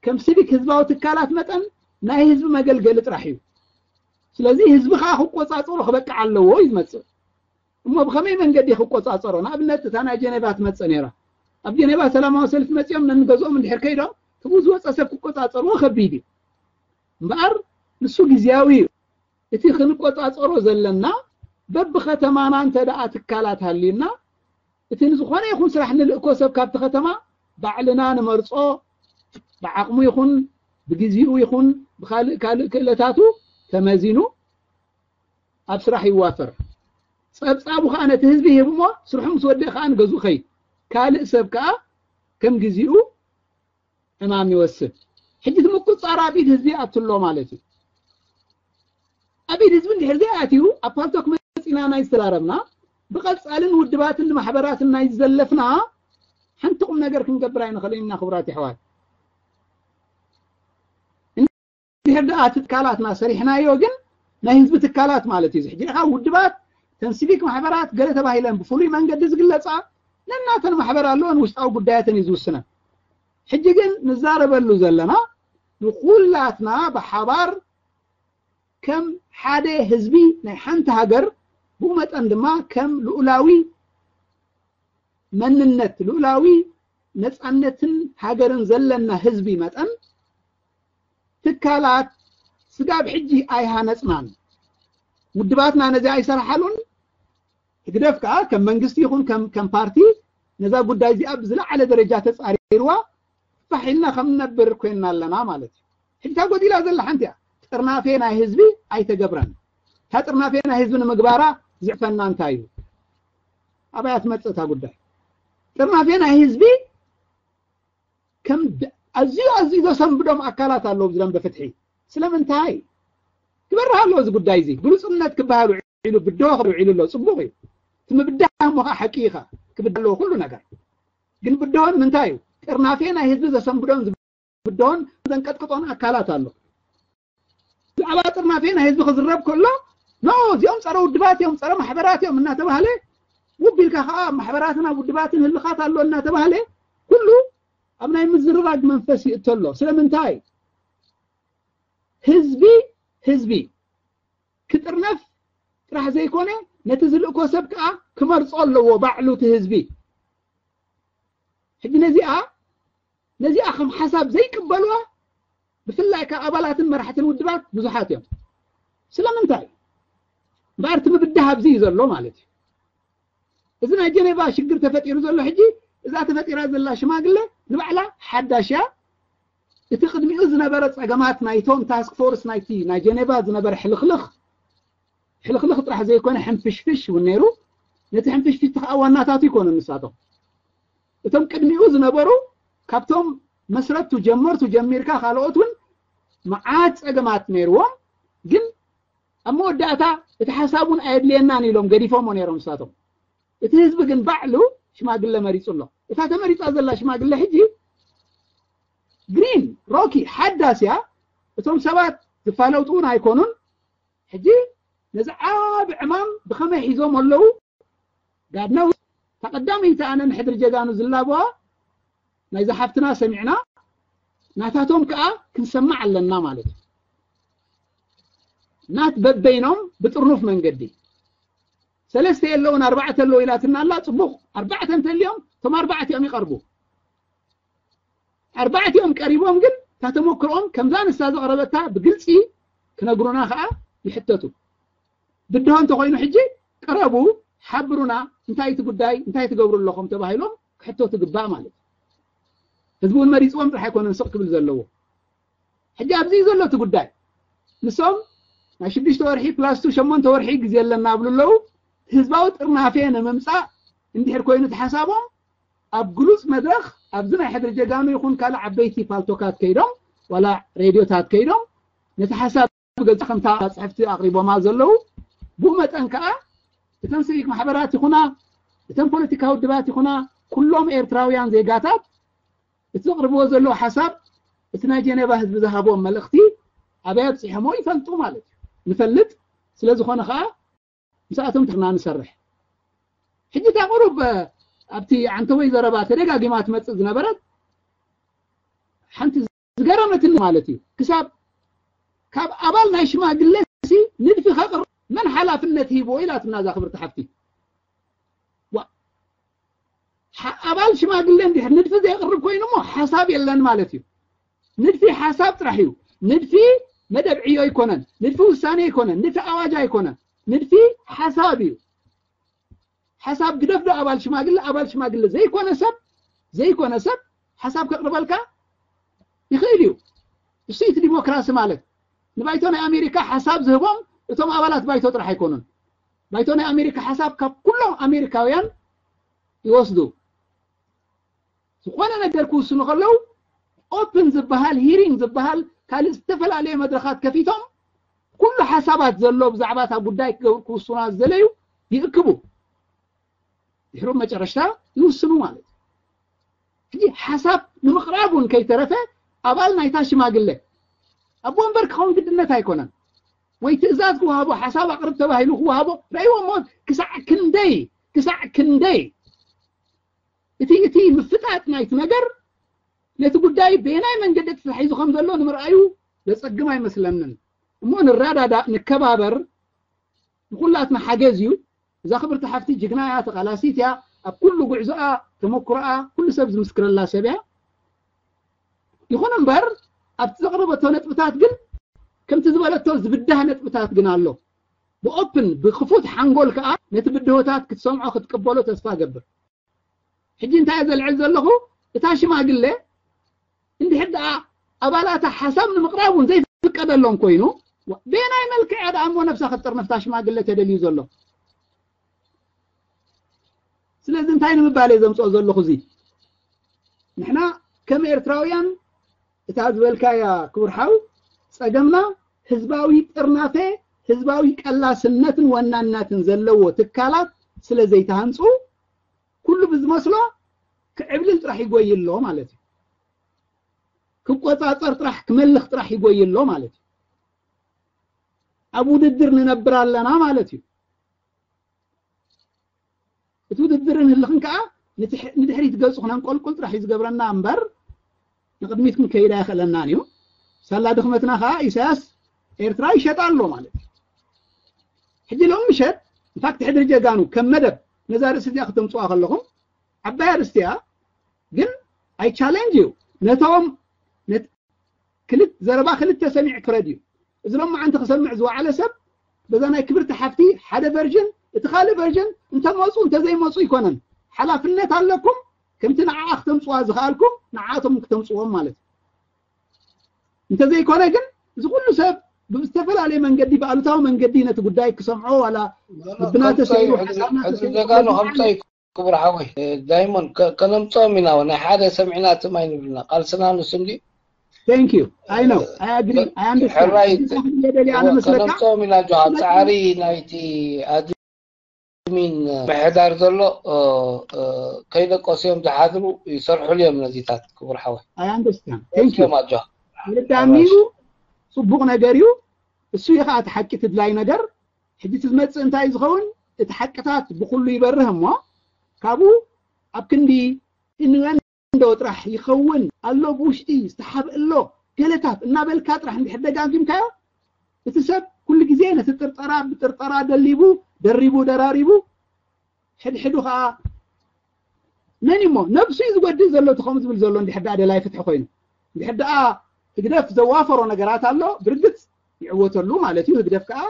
ከም ሲቪክ ህዝባዊ ትካላት መጠን ናይ ህዝቢ መገልገሊ ጥራሕ እዩ። ስለዚ ህዝቢ ከዓ ክቆጻጸሮ ክበቅዕ ኣለዎ እዩ ዝመጽእ። እሞ ብኸመይ መንገዲ ክቆጻጸሮ? ንኣብነት እታ ናይ ጀኔቫ ትመጽእ ነይራ። ኣብ ጀኔቫ ሰላማዊ ሰልፊ መጺኦም ነንገዝኦም እንድሕር ከይዶም ትብኡ ዝወጸ ሰብ ክቆጻጸርዎ ከቢድ እዩ። እምበኣር ንሱ ግዝያዊ እዩ። እቲ ክንቆጻጸሮ ዘለና በብኸተማና እንተ ደኣ ትካላት ሃልዩና እቲ ንዝኾነ ይኹን ስራሕ ንልእኮ ሰብ ካብቲ ከተማ ባዕልና ንመርጾ ብዓቕሙ ይኹን ብግዚኡ ይኹን ብካልእ ካልእ ክእለታቱ ተመዚኑ ኣብ ስራሕ ይዋፈር። ጸብጻቡ ከዓ ነቲ ህዝቢ ይህብ እሞ ስርሑ ምስ ወደእ ከዓ ንገዝኡ ኸይድ። ካልእ ሰብ ከዓ ከም ግዚኡ ዕማም ይወስድ። ሕጂ እቲ ምቁጻር ኣብ ኢድ ህዝቢ ይኣቱ ኣሎ ማለት እዩ። ኣብ ኢድ ህዝቢ እንድሕር ዘይኣትዩ ኣብ ፓልቶክ መጺና ናይ ዝተዛረብና ብቐጻልን ውድባትን ማሕበራትን ናይ ዝዘለፍና ሓንቲ ቁም ነገር ክንገብር ኣይንኽእልን ኢና ክቡራት የሕዋት። እንድሕር ደኣ ትካላትና ሰሪሕናዮ ግን ናይ ህዝቢ ትካላት ማለት እዩ። ሕጂ ደኣ ውድባት ተን ሲቪክ ማሕበራት ገለ ተባሂለን ብፍሉይ መንገዲ ዝግለጻ ነናተን ማሕበር ኣለወን ውሽጣዊ ጉዳያተን እዩ ዝውስነን። ሕጂ ግን ንዛረበሉ ዘለና ንኩላትና ብሓባር ከም ሓደ ህዝቢ ናይ ሓንቲ ሃገር ብኡ መጠን ድማ ከም ልኡላዊ መንነት ልኡላዊ ነጻነትን ሃገርን ዘለና ህዝቢ መጠን ትካላት ስጋብ ሕጂ ኣይሃነጽናን። ውድባትና ነዚ ኣይሰርሓሉን። ህግደፍ ከዓ ከም መንግስቲ ይኹን ከም ከም ፓርቲ ነዛ ጉዳይ እዚኣ ብዝለዓለ ደረጃ ተጻሪርዋ ፋሕ ኢልና ከም ንነብር ኮይንና ኣለና ማለት እዩ። ሕጂ እታ ጎዲላ ዘላ ሓንቲ እያ። ጥርናፌ ናይ ህዝቢ ኣይተገብረን። እታ ጥርናፌ ናይ ህዝቢ ንምግባራ ዝዕፈና እንታይ እዩ? ኣበይ እያ ትመጽእ እታ ጉዳይ? ጥርናፌ ናይ ህዝቢ ከም ድ- ኣዝዩ ኣዝዩ ዘሰንብዶም ኣካላት ኣለዉ ኣብዚ ደንበ ፍትሒ። ስለምንታይ? ክበርህ ኣለዎ እዚ ጉዳይ እዚ። ግሉጽነት ክበሃል ውዒሉ፣ ብድሆ ክበሃል ውዒሉ ኣሎ። ጽቡቕ እዩ። እቲ ምብዳህ እሞ ከዓ ሓቂ እዩ ከዓ። ክብዳህ ኣለዎ ኩሉ ነገር። ግን ብድሆ ንምንታይ እዩ? ጥርናፌ ናይ ህዝቢ ዘሰንብዶን ዝብድሆን ዘንቀጥቅጦን ኣካላት ኣሎ። ብዛዕባ ጥርናፌ ናይ ህዝቢ ክዝረብ ከሎ፣ ኖ፣ እዚኦም ጸረ ውድባት እዮም፣ ጸረ ማሕበራት እዮም እናተባህለ፣ ውብ ኢልካ ከዓ ማሕበራትን ኣብ ውድባትን ህልኻት ኣሎ እናተባህለ፣ ኩሉ ኣብ ናይ ምዝርራግ መንፈስ ይእቶ ኣሎ። ስለምንታይ? ህዝቢ፣ ህዝቢ ክጥርነፍ ጥራሕ ዘይኮነ፣ ነቲ ዝልእኮ ሰብ ከዓ ክመርጾ ኣለዎ ባዕሉ እቲ ህዝቢ። ሕጂ ነዚኣ፣ ነዚኣ ከም ሓሳብ ዘይቅበልዋ፣ ብፍላይ ከዓ ኣባላትን መራሕትን ውድባት ብዙሓት እዮም። ስለምንታይ? እምበኣር እቲ ምብዳህ ኣብዚ እዩ ዘሎ ማለት እዩ። እዚ ናይ ጀኔቫ ሽግር ተፈጢሩ ዘሎ ሕጂ፣ እዛ ተፈጢራ ዘላ ሽማግለ ንባዕላ ሓዳሽ እያ። እቲ ቅድሚኡ ዝነበረ ጸገማት ናይቶም ታስክ ፎርስ ናይቲ ናይ ጀኔቫ ዝነበረ ሕልኽልኽ፣ ሕልኽልኽ ጥራሕ ዘይኮነ ሕንፍሽፍሽ እውን ነይሩ። ነቲ ሕንፍሽፍሽ ከዓ ዋናታቱ ይኮኑ ንሳቶም። እቶም ቅድሚኡ ዝነበሩ ካብቶም መስረቱ ጀመርቱ ጀሚርካ ካልኦት እውን መዓት ጸገማት ነይርዎም፣ ግን ኣብ መወዳእታ እቲ ሓሳብ እውን ኣየድልየናን ኢሎም ገዲፎሞ ነይሮም ንሳቶም። እቲ ህዝቢ ግን ባዕሉ ሽማግለ መሪጹ ኣሎ። እታ ተመሪጻ ዘላ ሽማግለ ሕጂ ግሪን ሮኪ ሓዳስ እያ። እቶም ሰባት ዝፋለጡ እውን ኣይኮኑን። ሕጂ ነዚ ዓቢ ዕማም ብኸመይ ሒዞም ኣለዉ? ጋድነው ተቐዳመይቲ ኣነ ንሕድሪ ጀጋኑ ዝላበዋ ናይዛ ሓፍትና ሰሚዕና ናታቶም ከዓ ክንሰማዕ ኣለና ማለት እዩ። ናት በበይኖም ብጥርኑፍ መንገዲ ሰለስተ የለውን ኣርባዕተ ኣለዉ ኢላትና ኣላ። ጽቡቕ፣ ኣርባዕተ እንተልዮም እቶም ኣርባዕቲኦም ይቐርቡ። ኣርባዕቲኦም ቀሪቦም ግን እታ ተመክሮኦም ከምዛ ንሳ ዘቕረበታ ብግልጺ ክነግሩና ከዓ ይሕተቱ። ብድሆ እንተኾይኑ ሕጂ ቅረቡ፣ ሓብሩና፣ እንታይ እቲ ጉዳይ፣ እንታይ ትገብሩ ኣለኹም ተባሂሎም ክሕተቱ ግባእ ማለት እዩ። ህዝቢ እውን መሪፅዎም ጥራሕ ኣይኮነን ስቕ ክብል ዘለዎ። ሕጂ ኣብዚ እዩ ዘሎ እቲ ጉዳይ። ንሶም ናይ ሽዱሽተ ወርሒ ፕላስ ቱ ሸሞንተ ወርሒ ግዜ ኣለና ኣብሉ ኣለዉ። ህዝባዊ ጥርናፌ ንምምፃእ እንድሕር ኮይኑ እቲ ሓሳቦም ኣብ ግሉፅ መድረኽ ኣብዚ ናይ ሕድሪ ጀጋኑ ይኹን ካልእ ዓበይቲ ፓልቶካት ከይዶም ዋላ ሬድዮታት ከይዶም ነቲ ሓሳብ ብገዛ ከምታ ፅሕፍቲ ኣቕሪቦማ ዘለዉ ብኡ መጠን ከዓ እተን ሲቪክ ማሕበራት ይኹና እተን ፖለቲካዊ ውድባት ይኹና ኩሎም ኤርትራውያን ዜጋታት እቲ ዘቕርብዎ ዘለዉ ሓሳብ እቲ ናይ ጀኔቫ ህዝቢ ዝሃቦም መልእኽቲ ኣበይ ኣብፂሖሞ ይፈልጡ ማለት እዩ። ንፈልጥ ስለ ዝኾነ ከዓ ምስኣቶም ትርና ንሰርሕ። ሕጂ እታ ቁሩብ ኣብቲ ዓንተወይ ዘረባ ተደጋጊማ ትመፅእ ዝነበረት ሓንቲ ዝገረመትኒ ማለት እዩ። ክሳብ ካብ ኣባል ናይ ሽማግለ ሲ ንድፊ ከቕርብ መን ሓላፍነት ሂብዎ ኢላትና እዛ ክብርቲ ሓፍቲ። ዋ፣ ሓ- ኣባል ሽማግለ እንዲሕ ንድፊ ዘየቕርብ ኮይኑ እሞ ሓሳብ የለን ማለት እዩ። ንድፊ ሓሳብ ጥራሕ እዩ። ንድፊ መደብ ዕዮ ኣይኮነን። ንድፊ ውሳኔ ኣይኮነን። ንድፊ ኣዋጅ ኣይኮነን። ንድፊ ሓሳብ እዩ። ሓሳብ ግደፍ ዶ ኣባል ሽማግለ፣ ኣባል ሽማግለ ዘይኮነ ሰብ ዘይኮነ ሰብ ሓሳብ ከቕርበልካ ይኽእል እዩ። እሱ እቲ ዲሞክራሲ ማለት ንባይቶ ናይ ኣሜሪካ ሓሳብ ዝህቦም እቶም ኣባላት ባይቶ ጥራሕ ኣይኮኑን። ባይቶ ናይ ኣሜሪካ ሓሳብ ካብ ኩሎም ኣሜሪካውያን ይወስዱ። ዝኾነ ነገር ክውስኑ ከለዉ ኦፕን ዝበሃል ሂሪንግ ዝበሃል ካልእ ዝተፈላለየ መድረኻት ከፊቶም ኩሉ ሓሳባት ዘሎ ብዛዕባ እታ ጉዳይ ክገብሩ ክውስኑዋ ዝደለዩ ይእክቡ። ድሕሩ መጨረሽታ ይውስኑ ማለት እዩ። ሕጂ ሓሳብ ንምቕራብ እውን ከይተረፈ ኣባል ናይታ ሽማግለ ኣቦ ወንበር ክኸውን ግድነት ኣይኮነን። ወይ ትእዛዝ ክወሃቦ ሓሳብ ኣቕርብ ተባሂሉ ክወሃቦ ረእይዎ እሞ ክሳዕ ክንደይ ክሳዕ ክንደይ እቲ እቲ ምፍጣጥ ናይቲ ነገር ነቲ ጉዳይ በየናይ መንገዲ ተታሒዙ ከም ዘሎ ንምርኣዩ ዘጸግም ኣይመስለንን። እሞ ንረዳዳእ፣ ንከባበር፣ ንኹላትና ሓገዝ እዩ። እዛ ክብርቲ ሓፍቲ ጅግና እያ፣ ተቓላሲት እያ፣ ኣብ ኩሉ ጉዕዞኣ ተመኩሮኣ ኩሉ ሰብ ዝምስክረላ ሰብ እያ። ይኹን እምበር ኣብቲ ዘቕረበቶ ነጥብታት ግን ከምቲ ዝበለቶ ዝብዳህ ነጥብታት ግን ኣሎ። ብኦፕን ብክፉት ሓንጎል ከኣ ነቲ ብድሆታት ክትሰምዖ ክትቅበሎ ተስፋ እገብር። ሕጂ እንታይ እየ ዘልዕል ዘለኹ? እታ ሽማግለ እንድሕር ደኣ ኣባላታ ሓሳብ ንምቕራብ እውን ዘይፍቀደሎም ኮይኑ በየናይ መልክዕ እያ ደኣ እሞ ነብሳ ክትጥርንፍታ ሽማግለ ተደልዩ ዘሎ? ስለዚ እንታይ ንምባል እየ ዘምፅኦ ዘለኹ? እዚ ንሕና ከም ኤርትራውያን እታ ዝበልካያ ክቡር ሓው ጸገምና ህዝባዊ ጥርናፈ ህዝባዊ ቀላስነትን ወናናትን ዘለዎ ትካላት ስለ ዘይተሃንፁ ኩሉ ብዝመስሎ ክዕብልል ጥራሕ ይጎይ ኣሎ ማለት እዩ። ክቆፃፀር ጥራሕ ክመልኽ ጥራሕ ይጎይ ኣሎ ማለት እዩ። ኣብ ውድድር ንነብር ኣለና ማለት እዩ። እቲ ውድድርን ህልኽን ከዓ ንድሕሪት ገፁ ክነንቆልቁል ጥራሕ እዩ ዝገብረና እምበር ንቕድሚት ክንከይድ ኣይኽእለናን እዩ። ሳላ ድኽመትና ከዓ ኢሳያስ ኤርትራ ይሸጣ ኣሎ ማለት እዩ። ሕጂ ሎም ምሸት ኢንፋክት ሕድሪ ጀጋኑ ከም መደብ ነዛ ርእሲ እዚኣ ክተምፅዋ ከለኹም ዓባይ ኣርእስቲ እያ፣ ግን ኣይ ቻሌንጅ እዩ ነቶም ክልት ዘረባ ክልተ ሰሚዕ ክረድ እዩ። እዚ ሎም መዓንቲ ክሰምዕ ዝወዓለ ሰብ በዛ ናይ ክብርቲ ሓፍቲ ሓደ ቨርዥን እቲ ካልእ ቨርዥን እንተመፁ እንተዘይመፁ ይኮነን ሓላፍነት ኣለኩም። ከምቲ ንዓኣ ክተምፅዋ ዝኽኣልኩም ንዓኣቶም ክተምፅዎም ማለት እዩ። እንተዘይኮነ ግን እዚ ኩሉ ሰብ ብዝተፈላለየ መንገዲ ብኣሉታዊ መንገዲ ነቲ ጉዳይ ክሰምዖ ዋላ ልብና ተሰይሩ ሓሳብና ተሰይሩ ጀጋኑ ከምፀ ክቡር ሓወይ ዳይሞን ከነምፅኦም ኢና ናይ ሓደ ሰሚዕና ትም ኣይንብልና ቃልስና ንሱ እንዲ Thank you. I know. I agree. I understand. ሕራይ ከነምፅኦም ኢና ጆሃ ፃዕሪ ናይቲ ኣድሚን ምሕዳር ዘሎ ከይደቀሱ እዮም ዝሓድሩ ይሰርሕሉ እዮም ነዚታት ክቡር ሓወይ I understand. Thank you. ኣጆሃ ይርዳኒ እዩ። ፅቡቕ ነገር እዩ። እሱ እዩ ከዓ እቲ ሓቂ ትድላይ ነገር። ሕጂ እቲ ዝመፅእ እንታይ ዝኸውን እቲ ሓቅታት ብኩሉ ይበርህ እሞ ካብኡ ኣብ ክንዲ እንወንዶ ጥራሕ ይኸውን ኣሎ ብውሽጢ ዝተሓብእ ኣሎ ገለታት እናበልካ ጥራሕ እንድሕር ደጋጊምካዮ እቲ ሰብ ኩሉ ግዜ ነቲ ጥርጠራ ብጥርጠራ ደሊቡ ደሪቡ ደራሪቡ ሕድሕዱ ከዓ መን እሞ ነብሱ እዩ ዝጎድእ ዘሎ እቲ ከምኡ ዝብል ዘሎ እንድሕር ደኣ ደላይ ፍትሒ ኮይኑ እንድሕር ደኣ ህግደፍ ዘዋፈሮ ነገራት ኣሎ ብርግፅ ይዕወተሉ ማለት እዩ ህግደፍ ከዓ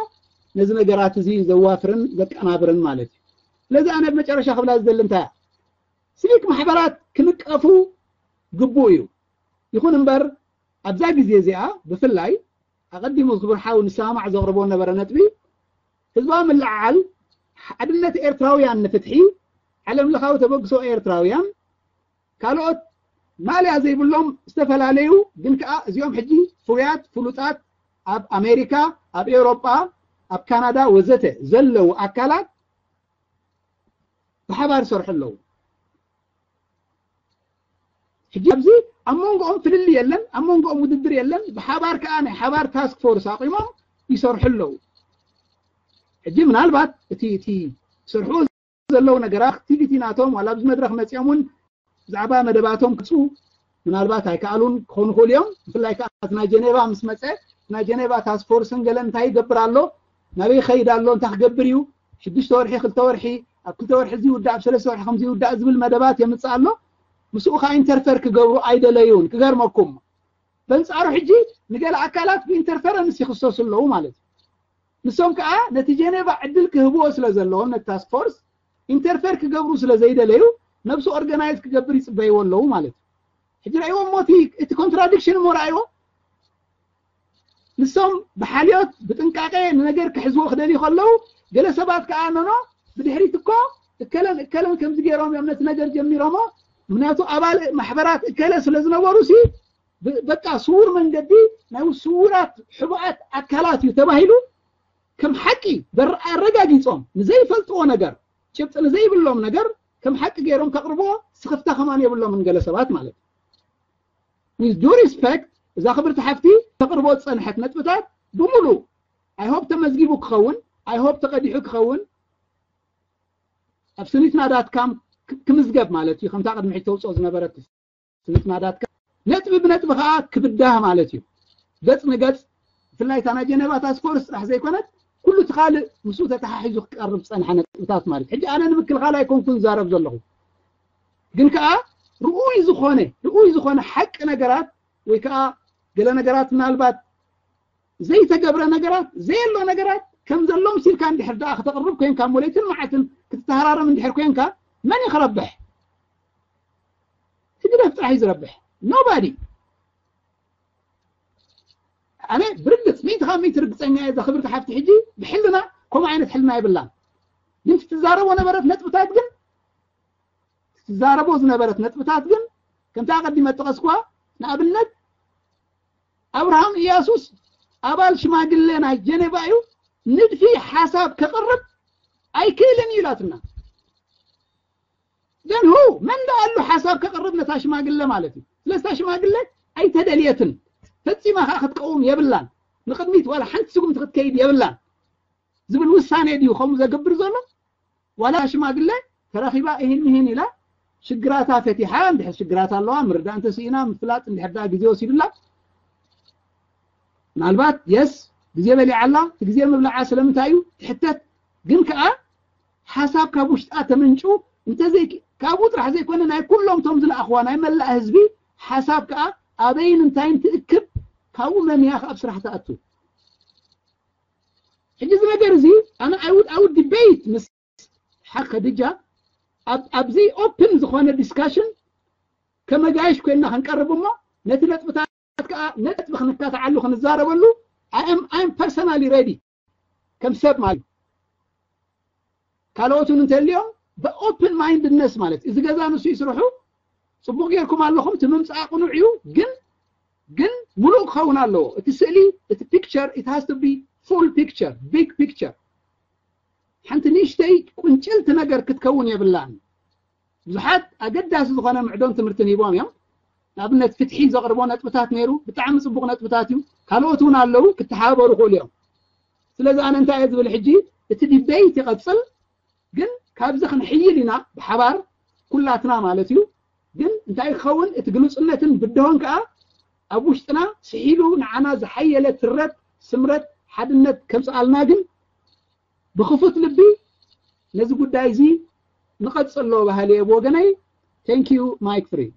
ነዚ ነገራት እዚ ዘዋፍርን ዘቀናብርን ማለት እዩ ስለዚ ኣነ መጨረሻ ክብላ ዝደሊ እንታይ ሲቪክ ማሕበራት ክንቀፉ ግቡእ እዩ ይኹን እምበር ኣብዛ ግዜ እዚኣ ብፍላይ ኣቐዲሙ ክብር ሓው ንሰማማዕ ዘቕርቦ ነበረ ነጥቢ ህዝባዊ ምልዕዓል ሓድነት ኤርትራውያን ንፍትሒ ዓለም ለኻዊ ተበግሶ ኤርትራውያን ካልኦት ማልያ ዘይብሎም ዝተፈላለዩ ግን ከዓ እዚኦም ሕጂ ፍሩያት ፍሉጣት ኣብ ኣሜሪካ ኣብ ኤውሮጳ ኣብ ካናዳ ወዘተ ዘለዉ ኣካላት ብሓባር ይሰርሑ ኣለዉ ሕጂ ኣብዚ ኣብ መንጎኦም ፍልልይ የለን፣ ኣብ መንጎኦም ውድድር የለን። ብሓባር ከዓ ናይ ሓባር ታስክ ፎርስ ኣቂሞም ይሰርሑ ኣለዉ። ሕጂ ምናልባት እቲ እቲ ይሰርሕዎ ዘለዉ ነገራት ኣክቲቪቲ ናቶም ዋላ ኣብዚ መድረክ መፂኦም እውን ብዛዕባ መደባቶም ክፁ ምናልባት ኣይከኣሉን ክኾኑ ክእሉ እዮም። ብፍላይ ከዓ እቲ ናይ ጀኔቫ ምስ መፀ ናይ ጀኔቫ ታስክ ፎርስን ገለ እንታይ ይገብር ኣሎ፣ ናበይ ይኸይድ ኣሎ፣ እንታይ ክገብር እዩ፣ ሽዱሽተ ወርሒ፣ ክልተ ወርሒ፣ ኣብ ክልተ ወርሒ እዚ ይውዳእ፣ ኣብ ሰለስተ ወርሒ ከምዚ ይውዳእ ዝብል መደባት የምፅእ ኣሎ። ምስኡ ከዓ ኢንተርፈር ክገብሩ ኣይደለዩን። ክገርመኩም በንፃሩ ሕጂ ንገለ ኣካላት ብኢንተርፈረንስ ይኽሰሱ ኣለዉ ማለት እዩ። ንሶም ከዓ ነቲ ጀኔቫ ዕድል ክህብዎ ስለ ዘለዎም ነቲ ታስክ ፎርስ ኢንተርፌር ክገብሩ ስለ ዘይደለዩ ነብሱ ኦርጋናይዝ ክገብር ይፅበይዎ ኣለዉ ማለት እዩ። ሕጂ ረእይዎ እሞ እቲ ኮንትራዲክሽን እሞ ረኣይዎ። ንሶም ብሓልዮት ብጥንቃቄ ንነገር ክሕዝዎ ክደልዩ ከለዉ ገለ ሰባት ከዓ ነኖ ብድሕሪት እኮ እከለን እከለን ከምዚ ገይሮም እዮም ነቲ ነገር ጀሚሮሞ። ምክንያቱ ኣባል ማሕበራት እከለ ስለ ዝነበሩ ሲ በቃ ስውር መንገዲ ናይ ስውራት ሕቡኣት ኣካላት እዩ ተባሂሉ ከም ሓቂ ኣረጋጊጾም ንዘይፈልጥዎ ነገር ጭብጢ ንዘይብሎም ነገር ከም ሓቂ ገይሮም ከቕርብዎ ስኽፍታ ከማን የብሎምን ገለ ሰባት ማለት እዩ። With due respect እዛ ክብርቲ ሓፍቲ ተቕርቦ ዝጸንሐት ነጥብታት ብምሉእ I hope ተመዝጊቡ ክኸውን I hope ተቐዲሑ ክኸውን ኣብ ስኒትና ዳት ካም ክምዝገብ ማለት እዩ። ከምታ ቅድሚ ሕጂ ተውፅኦ ዝነበረት ስኒትና ዳት ካም ነጥቢ ብነጥቢ ከዓ ክብዳህ ማለት እዩ። ገፅ ንገፅ ብፍላይ እታ ናይ ጀነቫ ታስክ ፎርስ ጥራሕ ዘይኮነት ኩሉ እቲ ካልእ ምስኡ ተተሓሒዙ ክቀርብ ዝፀንሐ ነጥብታት ማለት ሕጂ ኣነ ንምክልኻል ኣይኮንኩን ዛረብ ዘለኹ ግን ከዓ ርኡይ ዝኾነ ርኡይ ዝኾነ ሓቂ ነገራት ወይ ከዓ ገለ ነገራት ምናልባት ዘይተገብረ ነገራት ዘየሎ ነገራት ከም ዘሎ ምሲልካ እንድሕር ደኣ ክተቕርብ ኮንካ እሞ ለይትን መዓልትን ክትተሃራረም እንድሕር ኮንካ መን እዩ ክረብሕ? ህግደፍ ጥራሕ እዩ ዝረብሕ። Nobody። ኣነ ብርግፅ ሚእቲ ካብ ሚእቲ ርግፀኛ እየ እዛ ክብርቲ ሓፍቲ ሕጂ ብሕልና ከምኡ ዓይነት ሕልና የብላን። ግን ትዛረቦ ነበረት ነጥብታት ግን ትዛረቦ ዝነበረት ነጥብታት ግን ከምቲ ኣቐዲመ ጠቐስኳ ንኣብነት ኣብርሃም ኢያሱስ ኣባል ሽማግለ ናይ ጀኔቫ እዩ ንድፊ ሓሳብ ከቕርብ ኣይክእልን እዩ ኢላትና። ግን ሁ መን ደኣ ኣሉ ሓሳብ ከቕርብ ነታ ሽማግለ ማለት እዩ። ስለስታ ሽማግለ ኣይተደልየትን ፈጺማ ከዓ ክትቀውም የብላን። ንቕድሚት ዋላ ሓንቲ ስጉምቲ ክትከይድ የብላን ዝብል ውሳኔ ድዩ ከምኡ ዘገብር ዘሎ? ዋላ ሽማግለ ተራኺባ እሂን ምሂን ኢላ ሽግራታ ፈቲሓ እንድሕር ሽግራት ኣለዋ ምርዳእ እንተስኢና ምፍላጥ እንድሕር ደኣ ግዜ ወሲዱላ ምናልባት የስ ግዜ በሊዓ ኣላ እቲ ግዜ ምብላዓ ስለምንታይ እዩ ትሕተት ግን ከዓ ሓሳብ ካብ ውሽጣ ተመንጩ እንተዘይ ካብኡ ጥራሕ ዘይኮነ ናይ ኩሎም ቶም ዝለኣኽዋ ናይ መላእ ህዝቢ ሓሳብ ከዓ ኣበይን እንታይን ትእክብ ካብኡ መምያ ኣብ ስራሕ ትኣቱ ሕጂ እዚ ነገር እዚ ኣነ I would I would debate ምስ ሓ ከድጃ ኣብዚ ኦፕን ዝኾነ ዲስካሽን ከመጋየሽ ኮይና ክንቀርብ እሞ ነቲ ነጥብታት ከዓ ነጥቢ ክንካትዓሉ ክንዛረበሉ I am I am personally ready ከም ሰብ ማለት ካልኦት እውን እንተልዮም ብኦፕን ማይንድነስ ማለት እዚ ገዛ ንሱ ይስርሑ ፅቡቅ ጌርኩም ኣለኹም እቲ ምምፃእ ቅኑዕ እዩ ግን ግን ሙሉእ ክኸውን ኣለዎ እቲ ስእሊ እቲ picture it has to be full picture big picture ሓንቲ ንእሽተይ ቁንጭልቲ ነገር ክትከውን የብላን ብዙሓት ኣገዳሲ ዝኾነ ምዕዶን ትምህርትን ሂቦም እዮም ንኣብነት ፍትሒ ዘቕርቦ ነጥብታት ነይሩ ብጣዕሚ ፅቡቅ ነጥብታት እዩ ካልኦት እውን ኣለዉ ክተሓባበሩ ክእሉ እዮም ስለዚ ኣነ እንታይ እየ ዝብል ሕጂ እቲ ዲቤይት ይቐፅል ግን ካብዚ ክንሕይል ኢና ብሓባር ኩላትና ማለት እዩ ግን እንታይ ክኸውን እቲ ግሉፅነትን ብድሆን ከዓ ኣብ ውሽጥና ስሒሉ ንዓና ዝሓየለ ትረት ስምረት ሓድነት ከምፅኣልና ግን ብክፉት ልቢ ነዚ ጉዳይ እዚ ንቐፅሎ ባህሊ እየ ብወገነይ thank you Mike Free